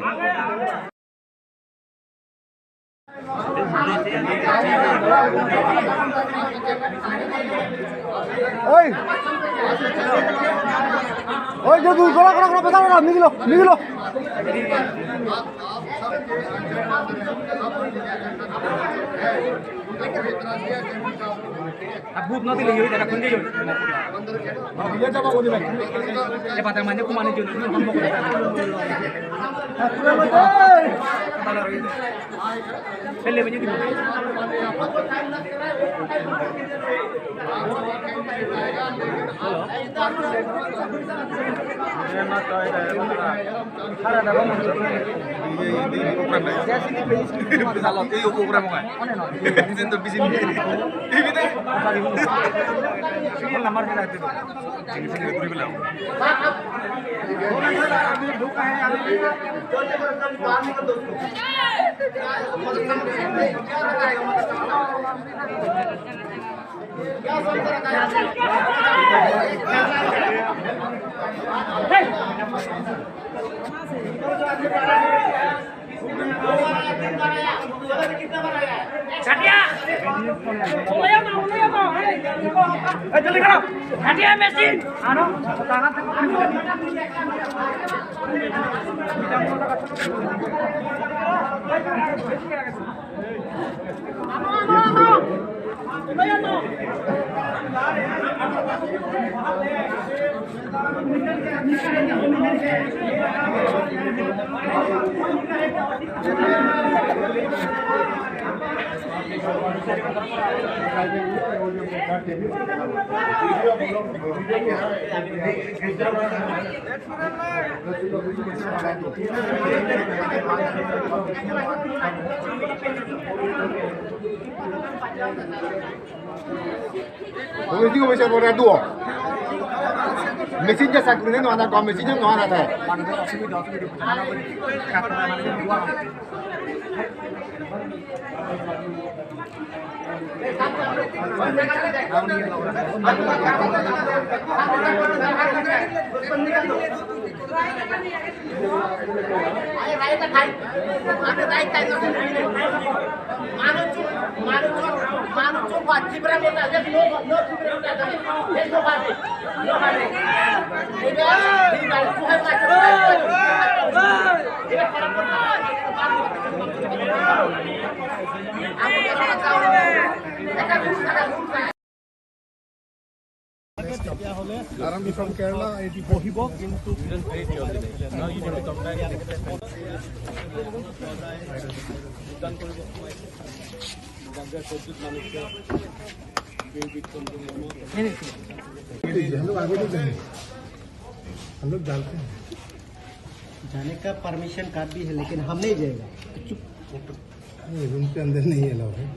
Oi! Oi, jadu, gora, gora, gora, beda, beda, nigilo, nigilo. Ab bhut no dile yoi dada khunde yoi. Ye jaba boli bhai. Ye bata mane kumane joi. Pele bani dile. Hello. Kung hindi ko may sabor na duo. Mesin ja sakri no ana ko mesin no ana ta. Aram from Kerala, এটি বহিব কিন্তু हम लोग आगे नहीं जाएंगे, हम लोग जानते हैं। जाने का परमिशन कार्ड भी है, लेकिन हम नहीं जाएगा। चुप। रूम के अंदर नहीं अलाउ है।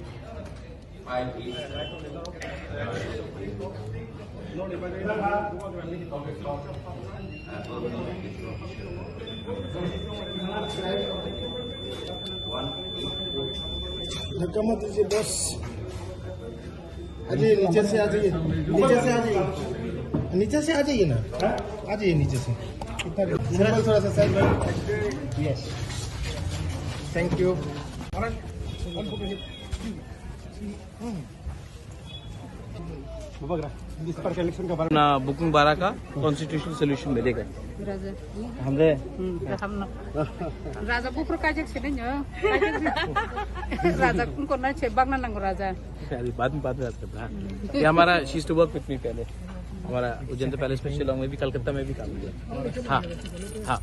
धक्का मत दीजिए बस। आ जाइए, नीचे से आ जाइए, नीचे से आ जाइए, नीचे से आ जाइए ना, आ जाइए नीचे से। इतना सिंपल, थोड़ा सा साइड में। Yes, thank you. ना बुकिंग बारा का कॉन्स्टिट्यूशनल सॉल्यूशन मिलेगा। राजा। हमरे हम्म, तो हम ना। राजा बुफर काजक से नहीं हो। काजक से। राजा कुन को ना छे बागना नंग राजा। अरे बाद में, बाद में बात करते हैं। ये हमारा, she used to work with me पहले। हमारा उज्जैन पैलेस में, शिलोंग में भी, कलकत्ता में भी काम किया। हाँ, हाँ।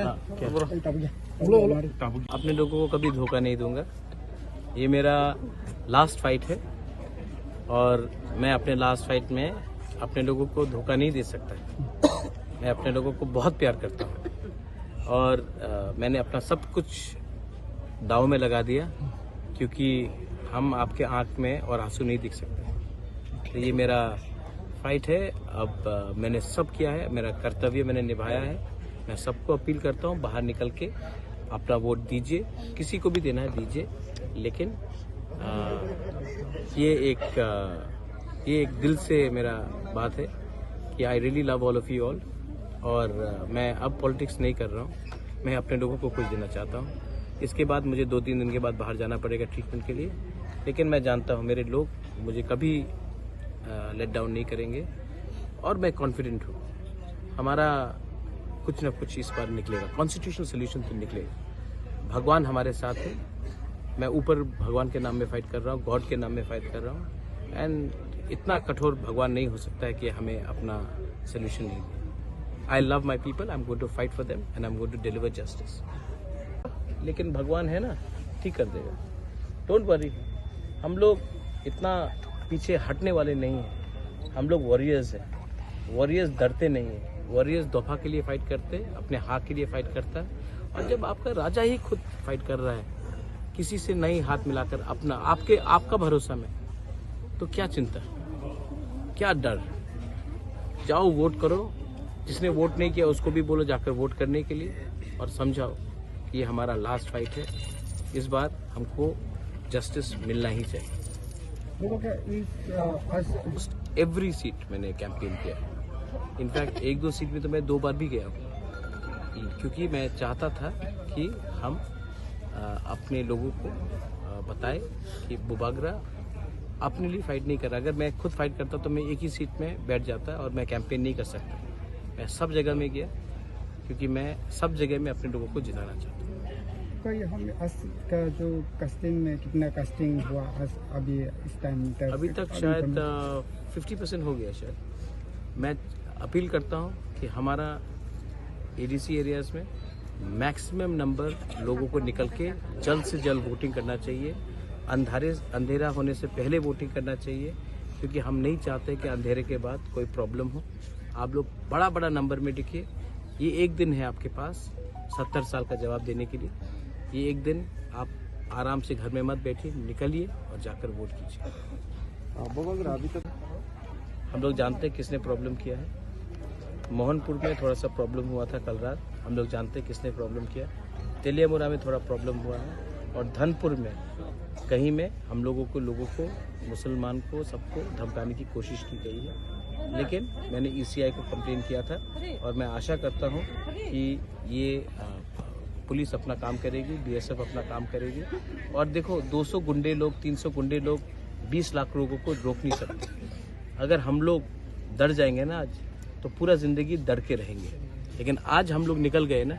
हाँ, क्या? अपने लोगों को कभी धोखा नहीं दूंगा। ये मेरा लास्ट फाइट है और मैं अपने लास्ट फाइट में अपने लोगों को धोखा नहीं दे सकता। मैं अपने लोगों को बहुत प्यार करता हूँ और, अ, मैंने अपना सब कुछ दाव में लगा दिया, क्योंकि हम आपके आँख में और आंसू नहीं देख सकते। तो ये मेरा फाइट है। अब, अ, मैंने सब किया है, मेरा कर्तव्य मैंने निभाया है। मैं सबको अपील करता हूँ, बाहर निकल के अपना वोट दीजिए, किसी को भी देना है दीजिए, लेकिन, अ, ये एक, अ, ये एक दिल से मेरा बात है कि I really love all of you all। और, अ, मैं अब पॉलिटिक्स नहीं कर रहा हूँ, मैं अपने लोगों को कुछ देना चाहता हूँ। इसके बाद मुझे दो तीन दिन के बाद बाहर जाना पड़ेगा ट्रीटमेंट के लिए, लेकिन मैं जानता हूँ मेरे लोग मुझे कभी, अ, लेट डाउन नहीं करेंगे और मैं कॉन्फिडेंट हूँ हमारा कुछ ना कुछ इस बार निकलेगा, कॉन्स्टिट्यूशनल सॉल्यूशन तो निकलेगा। भगवान हमारे साथ है, मैं ऊपर भगवान के नाम में फाइट कर रहा हूँ, गॉड के नाम में फाइट कर रहा हूँ। एंड इतना कठोर भगवान नहीं हो सकता है कि हमें अपना सॉल्यूशन नहीं दे। I love my people, I am going to fight for them and I am going to deliver justice। लेकिन भगवान है ना, ठीक कर देगा, डोंट वरी। हम लोग इतना पीछे हटने वाले नहीं हैं, हम लोग वॉरियर्स हैं। वॉरियर्स डरते नहीं हैं, वॉरियर्स दोफा के लिए फाइट करते हैं, अपने हक के लिए फाइट करता है। और जब आपका राजा ही खुद फाइट कर रहा है, किसी से नहीं हाथ मिलाकर, अपना, आपके, आपका भरोसा में, तो क्या चिंता, क्या डर? जाओ, वोट करो। जिसने वोट नहीं किया, उसको भी बोलो जाकर वोट करने के लिए और समझाओ कि ये हमारा लास्ट फाइट है। इस बार हमको जस्टिस मिलना ही चाहिए। देखो क्या, इस, अ, आज एवरी सीट मैंने कैंपेन किया है। इनफैक्ट एक दो सीट में तो मैं दो बार भी गया हूँ, क्योंकि मैं चाहता था कि हम, अ, अपने लोगों को, अ, बताएं कि बुबागरा अपने लिए फाइट नहीं कर रहा। अगर मैं खुद फाइट करता तो मैं एक ही सीट में बैठ जाता और मैं कैंपेन नहीं कर सकता। मैं सब जगह में गया, क्योंकि मैं सब जगह में अपने लोगों को जिताना चाहता हूँ। तो ये हम आज का जो कास्टिंग में कितना कास्टिंग हुआ आज, अभी इस टाइम तक? अभी तक अभी शायद, तक अ, फिफ्टी परसेंट हो गया शायद। मैं अपील करता हूँ कि हमारा एडीसी एरियाज में मैक्सिमम नंबर लोगों को निकल के जल्द से जल्द वोटिंग करना चाहिए। अंधारे, अंधेरा होने से पहले वोटिंग करना चाहिए, क्योंकि हम नहीं चाहते कि अंधेरे के बाद कोई प्रॉब्लम हो। आप लोग बड़ा बड़ा नंबर में दिखिए। ये एक दिन है आपके पास सत्तर साल का जवाब देने के लिए। ये एक दिन आप आराम से घर में मत बैठिए, निकलिए और जाकर वोट कीजिए। अ, बगल रहा अभी तक। हम लोग जानते हैं किसने प्रॉब्लम किया है। मोहनपुर में थोड़ा सा प्रॉब्लम हुआ था कल रात, हम लोग जानते हैं किसने प्रॉब्लम किया। तेलियामुरा में थोड़ा प्रॉब्लम हुआ है और धनपुर में कहीं में हम लोगों को, लोगों को, मुसलमान को, सबको धमकाने की कोशिश की गई है। लेकिन मैंने ईसीआई को कंप्लेन किया था और मैं आशा करता हूँ कि ये, अ, पुलिस अपना काम करेगी, बीएसएफ अपना काम करेगी। और देखो, दो सौ गुंडे लोग, तीन सौ गुंडे लोग बीस लाख लोगों को रोक नहीं सकते। अगर हम लोग डर जाएंगे ना आज, तो पूरा ज़िंदगी डर के रहेंगे। लेकिन आज हम लोग निकल गए ना,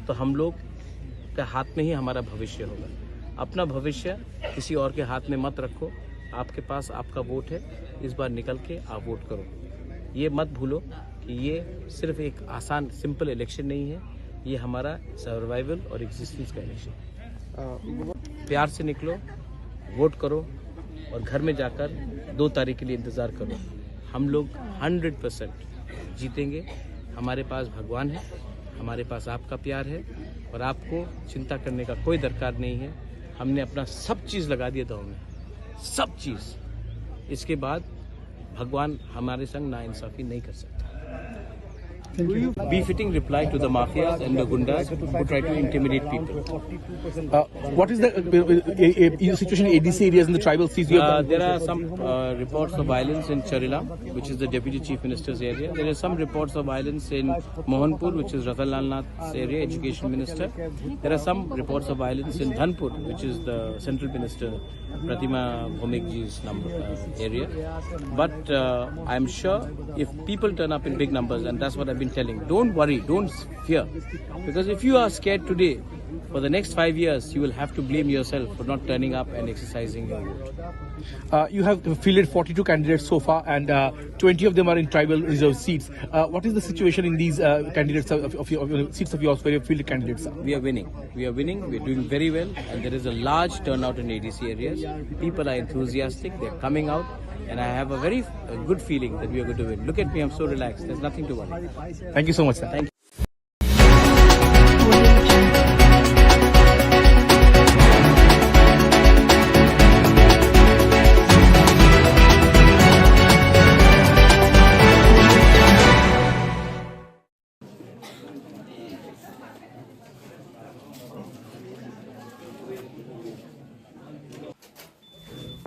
तो हम लोग के हाथ में ही हमारा भविष्य होगा। अपना भविष्य किसी और के हाथ में मत रखो। आपके पास आपका वोट है, इस बार निकल के आप वोट करो। ये मत भूलो कि ये सिर्फ एक आसान, सिंपल इलेक्शन नहीं है, ये हमारा सर्वाइवल और एग्जिस्टेंस का इलेक्शन है। प्यार से निकलो, वोट करो और घर में जाकर दो तारीख के लिए इंतज़ार करो। हम लोग हंड्रेड परसेंट जीतेंगे। हमारे पास भगवान है, हमारे पास आपका प्यार है। और आपको चिंता करने का कोई दरकार नहीं है। हमने अपना सब चीज़ लगा दिया दौड़ में, सब चीज़। इसके बाद भगवान हमारे संग नाइंसाफी नहीं कर सकता। Befitting reply to the mafias and the gundas who try to intimidate people. Uh, what is the uh, uh, uh, uh, situation in A D C areas and the tribal seats? You have Uh, there are some uh, reports of violence in Charila, which is the Deputy Chief Minister's area. There are some reports of violence in Mohanpur, which is Ratan Lal Nath's area, Education Minister. There are some reports of violence in Dhanpur, which is the Central Minister Pratima Bhowmik ji's number, uh, area. But uh, I'm sure if people turn up in big numbers, and that's what I've been telling, don't worry, don't fear. Because if you are scared today, for the next five years, you will have to blame yourself for not turning up and exercising your vote. Uh, you have fielded forty-two candidates so far, and uh, twenty of them are in tribal reserve seats. Uh, what is the situation in these uh, candidates of, of, of, of seats of yours where you fielded candidates? We are winning. We are winning. We are doing very well, and there is a large turnout in A D C areas. People are enthusiastic. They're coming out, and I have a very uh, good feeling that we are going to win. Look at me. I'm so relaxed. There's nothing to worry. Thank you so much, sir. Thank you.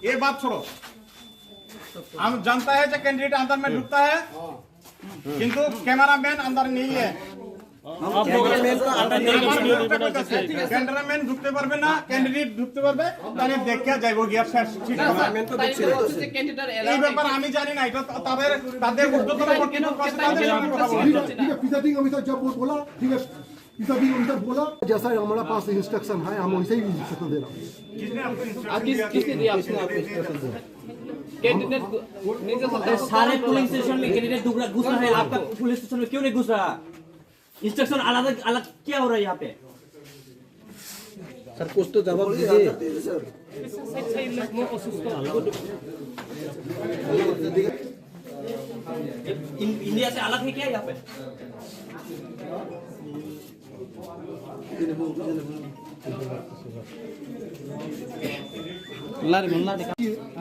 ये बात छोड़ो। हम जानता है कि कैंडिडेट अंदर में ढुकता है, किंतु कैमरामैन अंदर नहीं है। कैमरामैन ढুকতে পারবে না, ক্যান্ডিডেট ঢুকতে পারবে, তাহলে দেখা যাইব গিয়া শেষ। ঠিক আছে? এই ব্যাপারে আমি জানি না, এটা তাদের, তাদের ঊর্ধ্বতন কর্তৃপক্ষ আছে, তাদের সঙ্গে কথা বলতে হবে। ठीक है, प्रिजाइडिंग ऑफिसर जब वो बोला, ठीक है, प्रिजाइडिंग ऑफिसर बोला, जैसा हमारे पास इंस्ट्रक्शन है, हम वैसे ही इंस्ट्रक्शन दे रहे हैं। किसने आपको इंस्ट्रक्शन दिया? किसने दिया आपको इंस्ट्रक्शन दिया? कैंडिडेट को, नहीं तो अरे, सारे पोलिंग स्टेशन में कैंडिडेट घुस रहा है, आपका पुलिस स्टेशन में क्यों नहीं घुस रहा? इंस्ट्रक्शन अलग अलग क्या हो रहा है यहाँ पे? सर, कुछ तो जवाब दीजिए। इन-, इंडिया से अलग है क्या यहाँ पे?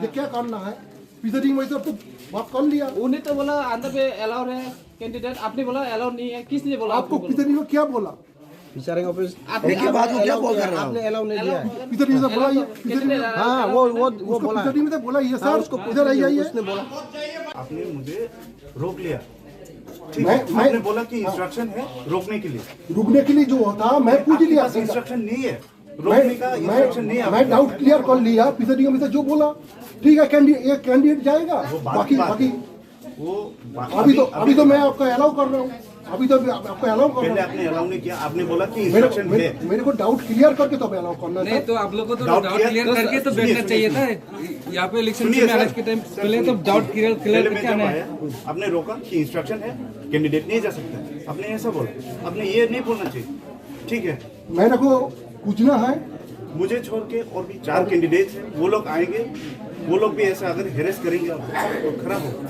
ये क्या करना है? प्रिजाइडिंग ऑफिसर तो बात कर लिया। उन्हें तो बोला अंदर पे अलाउड है कैंडिडेट, आपने बोला अलाउड नहीं है, किसने बोला? आपको प्रिजाइडिंग को क्या बोला? प्रिजाइडिंग ऑफिसर आपने, ये क्या बात को क्या बोल कर रहे हो? आपने अलाउ नहीं दिया है। प्रिजाइडिंग ऑफिसर बोला ये, प्रिजाइडिंग ऑफिसर हाँ, वो, वो, वो उसको बोला है। प्रिजाइडिंग ऑफिसर बोला ये हाँ, सर, उसको इधर आइए, आइए। उसने बोला। आपने मुझे रोक लिया। ठीक मैं, है, मैं आपने बोला कि इंस्ट्रक्शन है रोकने के लिए। रुकने के लिए जो होता, मैं पूछ आपके लिया पास सीधा। इंस्ट्रक्शन नहीं है, मैं, रोकने का मैं, इंस्ट्रक्शन नहीं है मैं आपके डाउट पास। क्लियर कर लिया, प्रिजाइडिंग ऑफिसर जो बोला, ठीक है, कैंडिडेट, ये कैंडिडेट जाएगा, वो बात बाकी, की बात बाकी है। वो बा-, अभी तो, अभी अभी तो मैं आपका अलाउ कर रहा हूँ, अभी तो मैं आपका अलाउ कर पहले रहा हूँ। आपने अलाउ नहीं किया, आपने बोला कि मेरे, इंस्ट्रक्शन मेरे, है। मेरे को डाउट क्लियर करके तो अलाउ करना नहीं, था। तो आप लोगों को तो डाउट डाउट क्लियर क्लियर तो करके तो सुनिए, बैठना सुनिए, चाहिए था। सुनिए। यहाँ पे इलेक्शन सुनिए में आने सर, के टाइम सर, पहले तो सुनिए। डाउट क्लियर, क्लियर पहले मैं करके जब आना है। आया, आपने रोका कि इंस्ट्रक्शन है, कैंडिडेट नहीं जा सकता। आपने ऐसा बोला, आपने ये नहीं बोलना चाहिए। ठीक है। मेरे को पूछना है। मुझे छोड़ के और भी चार कैंडिडेट्स हैं, वो लोग आएंगे, वो लोग भी ऐसा अगर हेरेस करेंगे आपको, तो खराब होगा।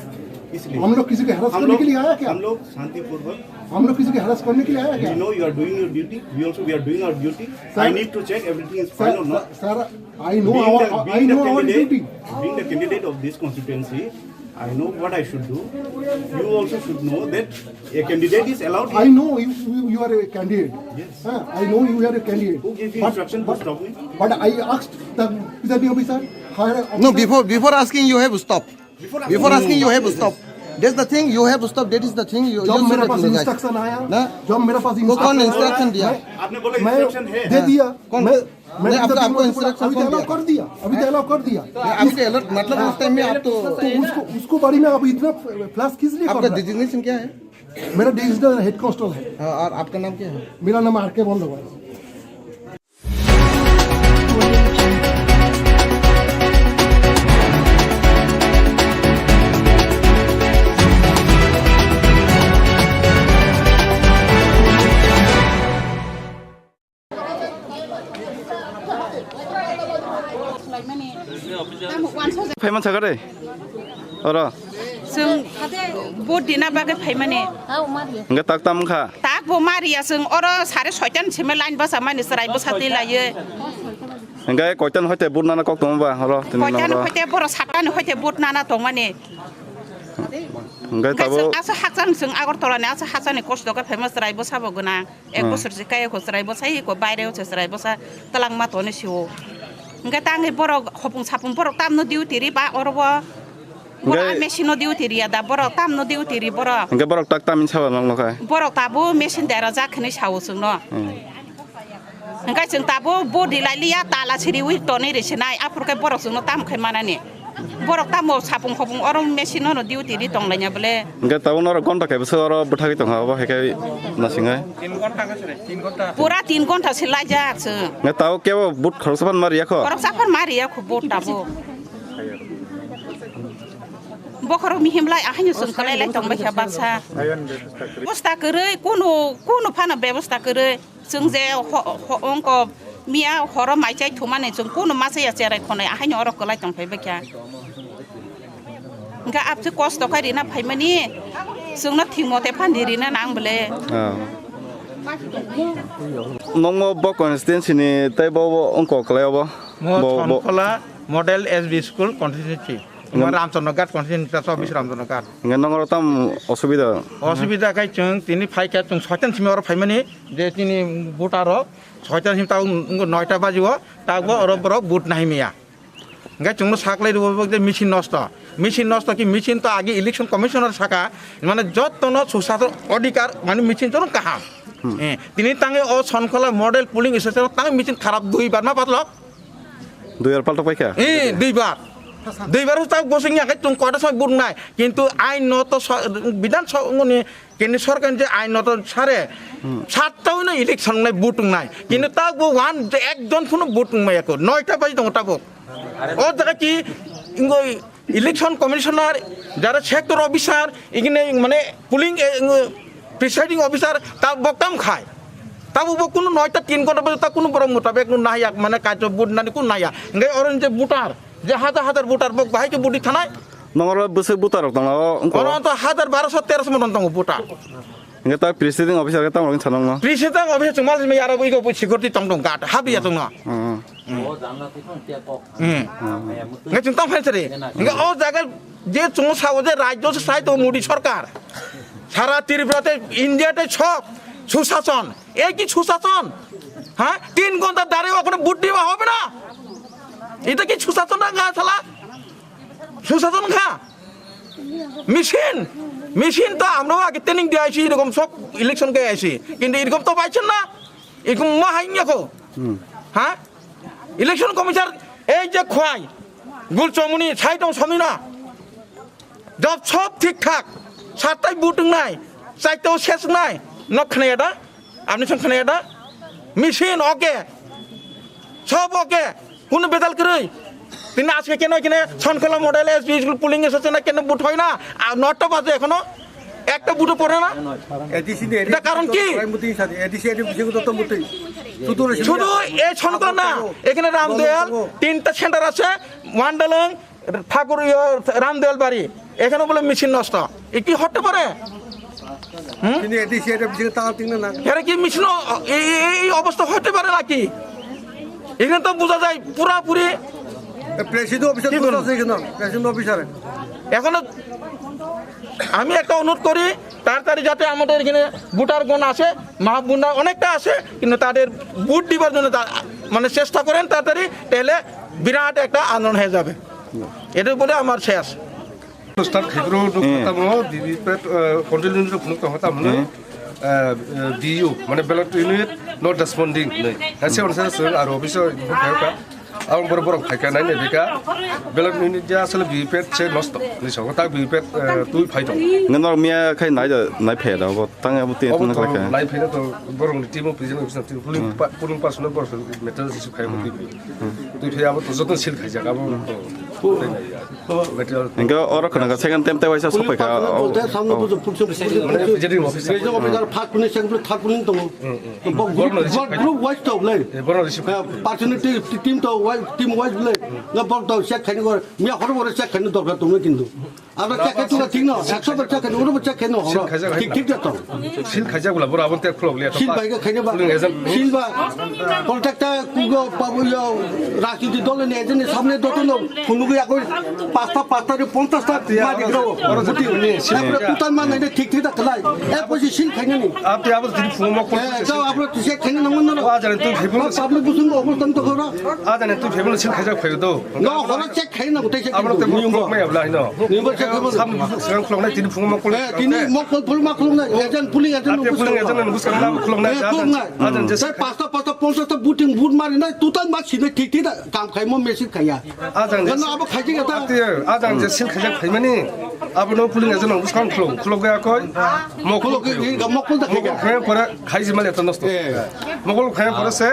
इसलिए हम लोग किसी को हेरेस हम करने लोग, के लिए आया क्या? हम लोग शांतिपूर्वक हम लोग किसी को हेरेस करने के लिए आया क्या? We know you are doing your duty, we also we are doing our duty। Sir, I need to check everything is fine or not। Sir, sir, I know our, I know our duty। Being the candidate of this constituency, I know what I should do। You also should know that a candidate is allowed। I know you, you, you are a candidate। Yes। हाँ, I know you are a candidate। Who gave you instruction to stop me? But I asked the presiding officer, higher officer। No, before, before asking, you have stopped। Before asking, you have stopped। That's the thing, you have stopped। That is the thing। You, जब मेरे पास इंस्ट्रक्शन आया, ना? जब मेरे पास वो कौन इंस्ट्रक्शन आया, इंस्ट्रक्शन दिया? मैं, आपने बोला मैं इंस्ट्रक्शन है। दे दिया। कौन? मैं, मैं नहीं, आपको, आपको इंस्ट्रक्शन अभी तो कौन अलाउ दिया? कर दिया, अभी तो अलाउ कर दिया। अभी तो अलर्ट, मतलब उस टाइम में आप तो तो उसको, उसको बारे में आप इतना फ्लैश किस लिए कर रहे हैं? आपका डेजिग्नेशन क्या है? मेरा डेजिग्नेशन हेड कांस्टेबल है। हाँ, और आपका नाम क्या है? मेरा नाम आर के Bandyopadhyay. Phaima sakha de? Oro. Chwng hade vote dina bagwi phaimani. Hwnkhe tak tamo wngkha? Tak Bo mariya chwng oro sare soitan simi line bwsa mani chwrai bwsa twi laiwi. Hingke koitan hoite but nana kok tongo ba oro tini koitan nang oro. Hoite borok satani hoite but nana tongmani. Hingke tabo chwng asa hakchang chwng Agartala ni asa hakchang ni kosto khe famous chwrai bwsa bo gwnang. Ek hmm. Bosor se kaya ko chwrai bwsa, ko baire o chwrai bwsa, twlangma toni sio. Hingke tangwi borok hopung sapung borok tamno duty ri ba oro bo. Borok hingke a machine no duty ri ya da, borok tamno duty ri borok. Hingke borok tak tamin saba nang no khai. Borok tabo machine dera jak khini sao chwng no. Hmm. Hingke chwng tabo body lai liya tala siri wi toni ri sinai, aphur khe borok chwng no tam khai manani. Borok tamo sapung hopung oro machine no duty ri tong lai ya bole. Hingke tabuk norok gonta kaibo se oro bwthagwi tongkha, obo hai khe nasingai. Pura tin gonta se laijak se. Hingke tabuk kebo but khoroksa phan ma riya kho? Khoroksa phan ma riya kho but tabuk. Bokhorok mihim lai ahaino chwng kwlai lai tong bai kha baksa. Bebosta kwrwi kunu, kunu phano bebosta kwrwi. Chwng je ho-, ho-, ongko miya horo mai chai thumani chwng kunu masa ya cherai khonai ahaino oro kwlai tong phai bakya. Hingke abse kosto khai rina phaimani chwngno thimo te phandi rina nang bole. Ah. Nongmo bo constituency ni tei bo, bo ongko kwlai obo? Mo bo, bo. Thonkhola Model S B School constituency. Hingke mo Ramchandra Ghat constituency ta chobbish Ramchandra Ghat. Hingke nongoro tam osubida? Osubida khai chwng tini phaikha chwng soitan simi oro phaimani je tini voter rok. Soitan sim tabo wngkha noita baji o, tabo oro borok but nahimya. Hingke chwngno saklai rwo je machine nosto. Machine nosto ki machine to agi election commissioner saka, mane jottono susason odhikar, mane machine jono kaham. Hmm. Eh, tini tange o Sonkhola model polling station tange machine kharap dui bar ma patlok. Dui bar paltok paikha? Eh, dui bar. Dui bar ta gosing ya kai tung kota sai but nai. Kintu ain no to so-, bidhan so-, ngoni Kendi sorkar je ain noto sare, hmm, satta hino election nai vote nai. Kintu ta bo one je ekjon phano vote nai ako, noita baji tongo tabuk. O jaga ki ingo election commissioner, jara sector officer, igine mane polling, eh, ingo presiding officer, ta bo kam khai. Tabuk bo kunu noita tin ghonta baji ta kunu borok mutabek no nahyak mane kaito vote nani kunu nahya. Ngai oron je voter, je hajar hajar voter bok bahai ke budi thanai. Nongoro bwswk voter rok tongo, o wngkha. Oro to hajar barosho terosho moton tongo voter. Hingke ta presiding officer ke tamo rok sanang no? Presiding officer chwng mal jimai aro iko security tong tong guard habiya tong no. Hmm. Hmm. Ngai chwng tong phai sari. Hingke o jaga je chwng sao je rajyo se sai to Modi sorkar. Sara Tripura te India te sok susason. Ei ki susason? Ha? Tin ghonta dare okhone vote diba hobe na? Eta ki susason na ga sala? Susason kha? Machine, machine to amrao age training diye aisi, erokom sob election khe aisi. Kintu erokom to paichan na, erokom ma hai ya kho. Hmm. Ha? Election commissioner ei je khwai, gul chomuni, sai tong somni na. Job sob thik thak, sattai vote wngnai, chaiteo ses wngnai, nok khwnaya da? Apni song khwnaya da? Machine okay, sob okay, kunu bedal kwrwi. Tini aske keno kene Sonkhola model S B school polling station na keno vote hoy na, ar noto baje ekhono ekta vote pore na. ADC নি, এটা কারণ কি? ADC ADC তো তো মুতি। শুধু শুধু এই Sonkhola না, এখানে রামদয়াল, তিনটা সেন্টার আছে, ওয়ান্ডালং, ঠাকুর ইয়ে, রামদয়াল বাড়ি, এখানে বলে মেশিন নষ্ট, এ কি হতে পারে? হুম? কিন্তু এডিসি এটা বিশেষ তারা তিন না। এরা কি মেশিন অ-, এই, এই, এই অবস্থা হতে পারে নাকি? এখানে তো বোঝা যায় পুরাপুরি। প্রেসিডেন্ট অফিসার কি তো করবো? আছে এখানে, প্রেসিডেন্ট অফিসারে। এখনো আমি একটা অনুরোধ করি, তাড়াতাড়ি যাতে আমাদের এখানে ভোটার গণ আসে, মা বোনরা অনেকটা আসে, কিন্তু তাদের ভোট দিবার জন্য তা-, মানে চেষ্টা করেন তাড়াতাড়ি, তাহলে বিরাট একটা আন্দোলন হয়ে যাবে। এটা বলে আমার শেষ। Start khaibro nuk Hmm. tamo, V V P P, eh, continue nuk tamo tamo, Hmm. eh, eh, B U, mane ballot unit not responding, nai. Hase onse se aro office o phai ka, ang bor bor phai ka nai ne bika, ballot unit ja asle V V P P se nosto, ni so ta V V P P, eh, tui phai to. Ngenor miya khai nai da, nai phe da, bo tang abo ti Obo tang to khai ka. Nai phe to borong ni team o president office team polling Hmm. pa-, polling person borok meter si khai mo Hmm. tui. Tui phe abo to joto sil khai jaga abo to. Hingke oro khwnaka second time tei waisa sopai kha. Police o, o. Presiding officer. Presiding officer first police, second police, third police tongo. Hmm, hmm. Bo group, Borno receive group wise to, lai. Eh, Borno receive. Eh, personality team to, wise, team wise, lai. Na bok to check khaini gor, miya horo horo check khaini dorkar tongo kintu. Abo check khe tula thik no, ekso bar check khe, oro bo check khe no, horo. Thik, thik da to. Sil khaijak bwla, boro abo tek khulok le. Sil bai khe khaina ba. Polling agent. Sil ba. Contact ta kugo pabu yo, rajniti dol ni agent ni samne doto no, phunugwi agoi pasta, pasta re ponchas ta ma dikrao. Oro jati ni sil. Epre putan ma nai thik thik da khlai. E posi sil khaina ni. Ap ti abo jati phungo mok. Eh, to abo tu check khaina nang no. Wa jare tu phibun. Public busun bo obostan to khoro. A jane tu phibun sil khaijak phayo do. No, horo check khaina nang, tei check. Abo te niyom bo. Mok mai abla hino. Niyom bo check khaina. Sam sekarang khulok nai, tini phungo mok khulok. Eh, tini mok khulok, phul ma khulok nai. Agent, polling agent. Ate polling agent nang buskang na khulok nai. Eh, khulok nai. Ajan je. Sai pasta, pasta, ponchas ta voting, vote mari nai, total ma sini thik thik da, kam khai mo machine khaiya. Ajan je. Gano abo khai thik ta. Ate, ajan je sil khaijak phaimani. Abo no polling agent nang buskang khulok, khulok ya koi. Mok khulok. Khulok, khulok, khulok da khaiya. Khulok khaiya pore khai jima le ta nosto. Eh. Mokol phai pore se,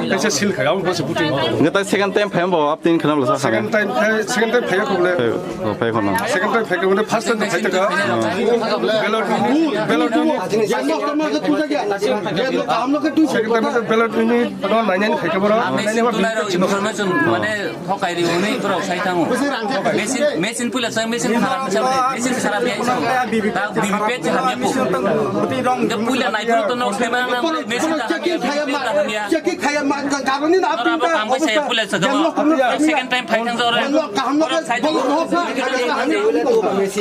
kaisa sil khai, abo se buting. Nge tai second time phai bo, ap tin khana bla sa. Second time phai, second time phai ko bole. Phai, oh, phai khana. Second time phai ko bole, first time phai ta ka. Ballot unit, ballot unit. Second time ballot unit no nai nai phai ka boro. Nai nai ba information mane thokai ri hwnwi borok sai thango. Machine, machine puila sai, machine kharap ni sabri, machine kharap ya isu. Ta V V P P hamya ko. Te puila nai phuru to nok sai ba na machine ta hamya, V V P P ta hamya. Checking khaya ma, ka-, karoni na. Ora abo kam sai puila sa gamo. Second time phai thang jora. Kaham no sai thang.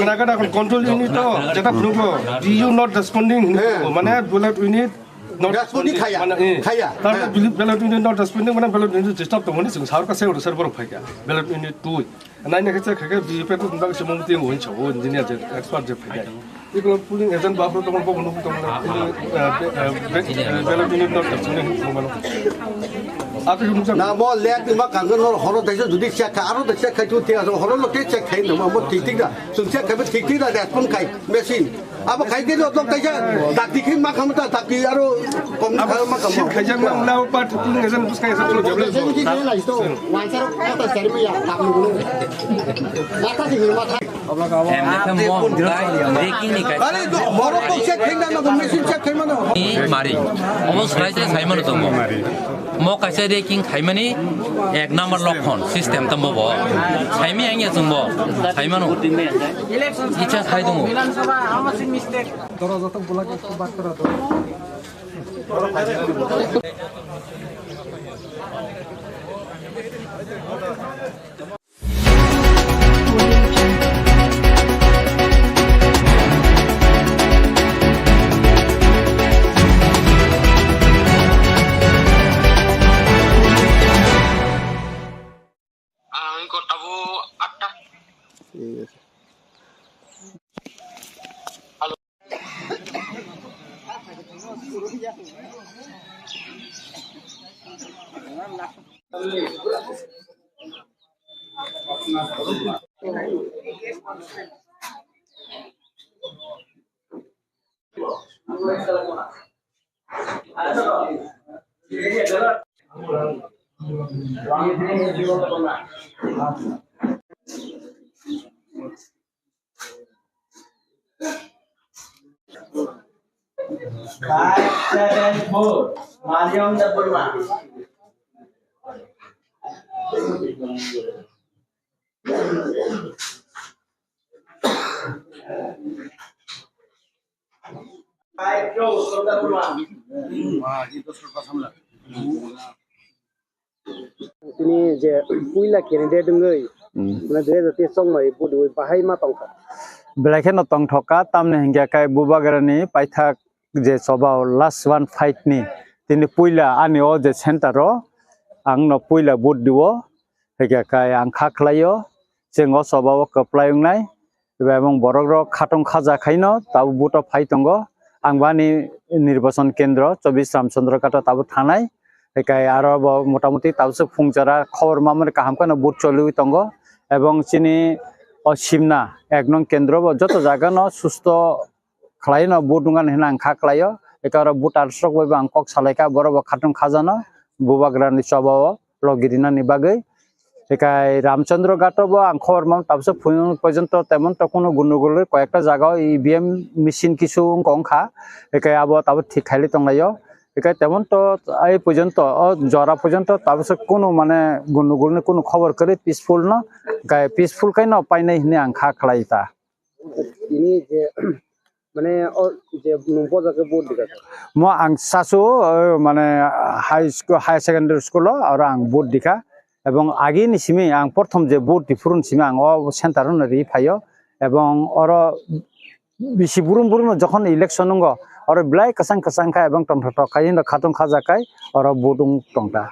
Kana kana control unit to, jeta phuru ko. Do you not responding? Mane ballot unit not responding khaya. Mane, eh. Khaya. Tar mane ballot unit not responding, mane ballot unit disturb tongmani chwng sahor ka se oro sir borok phaikha. Ballot unit two. Naina khe check khaikhe V V P P to tong se mung tiang win chabo engineer je expert je phaikha. Iko polling agent ba pro tong bo nung tong, eh, eh, ballot unit not responding tongmani. Ati yung. Na mo lek ma kang no horo daisa judi check kha, aro da check khai tu te horo lo te check khai no mo thik thik da. Sung check khai thik thik da respond khai machine. Abo khai khe joto kaisa dakti khe ma khamu ta, dakti aro kom ni khamu ma khamu. Sil khaijak ma wngla o party polling agent bwskai sa chwlo. Agent ki khe lai to, wansar kota sari ma ya, dakti gulo. Mata di gulo mata. Em, mo, breaking ni kai. Are to, horo to check khai na, machine check khai ma na. Ni mari. Omo srai srai sai ma no to mo. Mo kaisa ranking khaimani ek number lokhon system tamo bo. Saimi ang ya chwngbo. Saimano. Icha khai dungo. Ang kota bo atta. Five seven four, Mariam Debbarma. Five two, Sundar Debbarma. Tini je puila candidate wngwi, hmm, mane dui hajar teis chongmani vote rwi bahai ma tongkha. Belai kheno tongthokha, tamni hinkhe kai Bubagrani paithak je choba o last one fight ni tini puila ani o je center o ang no puila vote rwo, hinkhe kai ang kha khlaio, chwng o choba o kwplai wngnai. Eba emang borok rok khatong khaja khaino tabuk vote o phai tongo. Ang bani nirbachon kendro chobbish Ramchandra Ghat o tabuk thanai. Ekai aro bo motamuti tabuk phung jora khobor mamani kaham kheno vote choliwi tongo. Ebong chini o Simna ek nong kendro bo joto jaga no susto khlaino vote wngani hwnwi ang kha khlaio. Ekai aro voter rok bai bo ang kok salaikha, borok bo khatong khajano Bubagrani choba o logi rinani bagwi. Ekai Ramchandra Ghat o bo ang khobor mam tabsa phunu porjonto temon to kuno gundugul koyekta jaga o E V M machine kisu wngkha, ekai abo tabuk thik khaili tonglaio. Ekai temon to ai porjonto o jora porjonto tabsa kuno mane gundugul ni kuno khobor kwrwi, peaceful no, ekai peaceful khe no painai hwnwi ang kha khlai ta. Tini je, mane, o je nwng boja khe vote dikha. Mo ang sasu, o, mane, high school, higher secondary school o, oro ang vote dikha. Ebong agini simi ang prothom je vote diphuru ni simi ang o center no ri phaio. Ebong oro bisi burum burum no jokhon election wngo, oro belai kwchang kwchang kha ebong tongthok thok khai, hino khatong khaja kai oro vote wng tongkha.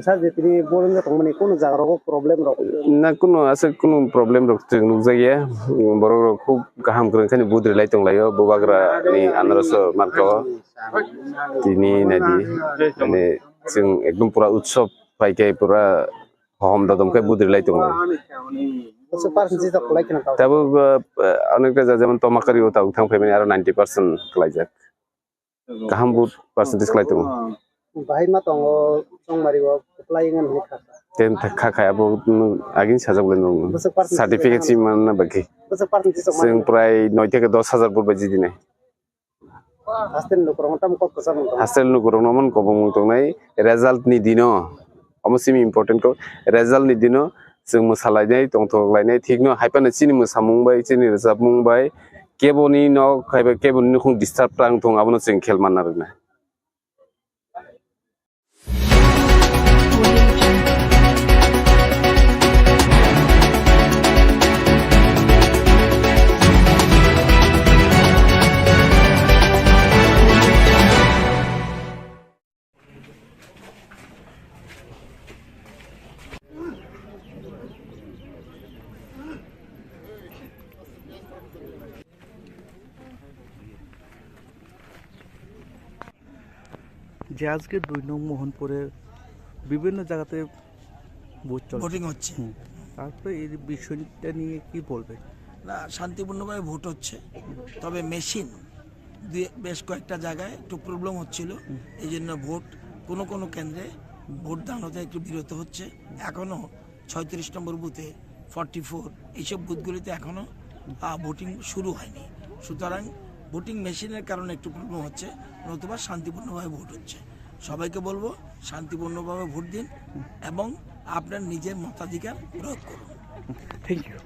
Sir, je tini borok wngkha tongmani, kunu jaga rogo problem rok? Na, kunu aswk kunu problem rok chwng nukjakya. Borok rok khub kaham kwrwng khe budri lai tonglaio, bubagra ni anarso marka o. Tini naidi, mane, chwng ekdom pura utsob pai khe pura Hohom dodom khe budri lai tongo. Bwswk percentage rok kwlai kheno tabuk? Tabuk, uh, uh, onekta ja jemon Tomakari o tabuk thang phaimani aro ninety percent kwlaijak. Kaham vote percentage kwlai tongo. Bahai ma tongo Chongmari o kwplai wngmani hinwi kha kha. Ten kha kha abo, mm, agini sajak le nung. Bwswk percentage certificate si manna bagwi. Bwswk percentage rok manna? Chwng prai noi theke dos hajar vote bai jidinai. Hostel ni lukurok no tamo kok kwchangma tongo. Hostel ni lukurok no omo ni kobongma tongnai, result ni dino, omo simi important kok, result ni dino chwng mwsalainai, tongthok lainai, thikno hai phano chini mwsamung bai, chini rwchapmung bai keboni nok hai ba keboni nukhung disturb tang thung, abono chwng khel manna rwna. যে আজকে দুই নং মোহনপুরে বিভিন্ন জায়গাতে ভোট চলছে। ভোটিং হচ্ছে। হুম। তারপরে এই বিষয়টা নিয়ে কি বলবেন? না, শান্তিপূর্ণভাবে ভোট হচ্ছে, তবে মেশিন দুই, বেশ কয়েকটা জায়গায় একটু প্রবলেম হচ্ছিল, হুম। এই জন্য ভোট কোনো কোনো কেন্দ্রে ভোট দান হতে একটু বিরত হচ্ছে। এখনও ছয়ত্রিশ নম্বর বুথে, ফর্টি ফোর, এইসব বুথগুলিতে এখনও, আহ, ভোটিং শুরু হয়নি। সুতরাং ভোটিং মেশিনের কারণে একটু প্রবলেম হচ্ছে, নতুবা শান্তিপূর্ণভাবে ভোট হচ্ছে। সবাইকে বলবো শান্তিপূর্ণভাবে ভোট দিন এবং আপনার নিজের মতাধিকার প্রয়োগ করুন। Thank you.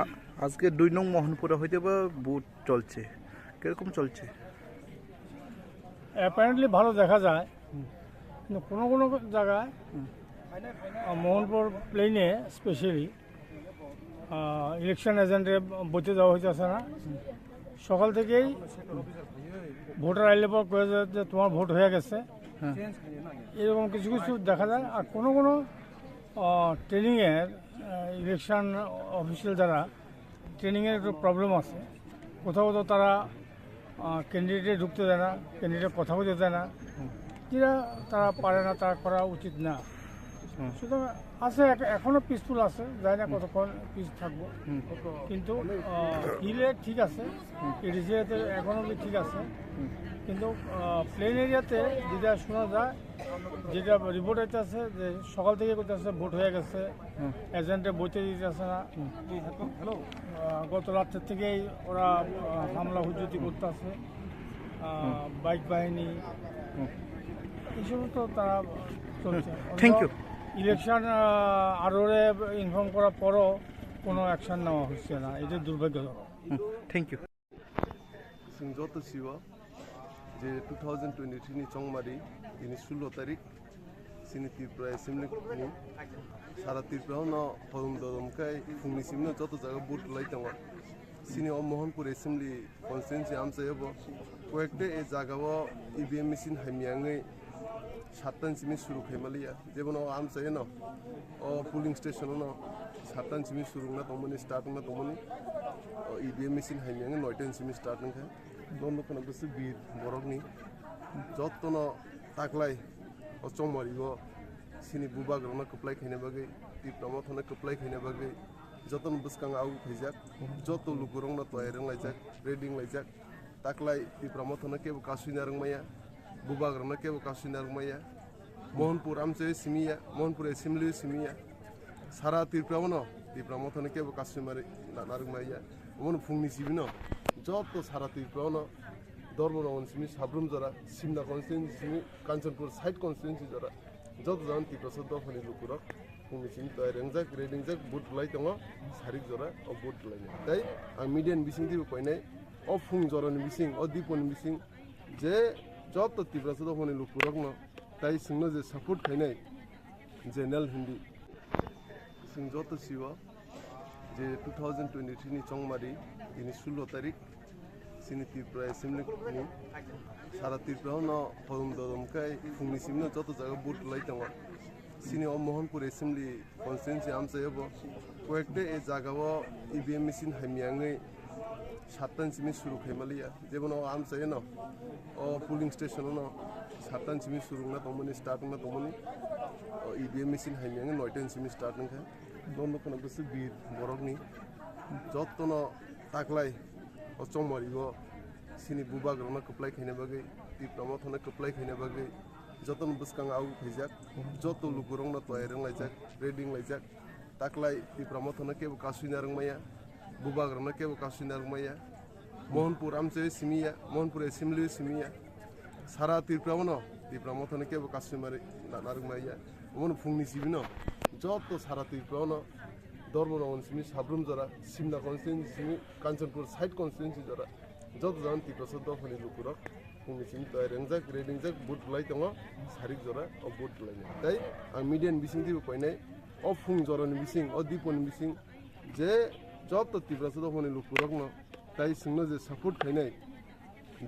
আ-, আজকে দুই নং মোহনপুরে হয়তো বা ভোট চলছে, কিরকম চলছে? অ্যাপারেন্টলি ভালো দেখা যায়, হুম। কিন্তু কোনো কোনো জায়গায় হুম। আহ, মোহনপুর প্লেনে স্পেশালি ইলেকশন এজেন্টে বইতে দেওয়া হইতেছে না। সকাল থেকেই ভোটার আইলে পর কয়ে যায় যে তোমার ভোট হয়ে গেছে। হ্যাঁ। এরকম কিছু কিছু দেখা যায়। আর কোনো কোনো ট্রেনিংয়ের ইলেকশন অফিসিয়াল যারা, ট্রেনিংয়ের একটু প্রবলেম আছে। কোথাও কোথাও তারা ক্যান্ডিডেটে ঢুকতে দেয় না, ক্যান্ডিডেট কথা বলতে দেয় না। যেটা তারা পারে না, তারা করা উচিত না। হুম। সুতরাং আছে, এখ- এখনো পিসফুল আছে, জানি না হুম। কতক্ষণ পিস থাকবো। হুম। কিন্তু হিলে ঠিক আছে, এডিসিতে এখনো কি ঠিক আছে। হুম। কিন্তু প্লেন এরিয়াতে যেটা শোনা যায়, যেটা রিপোর্ট হইতেছে যে সকাল থেকে করতেছে, ভোট হয়ে গেছে, হুম। এজেন্টে বইতে দিতেছে না। হুম। আহ, গত রাত্রের থেকেই ওরা আহ, হামলা হুজুতি করতেছে। আহ, হুম। বাইক বাহিনী, হুম। এই সমস্ত তারা চলছে। Thank you. ইলেকশন আরোরে ইনফর্ম করার পরও কোনো অ্যাকশন নেওয়া হচ্ছে না, এটা দুর্ভাগ্যজনক। Thank you. Chwng joto sio je two thousand twenty-three ni chongmari, tini sullo tarik, chini Tripura Assembly ni sara Tripura no hodom dodom khe phungni simi no joto jaga vote rwlai tongo. Chini o Mohanpur Assembly constituency amchaio bo koyekta e jaga o E V M machine hamya wngwi satta ni simi suru khai maliya. Jebono o amchaino o polling station no satta ni simi suru wngna tongmani, start wngna tongmani. O E V M machine hamya wngwi noita ni simi start wngkha. Nono kheno bwswk bir borokni jotono taklai o chongmari o chini bubagrokno kwplai khaina bagwi, Tipra Mothano kwplai khaina bagwi jotono bwskango agu khaijak, joto lukurokno toyar wnglaijak, ready wnglaijak. Taklai Tipra Mothano kebo kasui narwk maya, bubagrokno kebo kasui narwk maya. Mohanpur amchaio simi ya, Mohanpur Assembly o simi ya. Sara Tripura no Tipra Mothano kebo kasui mari na-, narwk maya. Omono phungni simi no joto sara Tripura no Dharma Nagar ni simi Sabrum jora, Simna constituency simi, Kanchanpur side constituency jora. Joto jagani Tiprasa dophani lukurok phungni simi toyar wngjak, ready wngjak, vote rwlai tongo, sarik jora o vote rwlainai. Tai ang media ni bisingtwibo koinai, o phung jorani bising, o diponi bising, je joto Tiprasa dophani lukurokno tai chwngno je support khainai, General Hindi. Chwng joto sio je two thousand twenty-three ni chongmari, tini sullo tarik, chini Tripura Assembly ni sara Tripura no hodom dodom khe phungni simi no joto jaga vote rwlai tongo. Chini o Mohanpur Assembly constituency amchaio bo koyekta e jaga o E V M machine hamya wngwi satta ni simi suru khai maliya. Jebono o amchaino o polling station no satta ni simi suru wngna tongmani, start wngna tongmani. O E V M machine hamya wngwi noita ni simi start wngkha. Nono kheno bwswk bir borokni jotono taklai o chongmari o chini bubagrokno kwplai khaina bagwi, Tipra Mothano kwplai khaina bagwi jotono bwskango agu khaijak, joto lukurokno toyar wnglaijak, ready wnglaijak. Taklai Tipra Mothano kebo kasui narwk maya, bubagrokno kebo kasui narwk maya. Mohanpur amchaio simi ya, Mohanpur Assembly o simi ya. Sara Tripura no Tipra Mothano kebo kasui mari na-, narwk maya. Omono phungni simi no joto sara Tripura no Dharma Nagar ni simi Sabrum jora, Simna constituency simi, Kanchanpur side constituency jora. Joto jagani Tiprasa dophani lukurok phungni simi toyar wngjak, ready wngjak, vote rwlai tongo, sarik jora o vote rwlainai. Tai ang media ni bisingtwibo koinai, o phung jorani bising, o diponi bising, je joto Tiprasa dophani lukurokno tai chwngno je support khainai,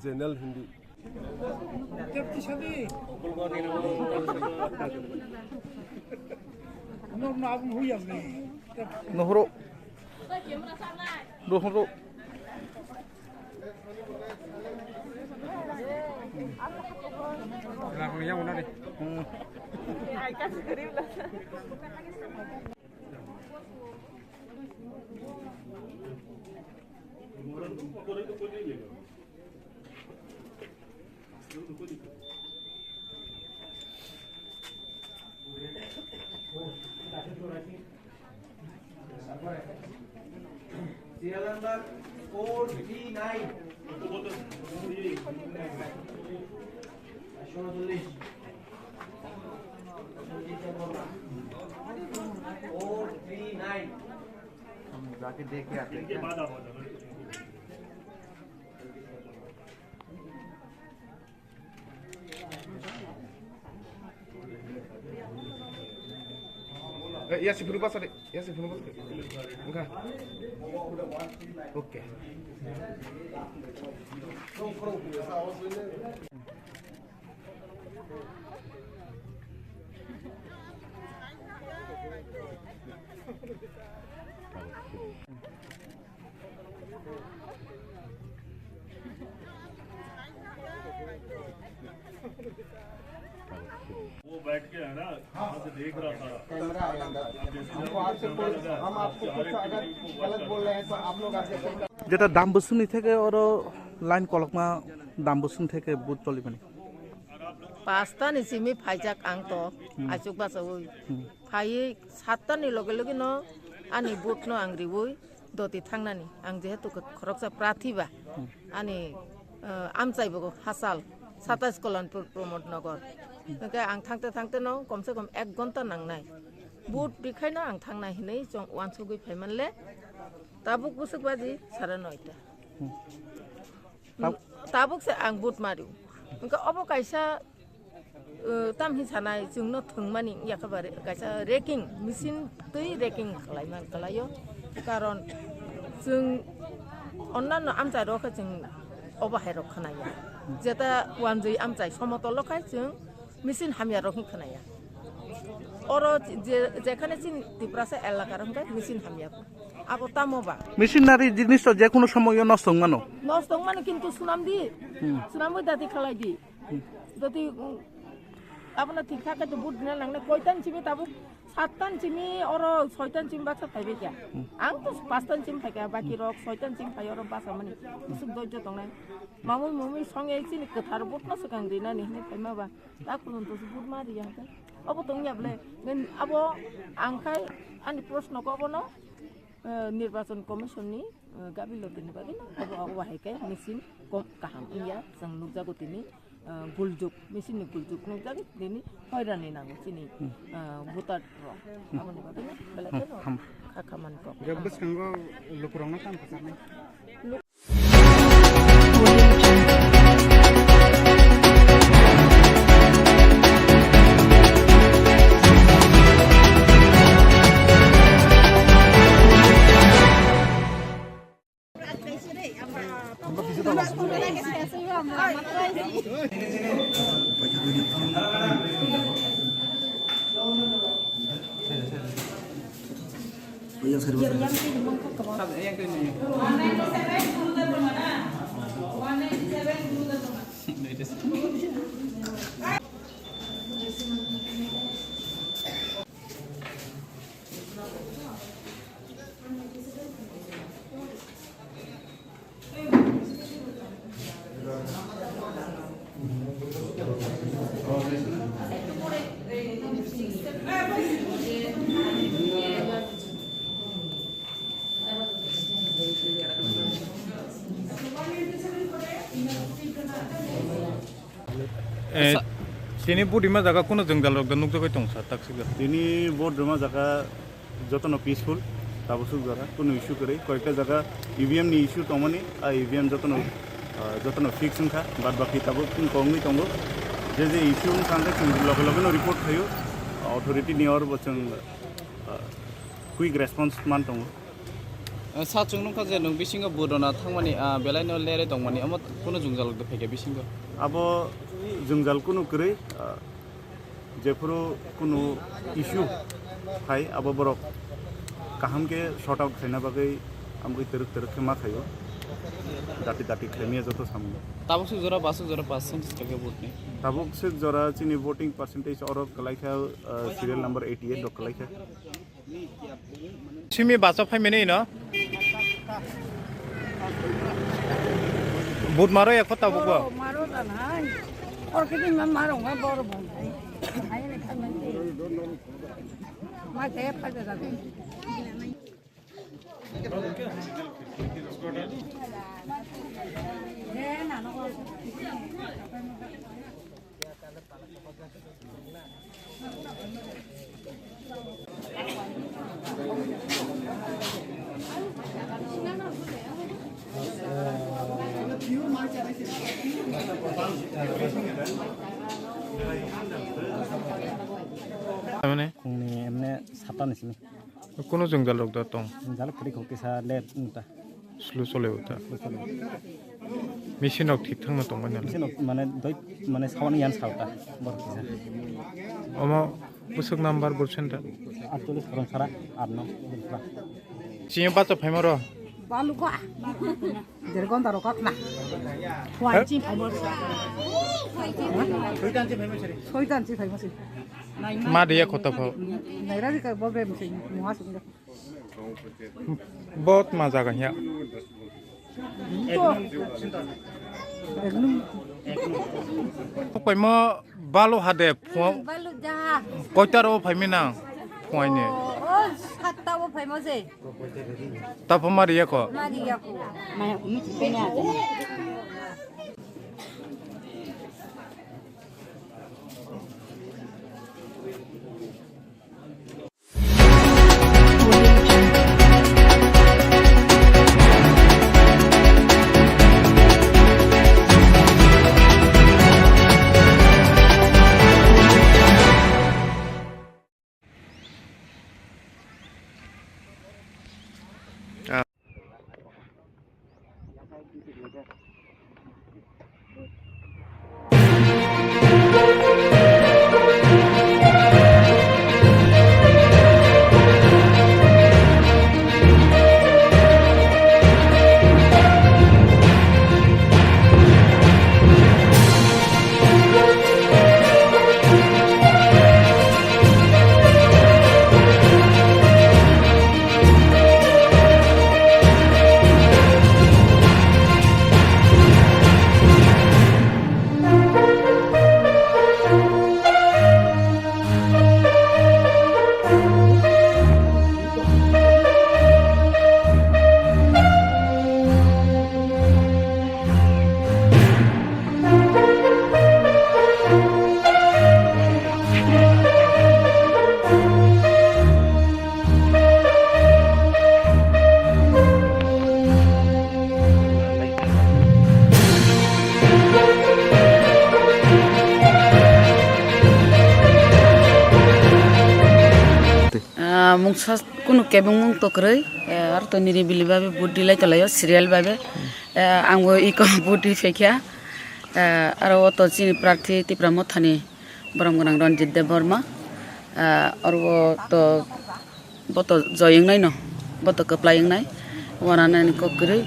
General Hindi. Nuhuru. Nuhuru. Hmm. Serial number four three nine. Four three nine. हम जाके देख के आते हैं। Ya si phuru basa de, ya si phuru basa de. Engka. Oke. वो बैठ के है ना, यहाँ से देख रहा था। कैमरा है अंदर। हमको आपसे कोई, हम आपको कुछ अगर गलत बोल रहे हैं तो आप लोग आके। Jeta Dambusungni theke oro line kolokma Dambusung theke but cholimani. Pasta ni simi phaijak ang to, hmm, achuk bachaui. Hmm. Phaiwi satta ni loge loge no ani but no ang riui doti thangnani. Ang jehetu khoroksa prathi ba, hmm, ani, eh, amchai bo hachal, satais Kalanpur Pramod Nagar. Hingke ang thangte thangte no komse kom ek ghonta nangnai. But rikhaino ang thangnai hinui chong uansugui phaimanle. Tabuk bwswk baji sare noita. Hmm. Tab- Tabuk se ang but mario. Hingke obo kaisa, eh, tamhi sanai chwngno thwngmani wngya khe ba re-, kaisa raking, machine twi raking khlaiman khlaio. Karon chwng onnanno amchai rok khe chwng obo hai rok khnaya. Jeta wanjwi amchai somotolo khai chwng machine hamya rok hin khnaya. Oro je, jekhane chini Tiprasa elaka rok hwnkhe machine hamya. Abo tamo ba? Machinery jinis to je kono somoyo nosto wng mano. Nosto wng mano, kintu sunam di. Hmm. Sunam bai dati khalai di. Hmm. Dati, um, abono thik thak khe to but dina nangnai. Koitan simi tabuk sattan simi oro soitan simi baksa phaibai kha. Hmm. Ang to pastan simi phai kha, baki rok soitan simi phai oro basa mani. Kusuk doijo tongnai. Mamui mamui songya chini kwthar but no swkang rinani hinwi phaima ba. Ta khulum to but ma riya khe. Abo tongya ble. Ngen abo ang khai ani proshno ko bono. Eh, Nirbachon Commission ni, eh, gabi lotini bagwi no abo, abo hai khe machine kom kaham wngya, chwng nukjago tini, eh, guljuk, machine ni guljuk nukjagwi tini hoirani nango chini, hmm, eh, voter rok. Hmm. Aboni bagwi no belai kheno, hmm, ham, kha khamani kok. Je bwskango lukurokno tamo kwcharnai. Eh, sa- tini vote rima jaga kuno jwngjal rok da nukjagwi tong sa, tak sika. Tini vote rima jaga jotono peaceful, tabuk suk jora kuno issue kwrwi. Koyekta jaga E V M ni issue tongmani, a E V M jotono, ah, jotono fix wngkha, bad baki tabuk tini kongwi tongo. Je je issue wngkha hwnkhe chwng loge loge no report khaio, authority ni oro bo chwng, ah, quick response man tongo. Eh, sa chwng nukha je nwng bisingo vote rwna thangmani, ah, belai no lerwi tongmani, omo kuno jwngjal rok phaikha bisingo? Abo jwngjal kuno kwrwi, ah, jephuru kuno issue phai, abo borok kaham khe sort out khaina bagwi amgwi twrwk twrwk khe ma khaio, dati dati khlaimaya joto samung. Tabuk suk jora, basuk jora percentage khe vote ni? Tabuk suk jora chini voting percentage oro kwlaikha, ah, serial number eighty eight rok kwlaikha. Simi bacha phaimani no? But maro ekho tabuk bo. Maro dan hai. Or kiti ma maro ma bor bon hai. Hai ni khamani. Ma te pa da da. Tamani? Ni emne Sata ni simi. Kuno jwngjal rok da tong? Jwngjal kwrwi kho kisa le wngta. Slow chole wngta. Slow chole. Machine rok thik thangno tongmani. Machine rok mane doi mane sawan yan salta. Bor kisa. Omo bwswk number bor center? Aatcholish Khoromsara, aat no. Chini bacha phaima ro? Baluka. Der gonta rok kak na. Phai chi phai mo. Soitan chi phai mo si. Ma de ya khota pho. Naira di ka bo be mo si mo ha sung. Bot ma jaga ya. Phai mo. Balu hade phung. Balu jaha. Koita ro phaimina phung aini. O, o, satta o phaimo je. Tapo mari yako. Mari yako. Maya umi chipenya ate. Ah, mungsa kunu kebengmung to kwrwi, eh, aro to niribili babe vote dilai tolaio, serial babe. Eh, angbo iko vote di phaikha. Eh, aro o to chini prarthi Tipra Mothani borom gwnang Ranjit Debbarma. Eh, aro o to bo to joy wngnai no, bo to kwplai wngnai. Wananani kok kwrwi,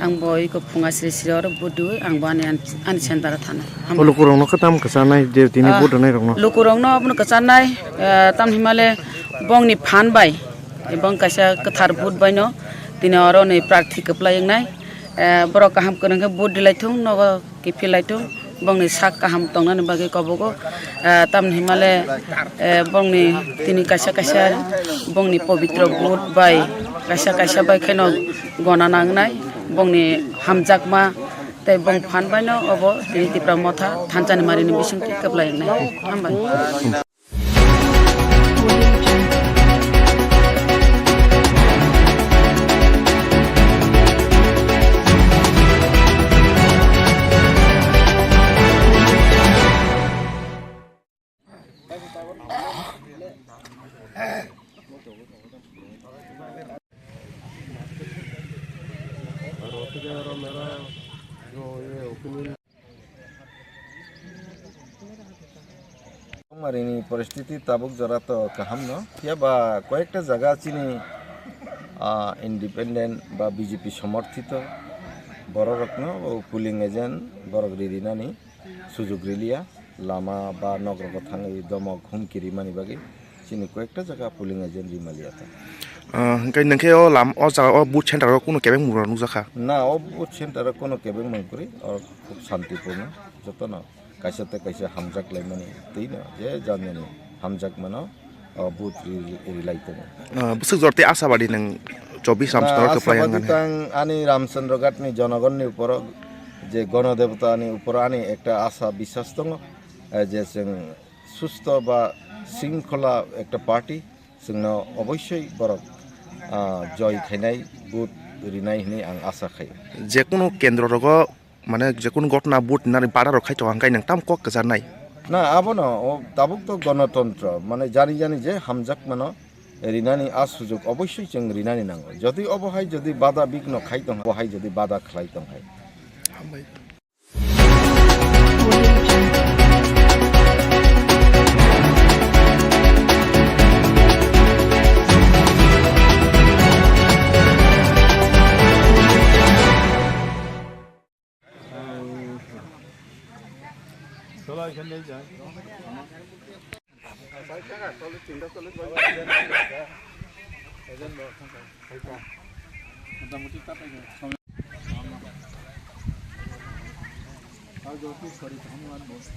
ang bo iko phunga sri sri oro vote diwi, ang bo ani, ani center o thana. Hambai. O lukurokno khe tamo kwchanai je tini Ah, vote rwnairokno? Lukurokno abono kwchanai, eh, tamni himale bongni phan bai, bong kaisa kwthar vote bai no tini oro ni prarthi kwplai wngnai. Eh, borok kaham kwrwng khe vote dilai thung, nogo kiphilai thung, bongni sak kaham tongnani bagwi kobogo. Ah, tamni himale, eh, bongni tini kaisa kaisa bongni pobitro vote bai kaisa kaisa bai kheno gona nangnai, bongni hamjakma tei bong phan baino obo tini Tipra Motha thansa ni mari ni bisingtwi kwplai wngnai. Hambai. Chongmarini poristiti tabuk jora to kaham no, phiya ba koyekta jaga chini, ah, independent ba B J P somorthito bororokno o polling agent borok ririnani sujug riliya, lama ba nogrogo thangwi domok humki rimani bagwi. Chini koyekta jaga polling agent rimaliya ta. Ah, hwnkhe nwng khe o lam, o jaga o vote center o kunu kebeng mura nukjakha? Na, o vote center o kunu kebeng mangkwrwi, o khub santipurno, jotono kaisa tei kaisa hamjak laimani twi no, je jani hamjakmano, o vote ri-, ri-, rilai tongo. Ah, bwswk jor tei asabadi nwng chobbish Na, Ramchandra kwplai asabadi ang tang ani Ramchandra Ghat ni jonogonni uporo, je Ganadevata ni uporo ani ekta asa biswas tongo, eh, je chwng susto ba shringkhola ekta party, chwngno oboisoi borok, ah, joy khainai, vote rinai hinwi ang asa khaio. Jekunu kendro rogo, mane, jekunu gotna vote rinani bada rok khai tongo, hwnkhe nwng tamo kok kwcharnai? Na, abono, o, tabuk to gonotontro, mane, jani jani je hamjak mano, rinani a sujok obossoi chwng rinani nango. Jodi obo hai jodi bada bigno khai tong, obo hai jodi bada khlai tong hai. Hambai.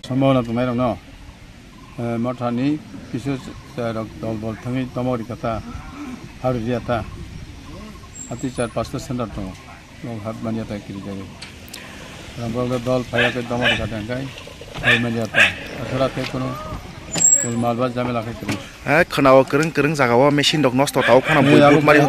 Sombhabona tongnairokno, eh, mothani kisu chairok dol bol thangwi tomo rikha ta, harwi riya ta, hati char pasta center tongo. Nok hap manya ta kiri jagwi. Rang borok dol phaiya khe domo rwkha tang kai. Hai manya ta. Athara tei kono malba jamela khai kwrwi. Eh, khwnao kwrwng kwrwng jagao machine rok nosto tao khana. Eh, bui abo buk mari.